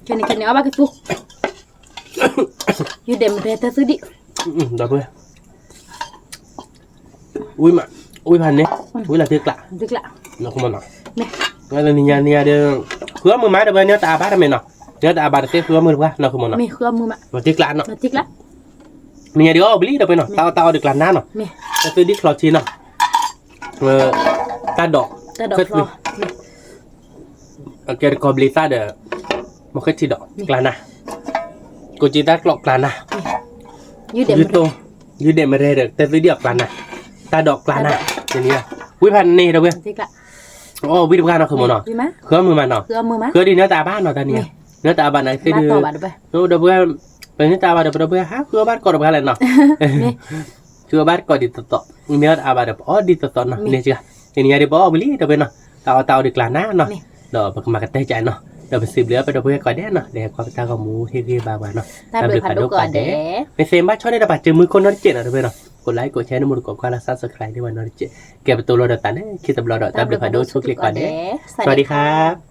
ခဲန့ၣ်ခဲန့ၣ်အီၣ်ဘၣ်ကသူ, ယဒဲးမ့ၢ်တဲတၢ်သုဒံး, ဒီပုၢ်ဝဲၢ်, ဝံၣ်မး, ဝံၣ်ဖးန့ၣ်, ဝံၣ်လီၤတံၢ်ကျး, နကမီၤနီၤ, နံၤညါနံၤညါဒီး, ဃုအီၣ်မုာ်မးဒီပုၢ်ဝဲၢ် နတအါဘၣ်တမ့ၢ်နီၤ, နတအါဘၣ်တသ့ ဃုအီၣ်မုာ်တပှၢ် နကမီၤနီၤ, လီၤတံၢ်ကျးနီၤ, နံၤညါဒီးအီၣ်ဘျံးဒီပုၢ်ဝဲၢ်နီၤ, တၢ်အီၣ်တၢ်အီဒီးကျးနါနီၤ, တၢ်သုဒံးချီဆံနီၤ, တၢ်ဒိး, တၢ်ဒိးချီ, အကဲတကီၢ်ဘျံးသၣ်ဒီး, မ့ၢ်ဃဲထံဒီး ကျးနါ, ကိးက့ၤတၢ်ကျိးကျးနါ, ယုၢ်ဒဲးမရဲဒီး တၢ်သုဒံးအီၤကျးနါ, တၢ်ဒိးကျးနါ, ဝံၣ်ဖးန့ၣ်ဒီပုၢ်ဝဲၢ်, အီၣ်ဝံၣ်တပှၢ်နီၤ ကမီၤနီၤ, ဃုအီၣ်မုာ်မးနီၤ, ဃုအီၣ်ဒ်နတအါဘၣ်နီၤတနံၤ, နတအါဘၣ်န့ၣ်သ့ဒီး, ဒီပုၢ်ဝဲၢ်, ပနတအါဘၣ်ဒီး ပဒီပုၢ်ဝဲၢ် ဟးဃုအီၣ်ဘၣ်တကိးတပှၢ်လဲၣ်နီၤ, ဃုအီၣ်ဘၣ်တကိးဒ်သိးသိး, နတအါဘၣ်ဒီး ပအီၣ်ဒ်သိးသိးနီၤ, န့ၣ်, တနံၤညါဒီးပအီၣ်ဘျံးဒီပုၢ်ဝဲၢ်နီၤ, တၢ်အီၣ်တၢ်အီဒီးကျးနါနီၤ, ဒီးပကမၤကတၢၢ်ကၠးနီၤ, ဒီးပစံးဘျုးပဒီပုၢ်ဝဲၢ်ကိးဂၤဒဲးနီၤ, ဒီးဟဲကွၢ်ပတၢ်ဂီၤမူဟ့ၣ်ဂံၢ်ဘါပှၤနီၤ, တၢ်ဘျုးဖးဒိၣ်ကိးဂၤဒဲး, မ့ၢ်သ့ဘၣ်ဆီန့ၣ်ဒီးပာ်စၢၤမုၢ်ခိၣ်နီတစဲးနီၤ ဒီပုၢ်ဝဲၢ်နီၤ, ကိးlikeကိးshareန့ၣ် မ့ၢ်တကိးကွၢ်လၢ subscribe န့ၢ်ဝဲနီတစဲး, ကဲပတိၤလီၤဒီးသးလၢခံတဘျီဒီး တၢ်ဘျုးဖးဒိၣ်ဆိၣ်ဂ့ၤကိးဂၤဒဲး, စဝၤဒံခါ